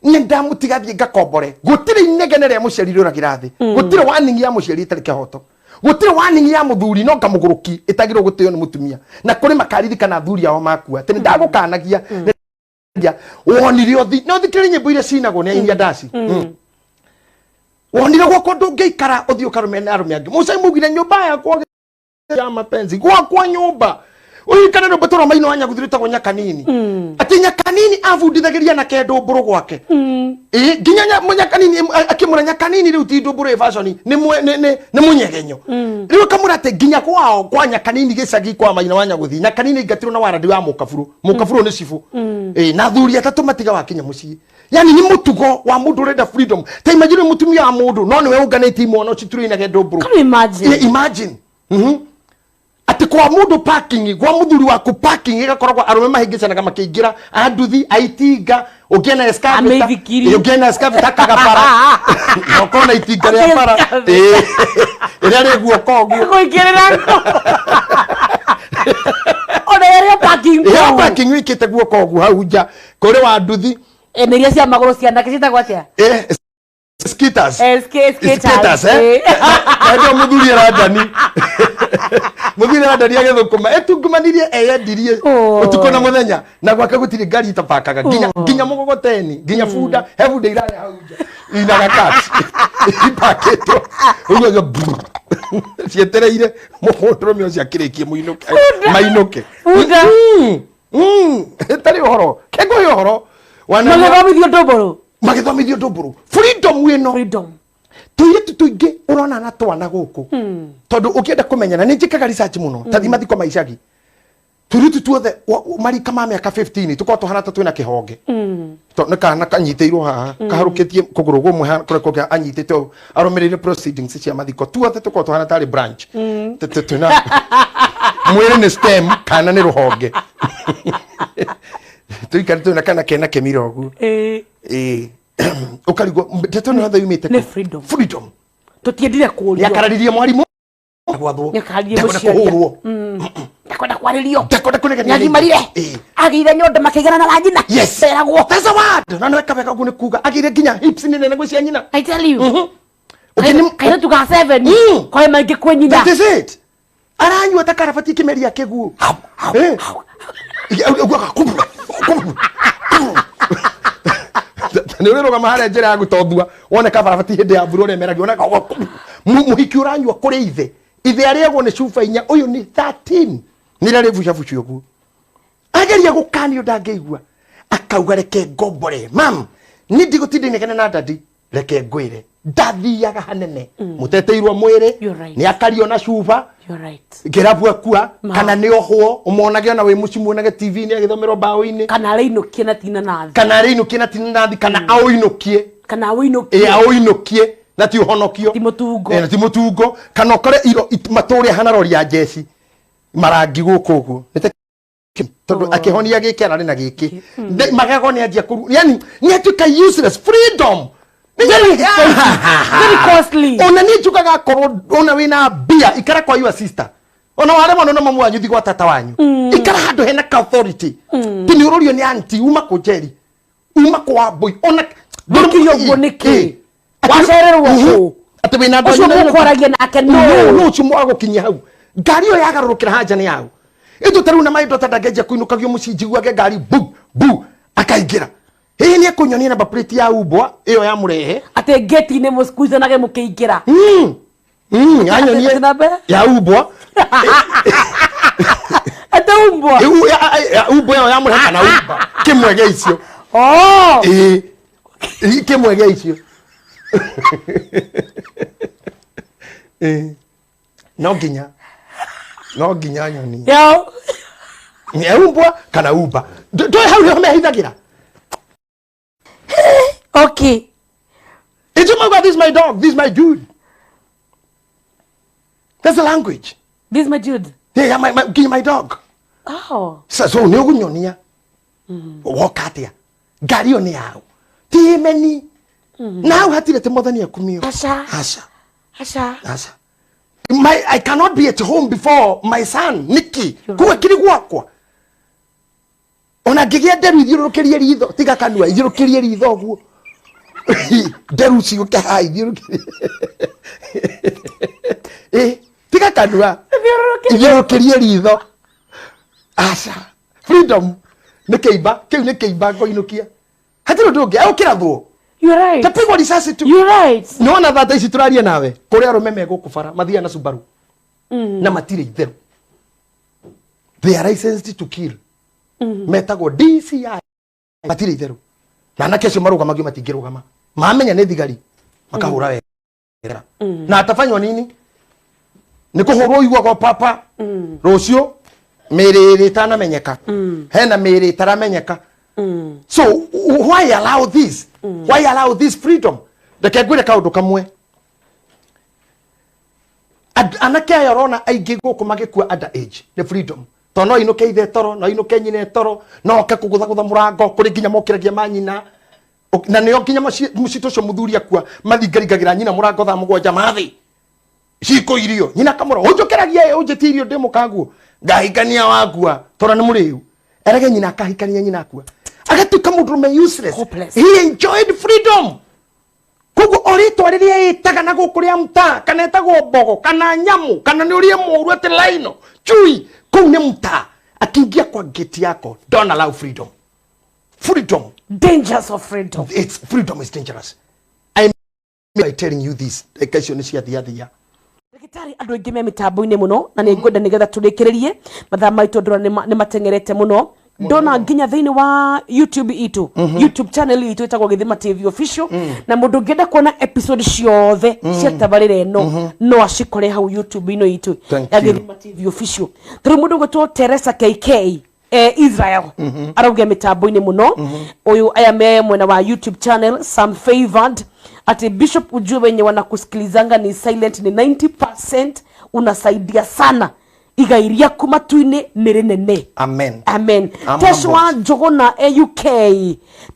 nĩ ndamũtiga thiĩ ngakombore, gũtirĩ inegene rĩa mũciari rĩũragĩra thĩ. Gũtirĩ warning ya mũciari ĩtarĩ kĩhoto. Gũtirĩ warning ya mũthuri no ngamũgũrũki ĩtagĩrwo gũtĩo nĩ mũtumia. Na kũrĩ makaririkana athuri ao makua atĩ nĩ ndagũkanagia. Wonire ũthi no thikĩrĩrie nyĩmbo iria cinagwo nĩ aini a ndaci. Wonire gwakwa ndũngĩikara ũthiĩ ũkarũme na arũme angĩ. Mũcai maugire nyũmba yakwa ya mapenzi, gwakwa nyũmba ũririkane rwĩmbo tũrwa maino wa Nyaguthi rwĩtagwo Nyakanini, atĩ Nyakanini abundithagĩria na ndũmbũrũ gwake. Ĩ, nginya Nyakanini akĩmũra Nyakanini rĩu ti ndũmbũrũ ĩ fashion, nĩ mũnyegenyo. Rĩu akamũra atĩ nginya kwao kwa Nyakanini gĩcagi kwa maina wa Nyaguthi, Nyakanini aingatirwo na warandi wa mũkaburu. Mũkaburu nĩ cibũ. Ĩ, na athuri atatũ matiga wakinya mũciĩ. Yani nĩ mũtugo wa mũndũ ũrenda freedom. Ta imagine mũtumia wa mũndũ no nĩwe ũnganĩtie imwana ũcituĩinage ndũmbũrũ. Can you imagine? Yeah, imagine. Atĩ kwa mũndũ parking, gwa mũthuri waku parking ĩgakoragwo arũme mahĩngĩcanaga makĩingĩra, anduthi, aitinga, ũngĩona excavator. Amĩithikiri. Ĩ, ũngĩona excavator kagabara na ũkona itinga rĩa bara. Ĩ, ĩrĩa rĩ guoko ũguo. Kũingĩrĩra ona ĩrĩa parking ĩyo kũu. Parking wĩkĩte guoko ũguo hau nja kũrĩ wa nduthi. Eh, nĩ iria cia magũrũ cianake ciĩtagwo atĩa? Eh, skaters. Eh, skaters. Skaters, eh? Eh. Na ndio mũthuri arandani, mũthuri arandani agĩthũkũma etungumanirie eyendirie Oh. ũtukũ na mũthenya, na gwake gũtirĩ ngari itapakaga nginya nginya mũgogoteni, nginya bunda, he bunda irarĩa hau nja inaga kat ipakĩtwo ũguo ũguo brr. Cietereire mũndũrũme ũcio akĩrĩkie mũinũke, mainũke. Bunda. Ĩtarĩ ũhoro kengũhe ũhoro. Magĩthomithio ndũmbũrũ. Magĩthomithio ndũmbũrũ. Freedom ĩno. Freedom. Tũirĩtu tũingĩ ũrona na twana gũkũ, tondũ ũngĩenda kũmenyana nĩ njĩkaga research mũno, ta thiĩ mathiko ma icagi, tũirĩtu tuothe marika ma mĩaka 15 tũkorwo tũhana ta twĩna kĩhonge. Nĩ kana kanyitĩirwo haha kaharũkĩtie kũgũrũ gũmwe kũrĩa kũngĩ anyitĩte ũũ arũmĩrĩire proceedings cia mathiko. Tuothe tũkorwo tũhana tarĩ branch. Twĩna mwĩrĩ nĩ stem kana nĩ rũhonge tũikare twĩna kana kena kĩmira ũguo. Ĩĩ, ũkarigwo ndeto ĩno yothe yumĩte Nĩ kũ? Freedom. Freedom. Tũtiendire kũũrio. Nĩakararirie mwarimũ gwathwo. Nĩakararirie Ndekwenda mũciari. kũhũrwo. Ndakwenda kwarĩrio. Ndekwenda kũnegenia. Nĩagimarire. Agĩire nyondo makĩigana na wa nyina. Nderagwo. That's a word. Na nĩweka wega ũguo nĩ kuga agĩire nginya hips nĩ nene gwĩ cia nyina. I tell you. Ũkĩni- Kairĩtu ga 7 kwaĩ maingĩ kwĩ nyina. That is it. Aranyua ta karabati kĩmeria kĩguũ. Eh. Ũguo kumbu, kumbu. Nĩ ũrĩrũgama harĩa njĩra ya gũtothua wone kabarabati hĩndĩ ya mbura ũrĩa ĩmeragio, wone mũhiki ũranyua kũrĩ ithe, ithe arĩagwo nĩ cuba inya, ũyũ nĩ 13 nĩ rarĩ bucabuci ũguo ageria gũkanio ndangĩigua, akauga reke ngombore mam, niĩ ndigũtinda inegene na dadi, reke ngwĩre ndathiaga hanene mũteteirwo mwĩrĩ. You're right. Nĩ akario na cuba. You're right. Ngĩrabu akua kana nĩ ohwo ũmonage ona wĩ mũciĩ, muonage TV-inĩ agĩthomerwo mbaũ-inĩ. Kana arĩinũkie na tina nathi. Kana arĩinũkie na tina nathi, kana aũinũkie. Kana ĩ awĩinũkie. Aũinũkie na ti ũhonokio. Ti mũtungo. Ĩ, na ti mũtungo, kana ũkore iro matũũre hana rori ya njeci marangi gũkũ ũguo. Nĩ ta tondũ akĩhonia gĩkĩ ararĩ na gĩkĩ. Magego nĩ anjia kũru, yani nĩ atuĩka useless. Freedom nĩ Very expensive. Very costly. Ona niĩ njugaga akorwo ona wĩna mbia, ikara kwa your sister, ona waremwo no mamu wanyu, thi gwa tata wanyu, ikara handũ hena ka authority. Ti nĩ ũrũrio nĩ anti uma kũ Njeri, uma kũ Wambui, ona Ndũkire ũguo nĩkĩ? Ĩ. Wacererwo kũ? Atĩ wĩna andũ Ũcio anyu na- mũkwaragia nake no nũ? No ũcio mwagũkinyia hau ngari ĩyo yagarũrũkĩra hanja nĩ yau ĩndũ ta rĩu na maĩndũ ta ndangĩanjia kũinũkagio mũciĩ njiguage ngari bu bu akaingĩra hihi nĩ ekũnyonia namba plate ya umbwa ĩyo ya mũrehe. Atĩ ngĩti-inĩ mũsqueezanage mũkĩingĩra. Anyonie. Atĩ namba? Ya umbwa. Atĩ umbwa. Ya umbwa ĩyo ya mũrehe kana umba kĩmwe gĩa icio. Oh. Ĩĩ. Ĩ, kĩmwe gĩa icio. Ĩĩ. No nginya nyonie. Yo. Nĩ umbwa kana umba. Ndũĩ hau nĩho mehithagĩra. It's my God, this is my dog, this is my dude. That's the language. This is my dude. Yeah, give my dog. Oh. So nĩ ũgũnyonia woka atĩa ngari ĩyo nĩ yao ti meni na hau hatirĩ ti mwathani akumio. Aca. Aca. Aca. Aca. I cannot be at home before my son Nikki. Kuwa kiri gwakwa. Ona ngĩgĩa nderu ithiũrũrũkĩrie ritho, tiga kanua, ithiũrũrũkĩrie ritho ũguo. Nderu ciũke haha ithiũrũrũkĩrie. Tiga kanua. Ithiũrũrũkĩrie ritho. Aca. Freedom nĩ kĩimba, kĩu nĩ kĩimba ngũinũkia. Hatirĩ ũndũ ũngĩ, agũkĩrathwo. You're right. Tapigwo risasi tu. You're right. Nĩwona thata ici tũraria nawe, kũrĩa arũme me gũkũ bara, mathiaga na Subaru. Na matirĩ itherũ. They are licensed to kill. Metagwo DCI. Matirĩ itherũ. Na anake acio marũgamagio matingĩrũgama. Mamenya nĩ thigari, makahũra wega. Na atafanywa nini? Nĩ kũhũrwo ũiguagwo papa. Rũciũ mĩĩrĩ ĩrĩ ĩtanamenyeka. Hena mĩĩrĩ ĩtaramenyeka. So why allow this? Why allow this freedom? Reke ngwĩre kaũndũ kamwe. Anake aya ũrona aingĩ gũkũ magĩkua under age nĩ freedom. Tondũ no ainũke ithe toro, no ainũke nyina toro, no oke kũgũthagũtha mũrango, kũrĩ nginya mokĩragia manyina. Na nĩo nginya mũcito ũcio mũthuri akua, mathingaringagĩra nyina mũrango thaa mũgwanja mathĩ. Ciko irio. Nyina akamũra, ũnjũkĩragia ĩ, ũnjĩtie irio ndĩ mũkaguo. Ngahikania wakua, tondũ nĩ mũrĩu. Erege nyina akahikania nyina akua. Agatuĩka mũndũrũme useless. Hopeless. He enjoyed freedom. Koguo o rĩtwa rĩrĩa ĩtaga na gũkũ rĩa mtaa, kana ĩtagwo mbogo, kana nyamũ, kana nĩ ũrĩa mũũru atĩ laino, chui, kũu nĩ mtaa. Akiingia kwa gate yako, don't allow freedom. Freedom. Dangers of freedom. It's freedom is dangerous. I by telling you this, reke icio nĩ ciathiathia. Ndagĩtarĩ, andũ aingĩ me mĩtambo-inĩ mũno na nĩ ngwenda nĩgetha tũrĩkĩrĩrie mathaa maitũ ndĩrona nĩ mateng'erete mũno. Ndona nginya thĩinĩ wa YouTube itũ, YouTube channel itũ ĩtagwo Gĩthima TV Official, na mũndũ ũngĩenda kuona episode ciothe cia tabarĩra ĩno no acikore hau YouTube-inĩ itũ Thank ya you. Gĩthima TV Official. Tondũ mũndũ ũgwĩtwo Teresa KK Israel arauga mĩtambo-inĩ mũno ũyũ, aya me mwena wa YouTube channel. Sam Favored ati Bishop, ujue wenye wanakusikilizanga ni silent ni 90%, unasaidia sana, igai rĩaku matu-inĩ nĩ rĩnene. Amen. Amen. I'm Teshwa humbled. Njogona AUK,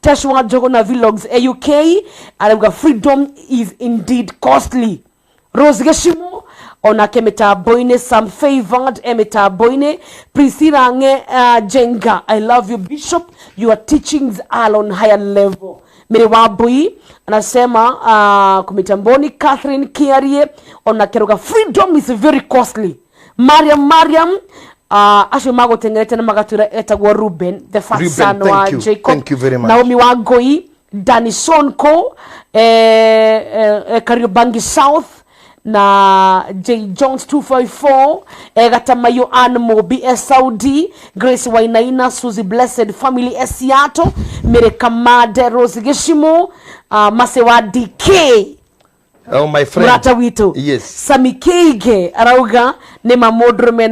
Teshwa Njogona Vlogs AUK arauga freedom is indeed costly. Rose Geshimo onake mĩtambo-inĩ, Sam Favored e mĩtambo-inĩ, Priscilla Nge, Jenga, I love you Bishop, your teachings are on higher level. Mary Wambui anasema kumitamboni. Catherine Kiarie onake arauga freedom is very costly. Mariam, Mariam, acio magũteng'erete na magatwĩra etagwo Ruben, the first Ruben, son thank wa you. Jacob. Thank you very much. Naomi Wangoi, Dani Sonko, Kariobangi South na J Jones 254, Gatamayo Ann Mobi Saudi, Grace Wainaina, Susie Blessed Family Esiato, Mere Kamade, Rose Geshimo, Masewa DK. Oh, my friend. Murata witũ. Yes. Sami Keige arauga nĩ ma mũndũrũme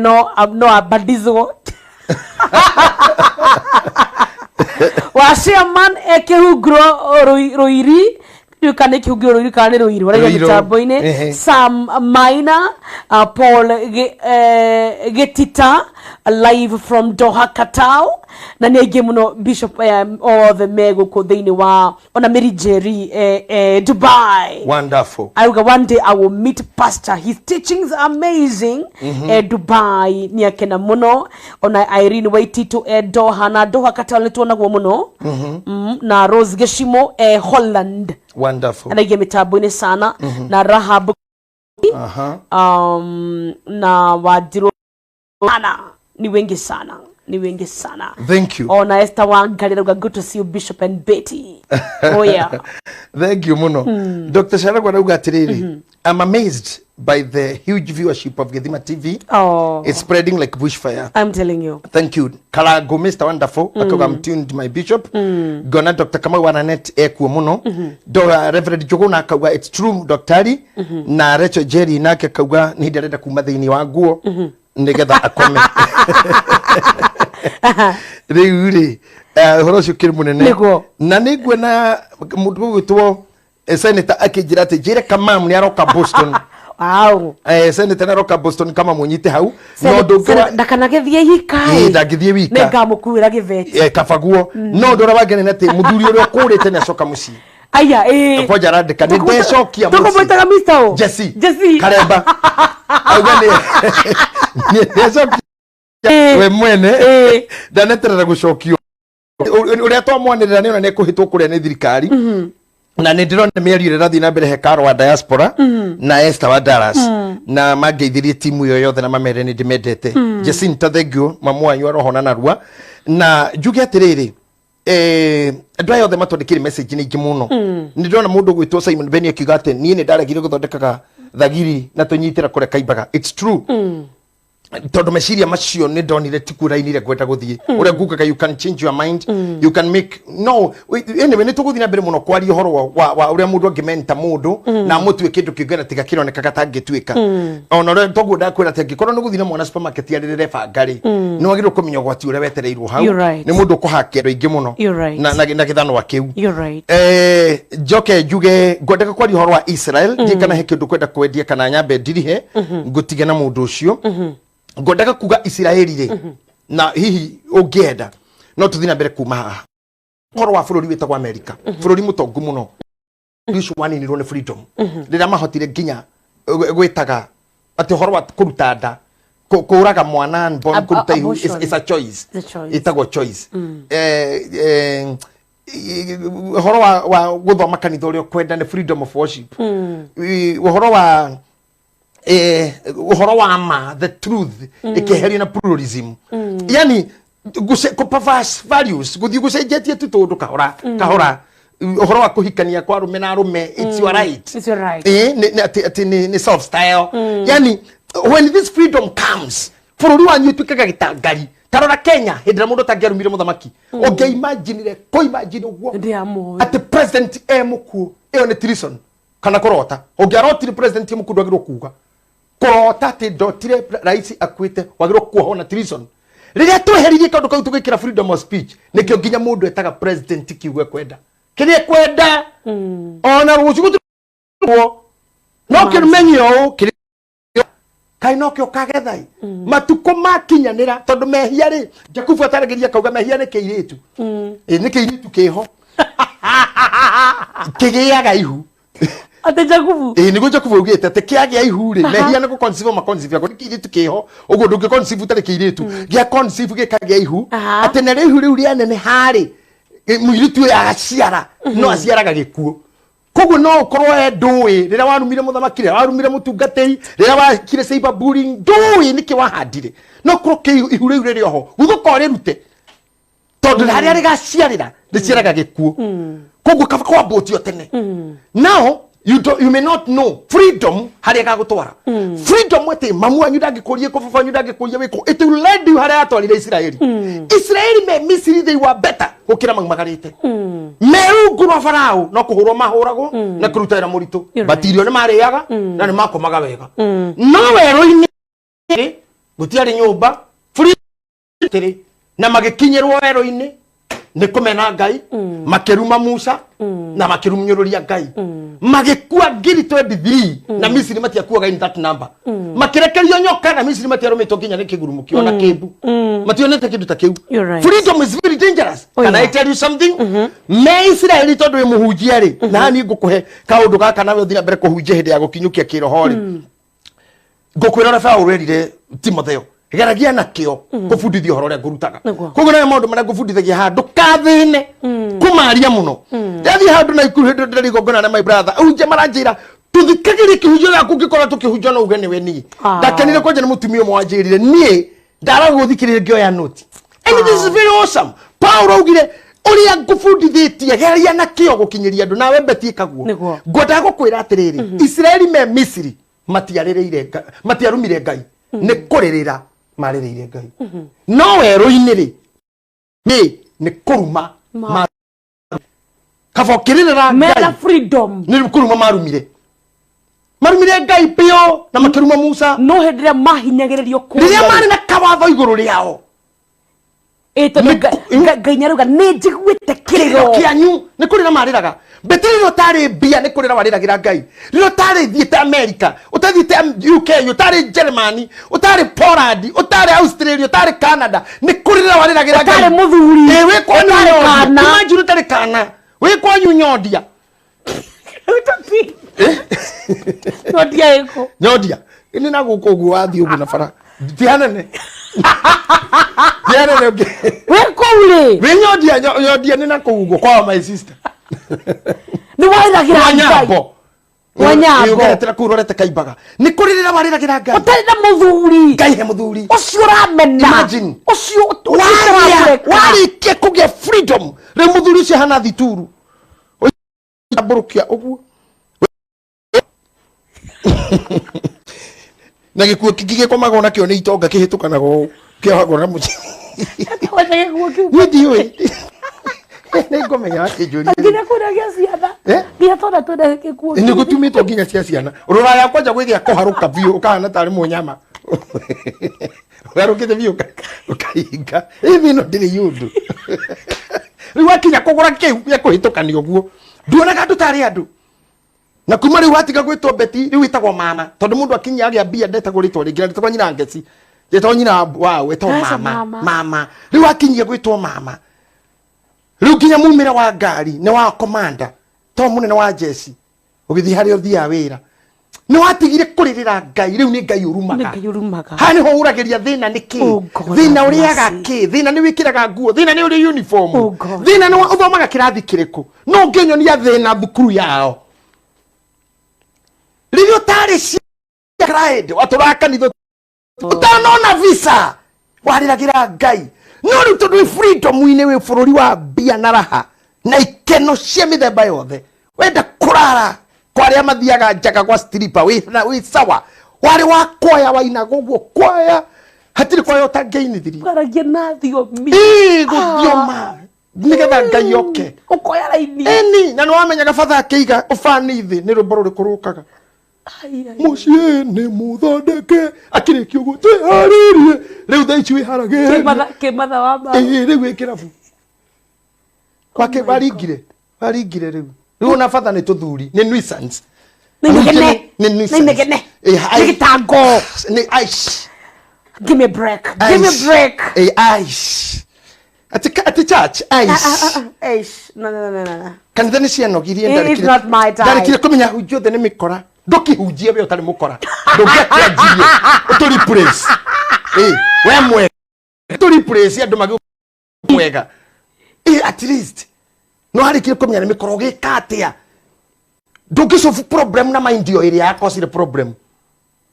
no abandizwo wa chairman ekĩhunguro rũiri ndiũĩ kana nĩ kĩhunguro rũiri kana nĩ rũiru arauga Rũirũ. mĩtambo-inĩ. Sam Maina, Paul Gitita live from Doha, Qatar, na nĩ aingĩ mũno Bishop, othe me gũkũ thĩinĩ wa ona Mary Jerry, Dubai. Wonderful. Auga one day I will meet pastor, his teachings are amazing. Dubai nĩ akena mũno. Ona Irene Waititu Doha, na Doha Qatar nĩ tuonagwo mũno. Na Rose Geshimo Holland. Wonderful. Anaingia mĩtambo-inĩ sana na Rahab. Na Wanjiru sana, ni wengi sana, ni wengi sana. Thank you. Ona Esther Wangari arauga good to see you Bishop and Betty. Oh yeah. Thank you muno. Dr. Sharagwa arauga atiriri, I'm amazed by the huge viewership of Githima TV. Oh. It's spreading like bushfire. I'm telling you. Thank you. Karago Mr. Wonderful. Akauga I'm tuned my bishop. Gona Dr. Kamau Wananet ekuo muno. Reverend Njuguna akauga it's true Dr. Na Rachel Jerry nake akauga ni hĩndĩ arenda kuma thĩinĩ wa nguo nĩgetha akome. Rĩu rĩ, ũhoro ũcio ũkĩrĩ mũnene. Nĩguo. Na nĩ nguona mũndũ ũgwĩtwo senator akĩnjĩra atĩ njĩre Kamam nĩ aroka Boston. Wow. Senator nĩ aroka Boston, kama mũnyite hau. No ndũngĩra ndakanagĩthiĩ wika. Ĩĩ, ndangĩthiĩ wika. Nĩ ngamũkuĩra gĩbeti. Kabaguo. No ũndũ ũrĩa wangenia nĩ atĩ mũthuri ũrĩa ũkũrĩte nĩ acoka mũciĩ. Aya, ĩĩ. Kwanja arandĩka nĩ ndecokia mũciĩ. Tũkũmwĩtaga Mr. O. Jesse. Jesse. Karemba auga nĩ nĩ ndecokia Ĩĩ. we mwene. Ĩĩ. Ndaneterera gũcokio ũrĩa twamwanĩrĩra nĩ ona nĩ ekũhĩtwo kũrĩa nĩ thirikari, na nĩ ndĩrona mĩario ĩrĩa ĩrathiĩ na mbere hekaro wa diaspora na Esther wa Dallas, na mangeithirie timu ĩyo yothe na mamere nĩ ndĩmendete. Jacinta, thank you, mamu wanyu arohona narua. Na njuge atĩrĩrĩ, andũ aya othe matwandĩkĩre message nĩ ingĩ mũno. Nĩ ndĩrona mũndũ ũgwĩtwo Simon Beni akiuga atĩ niĩ nĩ ndaregire gũthondekaga thagiri na tũnyitĩra kũrĩa kaimbaga. It's true, tondũ meciria macio nĩ ndonire tikuo raini ĩrĩa ngwenda gũthiĩ, ũrĩa ngugaga you can change your mind, you can make no. Anyway, nĩ tũgũthiĩ na mbere mũno kwaria ũhoro wa ũrĩa mũndũ angĩmenta mũndũ na amũtue kĩndũ kĩngĩ na tiga kĩronekaga tangĩtuĩka. Ona ũrĩa toguo ndakwĩra atĩ angĩkorwo nĩ gũthiĩ na mwana supermarket arĩrĩre banga rĩ, nĩ wagĩrĩirwo kũmenya ũgwati ũrĩa wetereirwo hau. You're right. Nĩ mũndũ ũkũhakia andũ aingĩ mũno You're right. na gĩthanwa kĩu. You're right. Njoke njuge ngwendeka kwaria ũhoro wa Israel, ndiĩ kana he kĩndũ kwenda kwendia kana nyambe ndirihe ngũtige na mũndũ ũcio. Ngwendaga kuga Isiraeli rĩ, na hihi ũngĩenda no tũthiĩ na mbere kuma haha ũhoro wa bũrũri wĩtagwo America, bũrũri mũtongu mũno ũcio waninirwo nĩ freedom rĩrĩa mahotire nginya gwĩtaga atĩ ũhoro wa kũruta nda, kũraga mwana unborn, kũruta ihu abortion. is a choice. It's a choice. Ĩtagwo choice. Ũhoro wa gũthoma kanitha ũrĩa ũkwenda nĩ freedom of worship. Ũhoro wa ũhoro wa ma, the truth, ĩkĩeherio na pluralism, yani kũ perverse values, gũthiĩ gũcenjetie tu tũndũ kahora kahora. Ũhoro wa kũhikania kwa arũme na arũme, it's your right. It's your right. Atĩ nĩ self style. Yani when this freedom comes, bũrũri wanyu ũtuĩkaga gĩtangari. Tarora Kenya, hĩndĩ ĩrĩa mũndũ atangĩarumire mũthamaki, ũngĩimaginire kũimagine ũguo Ndiamũĩ. atĩ president e mũkuũ, ĩyo nĩ treason kana kũrota. Ũngĩarotire president e mũkuũ, ndwagĩrĩirwo kuga. Kũrota atĩ ndotire rais akuĩte, wagĩrĩirwo kuohwo na treason. Rĩrĩa tweheririe kaũndũ kau tũgĩkĩra freedom of speech, nĩkĩo nginya mũndũ etaga president kiugo ekwenda kĩrĩa ekwenda, ona rũciũ gũtirwo no kĩmenye ũũ kĩrĩa kaĩ nokĩo kagetha matukũ makinyanĩra, tondũ mehia rĩ, Jakubu ataragĩria akauga mehia nĩ kĩirĩtu. Ĩ, nĩ kĩirĩtu kĩho kĩgĩaga ihu. Atĩ Jakubu? Ĩ, nĩguo Jakubu augĩte atĩ kĩagĩa ihu rĩ, mehia nĩ gũconceive maconceive ako nĩ kĩirĩtu kĩho ũguo ndũngĩ conceive ũtarĩ kĩirĩtu gĩa conceive gĩkagĩa ihu. Atĩ narĩo ihu rĩu rĩaneneha rĩ, mũirĩtu ũyũ agaciara, no aciaraga gĩkuũ. Koguo no ũkorwo e ndũĩ rĩrĩa warumire mũthamaki, rĩrĩa warumire mũtungatĩri, rĩrĩa wakire cyber bullying, ndũĩ nĩkĩ wahandire. No korwo ihu rĩu rĩrĩ oho guthũka ũrĩrute, tondũ harĩa rĩgaciarĩra rĩciaraga gĩkuũ. Koguo kaba kwambũtio tene. Now you, do, you may not know freedom harĩa ĩgagũtwara. Freedom atĩ mamu wanyu ndangĩkũria kũ, baba wanyu ndangĩkũria wĩkũ, it will lead you harĩa yatwarire Isiraeli. Isiraeli me Misiri, they were better gũkĩra maumagarĩte me rungu rwa Farao, no kũhũrwo mahũragwo na kũruta wĩra mũritũ. You're But irio nĩ marĩaga na nĩ makomaga wega. No werũ-inĩ gũtiarĩ nyũmba free na magĩkinyĩrwo werũ-inĩ nĩ kũmena Ngai, makĩruma Musa na makĩrunyũrũria Ngai, magĩkua ngiri 23 na Misiri matiakuaga in that number. Makĩrekerio nyoka na Misiri matiarũmĩtwo nginya nĩ kĩgurumũkio na kĩmbu, mationete kĩndũ ta kĩu. You're right. Freedom is very dangerous. Oh, Can I yeah. tell you something? Me Isiraeli, tondũ wĩ mũhunjia rĩ, na niĩ ngũkũhe kaũndũ gaka nawe ũthiĩ na mbere kũhunjia hĩndĩ ya gũkinyũkia kĩroho rĩ, ngũkwĩra ũrĩa Paũlũ erire Timotheo, geragia na kĩo kũbundithia ũhoro ũrĩa ngũrutaga. Nĩguo. Koguo nayo maũndũ marĩa ngũbundithagia haha, ndũkathĩne kũmaria mũno. Ndathiĩ handũ na ikuru hĩndĩ ndĩrĩ igongona na my brother ahunjia maranjĩra tũthikagĩrie kĩhunjio gĩaku, ngĩkorwo tũkĩhunjia no uge nĩwe niĩ. Ndakenire kwanja nĩ mũtumia ũmwe wanjĩrire niĩ ndaraga gũthikĩrĩria ngĩoya noti, and this is very awesome. Paul augire ũrĩa ngũbundithĩtie geria na kĩo gũkinyĩria andũ, nawe Beti ĩkaguo. Nĩguo. Ngwendaga gũkwĩra atĩrĩrĩ, Isiraeli me Misiri matiarĩrĩire matiarumire Ngai, nĩ kũrĩrĩra marĩrĩire Ngai. No werũ-inĩ rĩ, nĩ kũruma kaba ũkĩrĩrĩra Mena Ngai freedom. Nĩ kũruma marumire Ngai biũ na makĩruma Musa. No hĩndĩ ĩrĩa mahinyagĩrĩrio Rĩrĩa marĩ na kawatho igũrũ rĩao. Ĩ, tondũ Ngai nĩarauga nĩ njiguĩte kĩrĩro kĩrĩro kĩanyu, nĩ kũrĩra marĩraga mbĩtĩ. Rĩrĩa ũtarĩ mbia, nĩ kũrĩra warĩragĩra Ngai. Rĩrĩa ũtarĩ thiĩte America, ũtathiĩte UK, ũtarĩ Germany, ũtarĩ Poland, ũtarĩ Australia, ũtarĩ Canada, nĩ kũrĩra warĩragĩra Ngai. Ũtarĩ mũthuri, Ĩ, wĩ kwanyu ũtarĩ nyondia. kana. Imagine ũtarĩ kana, wĩ kwanyu nyondia. Nyodia ĩkũ? Nyodia nĩ na gũkũ ũguo wathiĩ ũguo na bara ti hanene, ti hanene ũngĩ. Wĩ kũu rĩ? Wĩ Nyodia, Nyodia nĩ na kũu ũguo kwa my sister. Nĩ warĩragĩra Kwa Ngai? Nyambo. Kwa Nyambo. Ũgeretera kũu ũrorete Kaimbaga, nĩ kũrĩrĩra warĩragĩra Ngai. Ũtarĩ na mũthuri. Ngai he mũthuri. Ũcio ũramena. Imagine. Ũcio Waria ũrakũreka. Warĩkia kũgĩa freedom, rĩu mũthuri ũcio hana thituru tambũrũkia ũguo na gĩkuo kĩngĩ gĩkomagwo nakĩo nĩ itonga, kĩhĩtũkanaga ũũ, kĩohagwo na mũciĩ. Wacha gĩkuo kĩu. Niĩ ndiũĩ, nĩ ngũmenya wakĩnjũria. Nginya kũrĩa gĩa ciana. Eh? Nginya twana twĩna gĩkuo Nĩ kĩu. gũtumĩtwo nginya cia ciana. Rũraya kwanja gwĩgĩa kũharũka biũ, ũkahana tarĩ mũnyama ũgarũkĩte biũ, ũkahinga ĩthĩ ĩno ndĩrĩ yũndũ. Rĩu wakinya kũgũra kĩu gĩa kũhĩtũkania ũguo, nduonaga andũ tarĩ andũ. Na kuma rĩu watiga gwĩtwo Beti, rĩu wĩtagwo mama, tondũ mũndũ akinya agĩa mbia ndetagwo rĩtwa rĩngĩ, na ndetagwo nyina ngeci, ndetagwo nyina waũ, etagwo Aca, mama. Mama. Mama. Rĩu wakinyia gwĩtwo mama, rĩu nginya mumĩre wa ngari nĩ wa komanda, to mũnene wa jeci ũgĩthiĩ harĩa ũthiaga wĩra, nĩ watigire kũrĩrĩra Ngai, rĩu nĩ Ngai Nĩ ũrumaga. Ngai ũrumaga. Haha nĩho ũragĩria thĩna nĩ kĩ. Oh God, Thĩna have ũrĩaga mercy. kĩ, thĩna nĩ wĩkĩraga nguo, thĩna nĩ ũrĩ uniform, Oh God. thĩna nĩ ũthomaga kĩrathi kĩrĩkũ. No ũngĩnyonia thĩna thukuru yao rĩrĩa ũtarĩ cia cried watũraga kanitha ũtanona visa, warĩragĩra Ngai. No rĩu tondũ wĩ freedom-inĩ, wĩ bũrũri wa mbia na raha na ikeno cia mĩthemba yothe, wenda kũrara kwa arĩa mathiaga njaga gwa stripper, wĩ sawa. Warĩ wa kwaya, wainaga ũguo kwaya, hatirĩ kwaya ũtangĩinithirie. Kwaragia na thiomi. Ĩĩ, gũthioma nĩgetha Ngai oke. Ũkoya raini. Ĩni, na nĩ wamenyaga batha akĩiga ũbani thĩ nĩ rwĩmbo rũrĩkũ rũkaga. Ai, ai. Mũciĩ nĩ mũthondeke, akĩrĩkia ũguo twĩharĩrie, rĩu thaa ici wĩharagĩrie. Kĩmatha wa ma. Ĩĩ, rĩu wĩ kĩrabu kwake. My Waringire, waringire, rĩu ona batha nĩ tũthuri, nĩ nuisance. Nĩ inegene. Nĩ Nĩ nuisance. inegene. Ĩ, Nĩ gĩtango. Nĩ aish. Give me a break. Give me a Aish. break. Ĩ, aish, atĩ church, aish. Ah, ah, ah, eish. No, no, no, no, no. Kanitha nĩ cianogirie. It is not my time. Ndarĩkire kũmenya hunjia othe nĩ mĩkora. Ndũkĩhunjie we ũtarĩ mũkora, ndũngĩakĩanjirie ũtũ replace. Ĩ, we mwega tũ replace andũ magĩ mwega. Ĩ, at least no harĩkire kũmenya nĩ mĩkora, ũgĩka atĩa? Ndũngĩ problem na mind yo ĩrĩa yakosire problem.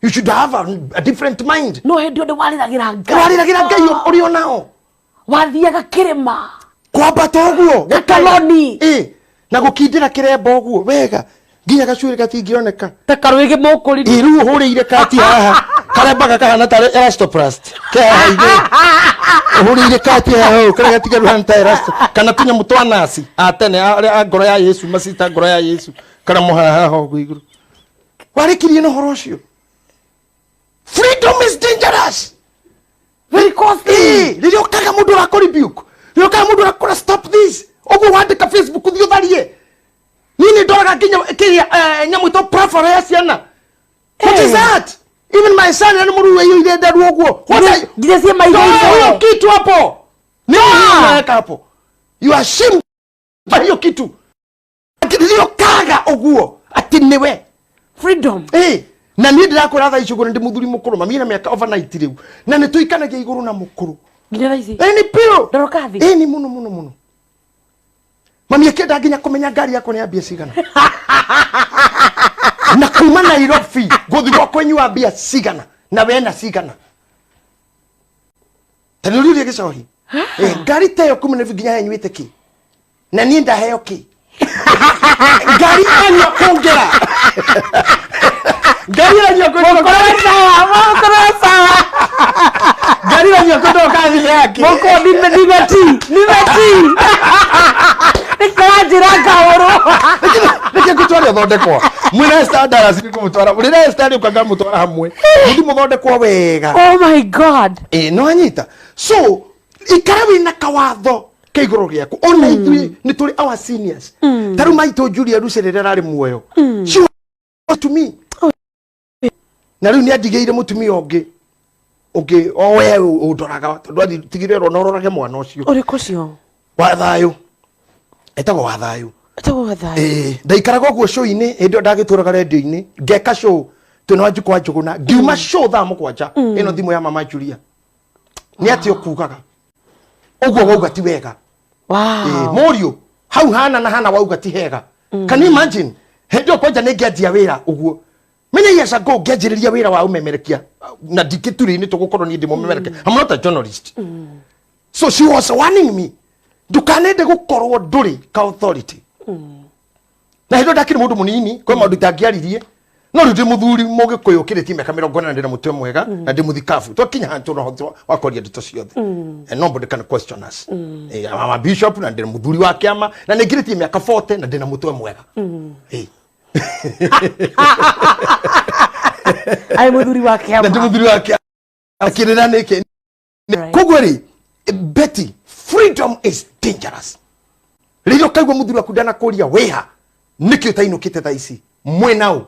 You should have a different mind. No hĩndĩ ĩyo nĩ warĩragĩra Ngai. Warĩragĩra Ngai ũrĩ onao. Wathiaga kĩrĩma. Kwambata ũguo. Gakaloni. Ĩ, na gũkindĩra kĩremba ũguo wega nginya gacuĩrĩ gatingĩoneka. Ta karwĩgĩ mũkũri. Ĩ, rĩu ũhũrĩire kati haha, karemba gakahana tarĩ elastoplast ke haha igũrũ, ũhũrĩire kati haha ũũ, karĩa gatigaru hana ta elasto kana tũnyamũ twa nasi a tene arĩa a ngoro ya Yesu, macita ngoro ya Yesu karamo haha haha ũguo igũrũ. Warĩkirie na ũhoro ũcio. Freedom is dangerous. Very costly. Ĩ, rĩrĩa ũkaga mũndũ ũrakũ rebuke, rĩrĩa ũkaga mũndũ ũrakũra "Stop this" ũguo wandĩka Facebook, thiĩ ũtharie. Niĩ nĩ ndoraga nginya kĩrĩa nyamũ ĩtwo profile ya ciana. What is Eh. that? Even my son nĩ mũruu ĩiyũire nderu ũguo. What are you? Nginya ciĩ Toa hiyo maitho. kitu hapo. Nini hiyo unaweka hapo? You are ashamed by hiyo kitu. Rĩrĩa ũkaga ũguo atĩ nĩwe Freedom. Ĩ, na niĩ ndĩrakwĩra thaa ici ũguo nĩ ndĩ mũthuri mũkũrũ, mami ena mĩaka over 90 rĩu, na nĩ tũikanagia igũrũ na mũkũrũ. Nginya thaa ici. Ĩ, nĩ biũ. Ndorokathi. Ĩ, nĩ mũno mũno mũno. Mami akĩenda nginya kũmenya ngari yakwa nĩ ya mbia cigana, na kuma Nairobi gũthiĩ gwakwa inyua mbia cigana, na wena cigana, ta nĩ ũriũria gĩcohi. Ĩ, ngari ta ĩyo kuma Nairobi nginya henyuĩte kĩ, na niĩ ndaheo kĩ? Ngari yanyua kũngĩra, ngari yanyua kũngĩra. Mũkũrũ sawa, mũkũrũ sawa. Ngari yanyua kũndũ kathi yake. Mũkũrũ nimeti, nimeti. Nĩkĩranjĩra ngaũrũ. Reke ngũtware ũthondekwo mwĩna Esther Dallas, nĩ ngũmũtwara rĩrĩa Esther rĩũka, ngamũtwara hamwe mũthi mũthondekwo wega. Oh my God. Ĩ, no anyita. So ikara wĩna kawatho ke igũrũ gĩaku. Ona ithuĩ nĩ tũrĩ our seniors, ta rĩu maitũ Julia Lucy rĩrĩa ararĩ muoyo, she was to me, na rĩu nĩ andigĩire mũtumia ũngĩ o we ũndoraga, tondũ atigire ĩrwo na ũrorage mwana ũcio. Ũrĩkũ ũcio? Wa thayũ, etagwo wa thayũ. Etagwo Gathayũ. Ĩĩ, ndaikaraga ũguo show-inĩ hĩndĩ ĩyo ndagĩtũraga redio-inĩ ngeka show twĩna Wanjikũ wa Njũgũna ngiuma show thaa 7, ĩno thimũ ya mama Julia nĩ atĩ ũkugaga ũguo wauga ti wega. Ĩĩ, mũriũ hau hana na hana wauga ti hega. Can you imagine, hĩndĩ ĩyo kwanja nĩ ngĩanjia wĩra ũguo many years ago, ngĩanjĩrĩria wĩra wa ũmemerekia na ndikĩturĩ-inĩ tũgũkorwo niĩ ndĩ mũmemerekia. I'm not a journalist, so she was warning me, ndukanende gũkorwo ndũrĩ ka authority. Na hĩndĩ ĩyo ndakĩrĩ mũndũ mũnini, kwĩ maũndũ itangĩaririe, no rĩu ndĩ mũthuri mũgĩkũyũ ũkĩrĩtie mĩaka 40 ndĩna mũtwe mwega na ndĩ mũthikabu, twakinya handũ na ũhoti wa kwaria ndeto ciothe and nobody can question us. I'm a bishop na ndĩ mũthuri wa kĩama na nĩ ngirĩtie mĩaka 40 na ndĩna mũtwe mwega. Arĩ mũthuri wa Na ndĩ kĩama. Mũthuri wa kĩama kĩrĩra nĩkĩ. Koguo rĩ, Betty, freedom is dangerous. Rĩrĩa ũkaigua mũthuri waku ndanakũria wĩha nĩkĩ ũtainũkĩte thaa ici, mwĩna ũ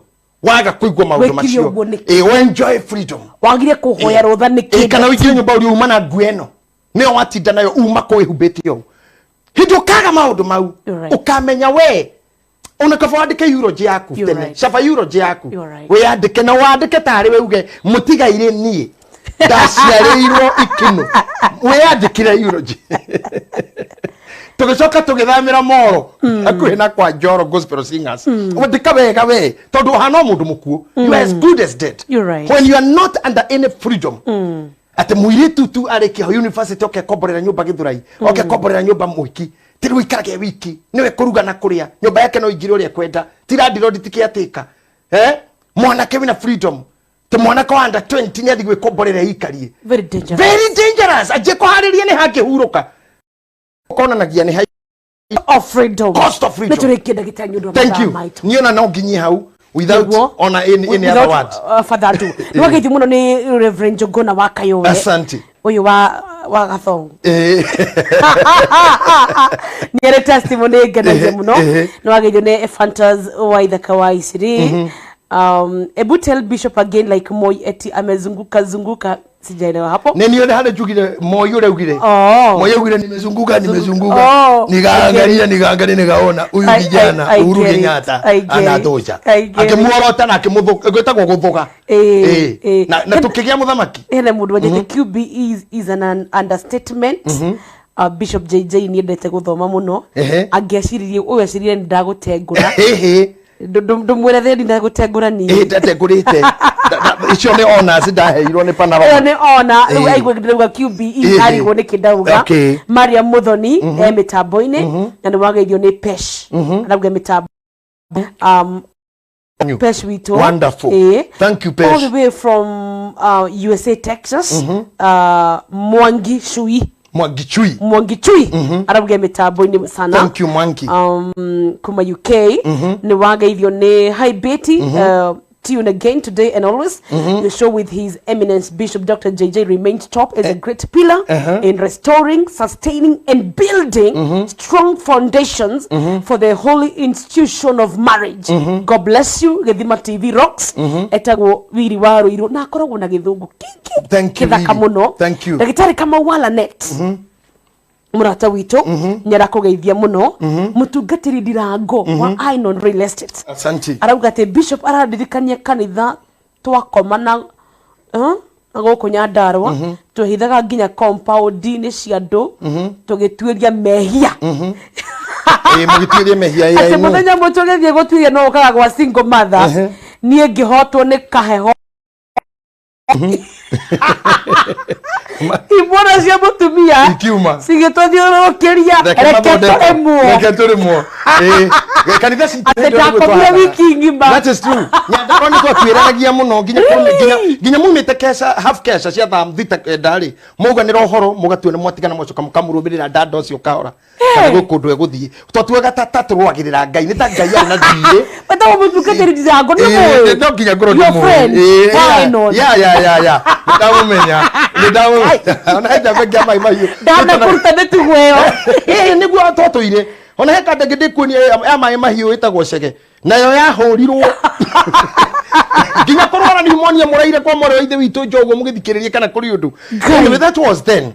waga kũigua maũndũ Wĩkire macio. ũguo nĩkĩ? Ĩ, enjoy freedom. Wagire kũhoya rũtha nĩkĩ? Ĩ, kana ũingĩre nyũmba ũrĩa uma na nguo ĩno nĩyo watinda nayo uma kũĩhumbĩte ũũ, hĩndĩ ũkaga maũndũ mau, You're right. ũkamenya we ona kaba wandĩke eulogy yaku You're tene. right. Caba eulogy yaku. You're right. Wĩyandĩke na wandĩke tarĩ we uge mũtigairĩ niĩ ndaciarĩirwo ikinu, wĩyandĩkire eulogy. Tũgĩcoka tũgĩthamĩra moro hakuhĩ na kwa Njoro Gospel Singers. Wandĩka wega we, tondũ ũhana o mũndũ mũkuũ, you are as good as dead You're right. when you are not under any freedom. Atĩ mũirĩtu tu arĩkia university oke komborera nyũmba Gĩthũrai, oke komborera nyũmba mũhiki, ti rĩu ikarage wiki nĩwe kũruga na kũrĩa nyũmba yake, no ingire ũrĩa kwenda, ti landlord, ti caretaker. Eh, mwanake wĩna freedom ti mwanake wa under 20 nĩ athiĩ gwĩkomborera ikarie. Very dangerous. Very dangerous. Anjie kũharĩria nĩ hangĩhurũka konanagia nĩ high of freedom. Cost of freedom. Nĩ tũrĩkie, ndagĩtarĩ, nĩ ũndũ wa Thank mathaa you. maitũ. Niĩ ona no nginyie hau without Nĩguo. ona any other Without, word. Further ado, nĩ wageithio mũno nĩ Reverend Njũgũna wa Kayore. Asante. Ũyũ wa Gathongo. Nĩ arĩ testimony ngenagia mũno. Nĩ wageithio nĩ Ephantus wa Ithaka wa Isiri. Ebu tell Bishop again, like Moi eti amezunguka zunguka, sijaelewa hapo. Nĩ niĩ harĩ njugire Moi ũrĩa ugire. Oh. Moi augire nimezunguka, nimezunguka, Oh, nikaangalia, nikaangalia, nikaona huyu kijana I Uhuru get it, Kenyatta I get it, anatosha. I get it. Akĩmuorota na akĩmũthũka, gwĩtagwo gũthũga. Na tũkĩgĩa mũthamaki. Hena mũndũ wanjĩte QB is an understatement. Bishop JJ niendete gũthoma mũno. Angĩaciririe ũyũ aciririe nĩ ndagũtengũra. Ndũmwĩre thĩ ndinagũtengũra niĩ. Ndatengũrĩte icio nĩ honors ndaheirwo nĩ Ĩyo Panorama. Nĩ ona rĩu aigua ndĩrauga QBE, arigwo nĩkĩ ndauga. Mariam Muthoni e mĩtambo-inĩ na nĩ wageithio nĩ Pesh, arauga mĩtambo You. Pesh witũ. Wonderful. Thank you, Pesh. All the way from USA, Texas, Mwangi Shui. Mwangi Chui. Mwangi Chui arauga mĩtambo-inĩ sana. Thank you, Mwangi. Kuma UK nĩ wageithio nĩ Hi Betty, tune again today and always. The show with His Eminence Bishop Dr. JJ remains top as a great pillar in restoring, sustaining and building strong foundations for the holy institution of marriage. God bless you. Gĩthima TV rocks. Etagwo Wiri wa Rũirũ na akoragwo na gĩthũngũ kĩingĩ Thank you, kĩthaka Wiri. Mũno. Thank you. Ndagĩtarĩ Kamau wa Lanet, mũrata witũ, nĩ arakũgeithia mũno. Mũtungatĩri Ndirango wa Inon Real Estate Asante. Arauga atĩ bishop araririkania kanitha twakoma na na gũkũ Nyandarũa twehithaga nginya compound-inĩ cia andũ tũgĩtuĩria mehia. Mũgĩtuĩrie mehia Atĩ yanyu. Mũthenya ũmwe tũgĩthiĩ gũtuĩria no ũkaga gwa single mother, niĩ ngĩhotwo nĩ kaheho, imwana cia mũtumia Ikiuma. Cigĩtũthiũrũrũkĩria, reke tũrĩmwo. Reke tũrĩmwo. Kanitha citũ Atĩ hĩndĩ ĩyo nĩguo ndakomire twahandaga. Wiki ng'ima. That is true. Nyandarũa nĩ twatuĩranagia mũno nginya nginya mumĩte kesha, half kesha cia thaa 6 9 rĩ, mauganĩra ũhoro mũgatua nĩ mwatigana, mwacoka mũkamũrũmĩrĩra ndanda ũcio kahora kana gwĩ kũndũ egũthiĩ. Twatuaga ta tũrũagĩrĩra Ngai, nĩ ta Ngai arĩ na thiirĩ. Wetagwo mũtungatĩri Ndirango, nĩ mũĩ? No nginya ngorwo Your ndĩmũĩ. friend, why not? Ya, nĩ ndamũmenya, nĩ ndamũmenya. Ona he njamba ĩngĩ ya Mai Mahiũ. Ndanakũruta mĩtugo ĩyo. Nĩguo twatũire. Ona he kanda ĩngĩ ndĩkuonia ya Maĩ Mahiũ ĩtagwo Cege, nayo yahũrirwo nginya kũrwara pneumonia, mũraire kwa mwarĩ wa ithe witũ njoguo mũgĩthikĩrĩria kana kũrĩ ũndũ. Ngai. Anyway, that was then.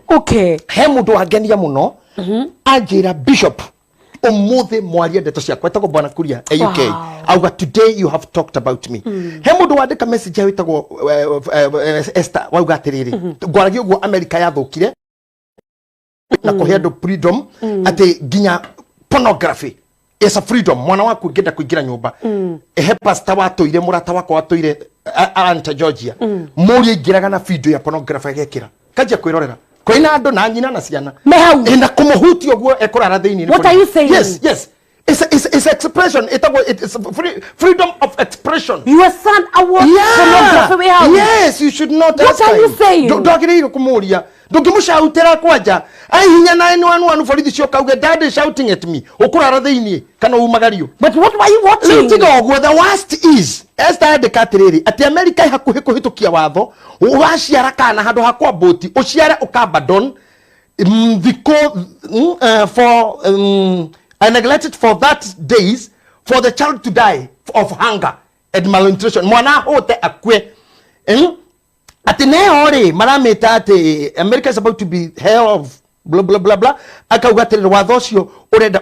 He mũndũ wangenia mũno anjĩra, "Bishop, Umuthi mwarie ndeto ciakwa etagwo Bwana Kuria UK. Auga today you have talked about me. He mundu wandika message witagwo Esther wauga atiriri ngwaragia uguo America yathukire na kuhe andu freedom ati nginya pornography is a freedom. Mwana waku ngenda kuingira nyumba ehe pastor watoire murata wakwa watoire Atlanta Georgia muri ingiraga na video ya pornography agekira kanjia kwirorera kwina andu na nyina na ciana enda kumuhutia uguo ekurara thiini. What are you saying? Yes, yes, it's expression. It's freedom of expression. Your son award pornography we have. Yes, you should not. What are you saying? Ndwagiriirwo kumuria ndungimucautira kwanja ai hinya na 911 borithi cioka uge dad is shouting at me ukurara thiini kana umagario. But what were you watching? Tiga uguo the worst is Esther andika atiriri ati America hakuhi kuhitukia watho waciara kana handu ha kwa boti uciare ukabandon thiko for I neglected for that days for the child to die of hunger and malnutrition. Mwana hote akwe ati neo ri maramita ati America is about to be hell of blah blah blah blah. Akauga ati watho ucio urenda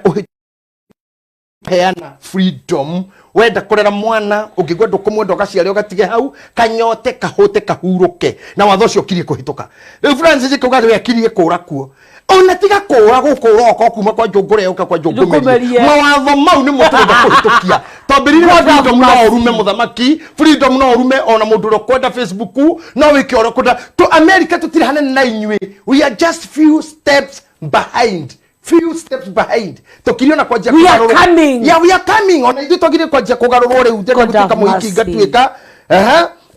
uheana freedom wenda kurera mwana ungigwa ndukumwenda ugaciare ugatige hau kanyote kahote kahuruke na watho ucio kirie kuhituka. Riu Francis kauga we akirie kura kuo ona tiga kura gukura oko kuma kwa njungure uka kwa njungumerie mawatho mau ni muturenda kuhitukia twambirire freedom no urume muthamaki freedom no urume ona mundu uria kwenda Facebook no wike uria kwenda to America tutiri hanene na inyui. We are just few steps behind. Few steps behind. Tukiriona kwanja we are coming. Yeah, we are coming. Ona ithu twagire kwanja kugarurwo riu gutuika muhiki ngatuika.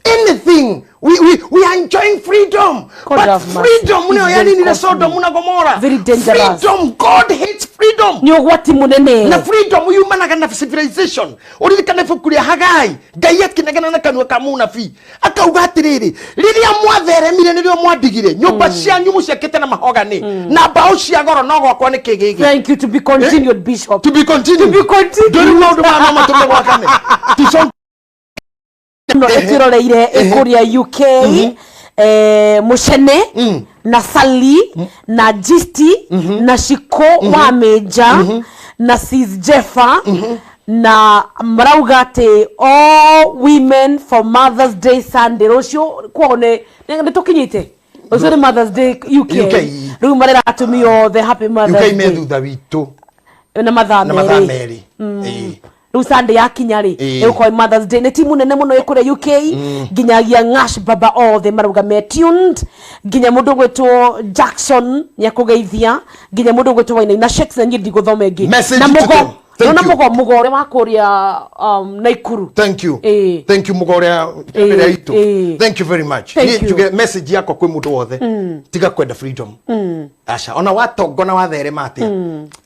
Anything. We are enjoying freedom. God, but freedom no yani ni Sodom na Gomora. Very dangerous. Freedom, God hates freedom. Ni ugwati munene. Na freedom yumanaga na civilization. Uririkane ibuku ria Hagai. Ngai akinegena na kanua ka munabii. Akauga atiriri, riria mwatheremire nirio mwandigire. Nyumba cianyu muciakite na mahogani. Na mbao cia goro no gwakwa ni kigigi. Thank you, to be continued, Bishop. To be continued. To be continued. Nduri maundu ma mama tumegwakane. No etiroreire ikuria UK Mushene na Sally na Gisti na Shiko wa Meja na Sis Jeffa na marauga ati all women for Mother's Day Sunday rucio kwao ni tukinyite ucio ni Mother's Day UK riu marera atumia othe happy Mother's UK Day me thutha witu na mathaa meri riu Sunday yakinya ri igukorwo Mother's Day ni timu nene muno ikuria UK nginyagia Ngash baba othe marauga me tuned nginya mundu gwitwo Jackson nyakugeithia nginya mundu gwitwo Wainaina Shakes na nyindi guthoma ingi na mugo na mugo uria wa kuria Naikuru. Thank you. Thank you mugo uria itu. Thank you very much. Ni njuge message yakwa kwi mundu wothe tiga kwenda freedom. Aca ona watongo na watherema atia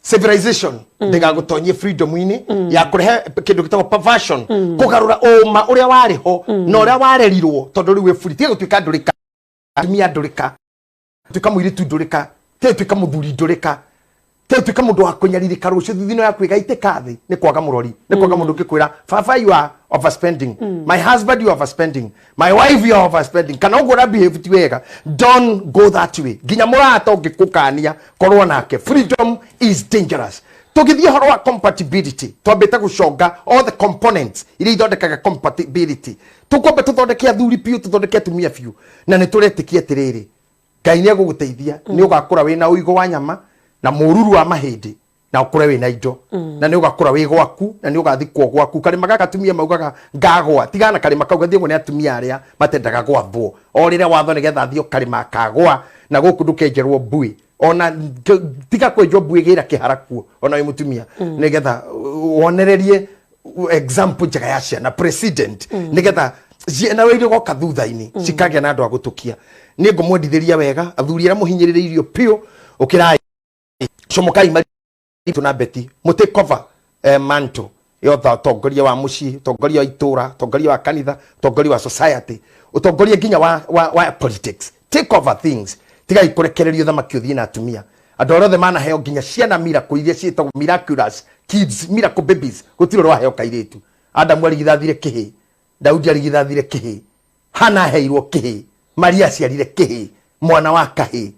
civilization ndigagutonye freedom ini ya kurehe kindu gitagwo perversion kugarura uma uria wari ho na uria warerirwo tondu riu we free tiga gutuika ndurika atumia ndurika tuika muiritu ndurika tiga tuika muthuri ndurika tiga tuika mundu wa kunyaririka rucio thithino yaku igaitika thi ni kwaga murori ni kwaga mundu ngikwira baba you are overspending, my husband you are overspending, my wife you are overspending, kana uguo ra behave ti wega. Don't go that way nginya murata ungikukania korwo nake. Freedom is dangerous. Tugithie horo wa compatibility twambite guconga all the components iria ithondekaga compatibility tukwamba tuthondeke athuri biũ tuthondeke atumia biũ na nĩ tũretĩkia atĩrĩrĩ Ngai nĩ egũgũteithia nĩ ũgakũra wĩna ũigũ wa nyama na mũruru wa mahĩndĩ na ũkũre wĩna indo na nĩ ũgakũra wĩ gwaku na nĩ ũgathikwo gwaku. Karĩma gaka atumia maugaga ngagwa tigana karĩma kau gathiagwo nĩ atumia arĩa matendaga gwathwo o rĩrĩa watho nĩgetha athiĩ karĩma akagwa na gũkũ ndũkenjerwo mbui ona tiga kwenjwo mbui gĩra kĩhara kuo ona wĩ mũtumia nĩgetha wonererie example njega ya ciana president nĩgetha ciana wĩire goka thutha-inĩ cikagĩa na andũ a gũtũkia. Nĩ ngũmwendithĩria wega athuri arĩa mũhinyĩrĩrĩirio biũ ũkĩrai comokai na Beti muti cover manto yotha utongoria wa mucii utongoria wa itura utongoria wa kanitha utongoria wa society utongoria nginya wa politics. Take over things tigai kurekererio thamaki uthie na atumia andu arĩa othe manaheo nginya ciana miracle iria ciĩtagwo miraculous kids miracle babies gũtirĩ ũraheo kairĩtu. Adamu arigithathire kĩhĩ, Daudi arigithathire kĩhĩ, Hana aheirwo kĩhĩ, Maria aciarire kĩhĩ, mwana wa kahĩ.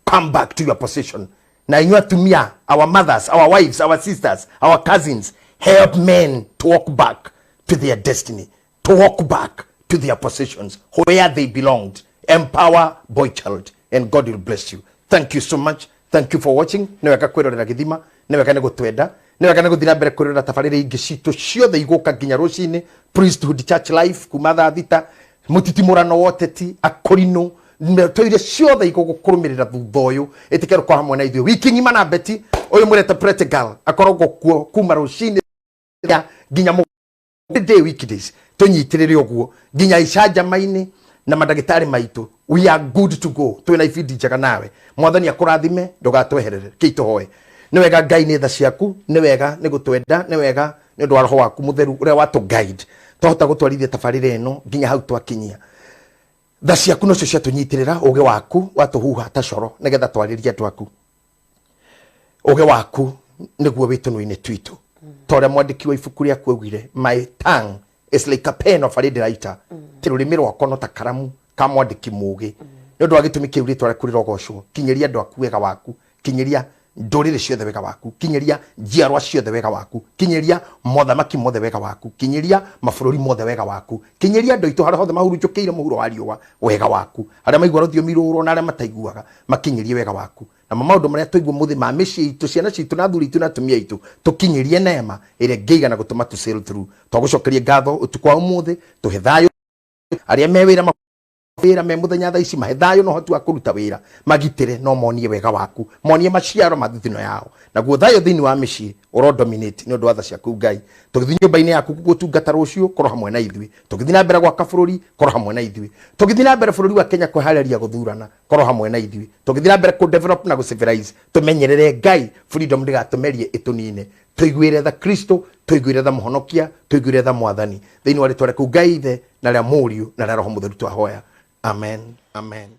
Come back to your position. Na inyuĩ atumia, our mothers, our wives, our sisters, our cousins, help men to walk back to their destiny, to walk back to their positions where they belonged. Empower boy child and God will bless you. Thank you so much. Thank you for watching. Nĩ wega kwĩrorera gĩthima, nĩ wega nĩ gũtwenda, nĩ wega nĩ gũthiĩ na mbere kwĩrorera tabarĩra ingĩ citũ ciothe igũka nginya rũcinĩ. Priesthood Church Life kuma thaa 6, mũtitimũrano wa ũteti, akũrinũ toire ciothe igũgũkũrũmĩrĩra thutha ũyũ. Ĩtĩkĩra kwa hamwe na ithuĩ wiki ng'ima na Beti ũyũ mũreta Pretigal akoragwo kuo kuma rũcinĩ nginya day weekdays, tũnyitĩrĩre ũguo nginya icanjama-inĩ na mandagĩtarĩ maitũ. We are good to go, twĩna ibindi njega nawe. Mwathani akũrathime, ndũgatweherere. Kĩi tũhoe. Nĩ wega Ngai nĩ tha ciaku, nĩ wega nĩ gũtwenda, nĩ wega nĩ ũndũ wa roho waku mũtheru ũrĩa watũ guide twahota gũtwarithia tabarĩra ĩno nginya hau twakinyia. Tha ciaku nocio ciatũnyitĩrĩra, ũgĩ waku watũhuha ta coro nĩgetha twarĩrie andũ aku. Ũgĩ waku nĩguo wĩ tũnua-inĩ twitũ, ta ũrĩa mwandĩki wa ibuku rĩaku augire, my tongue is like a pen of a ready writer, ti rũrĩmĩ rwakwa no ta karamu ka mwandĩki mũgĩ. Nĩ ũndũ wa gĩtũmi kĩu rĩtwa rĩaku rĩrogocwo. Kinyĩria andũ aku wega waku, kinyĩria ndũrĩrĩ ciothe wega waku, kinyĩria njiarwa ciothe wega waku, kinyĩria mothamaki mothe wega waku, kinyĩria mabũrũri mothe wega waku, kinyĩria andũ aitũ harĩa hothe mahurunjũkĩire mũhuro wa riũa wega waku, arĩa maigua rũthiomi rũrũ na arĩa mataiguaga makinyĩrie wega waku. Na maũndũ marĩa twaigua mũthĩ ma mĩciĩ itũ, ciana citũ na athuri itũ na atumia aitũ, tũkinyĩrie neema ĩrĩa ĩngĩigana gũtũma tũ sail through. Twagũcokeria ngatho ũtukũ wa ũmũthĩ, tũhe thayũ arĩa me wĩra wĩra me mũthenya thaa ici, mahe thayũ na ũhoti wa kũruta wĩra, magitĩre no monie wega waku, monie maciaro ma thithino yao, naguo thayũ thĩinĩ wa mĩciĩ ũro dominate nĩ ũndũ wa tha ciaku Ngai. Tũgĩthiĩ nyũmba-inĩ yaku gũtungata rũciũ, korwo hamwe na ithuĩ. Tũgĩthiĩ na mbere gwaka bũrũri, korwo hamwe na ithuĩ. Tũgĩthiĩ na mbere bũrũri wa Kenya kwĩharĩria gũthurana, korwo hamwe na ithuĩ. Tũgĩthiĩ na mbere kũ develop na gũ civilize, tũmenyerere Ngai, freedom ndĩgatũmerie ĩtũnine. Tũiguĩre tha Kristo, tũiguĩre tha Mũhonokia, tũiguĩre tha Mwathani. Thĩinĩ wa rĩtwa rĩaku Ngai Ithe na rĩa Mũriũ na rĩa Roho Mũtheru twahoya. Amen. Amen.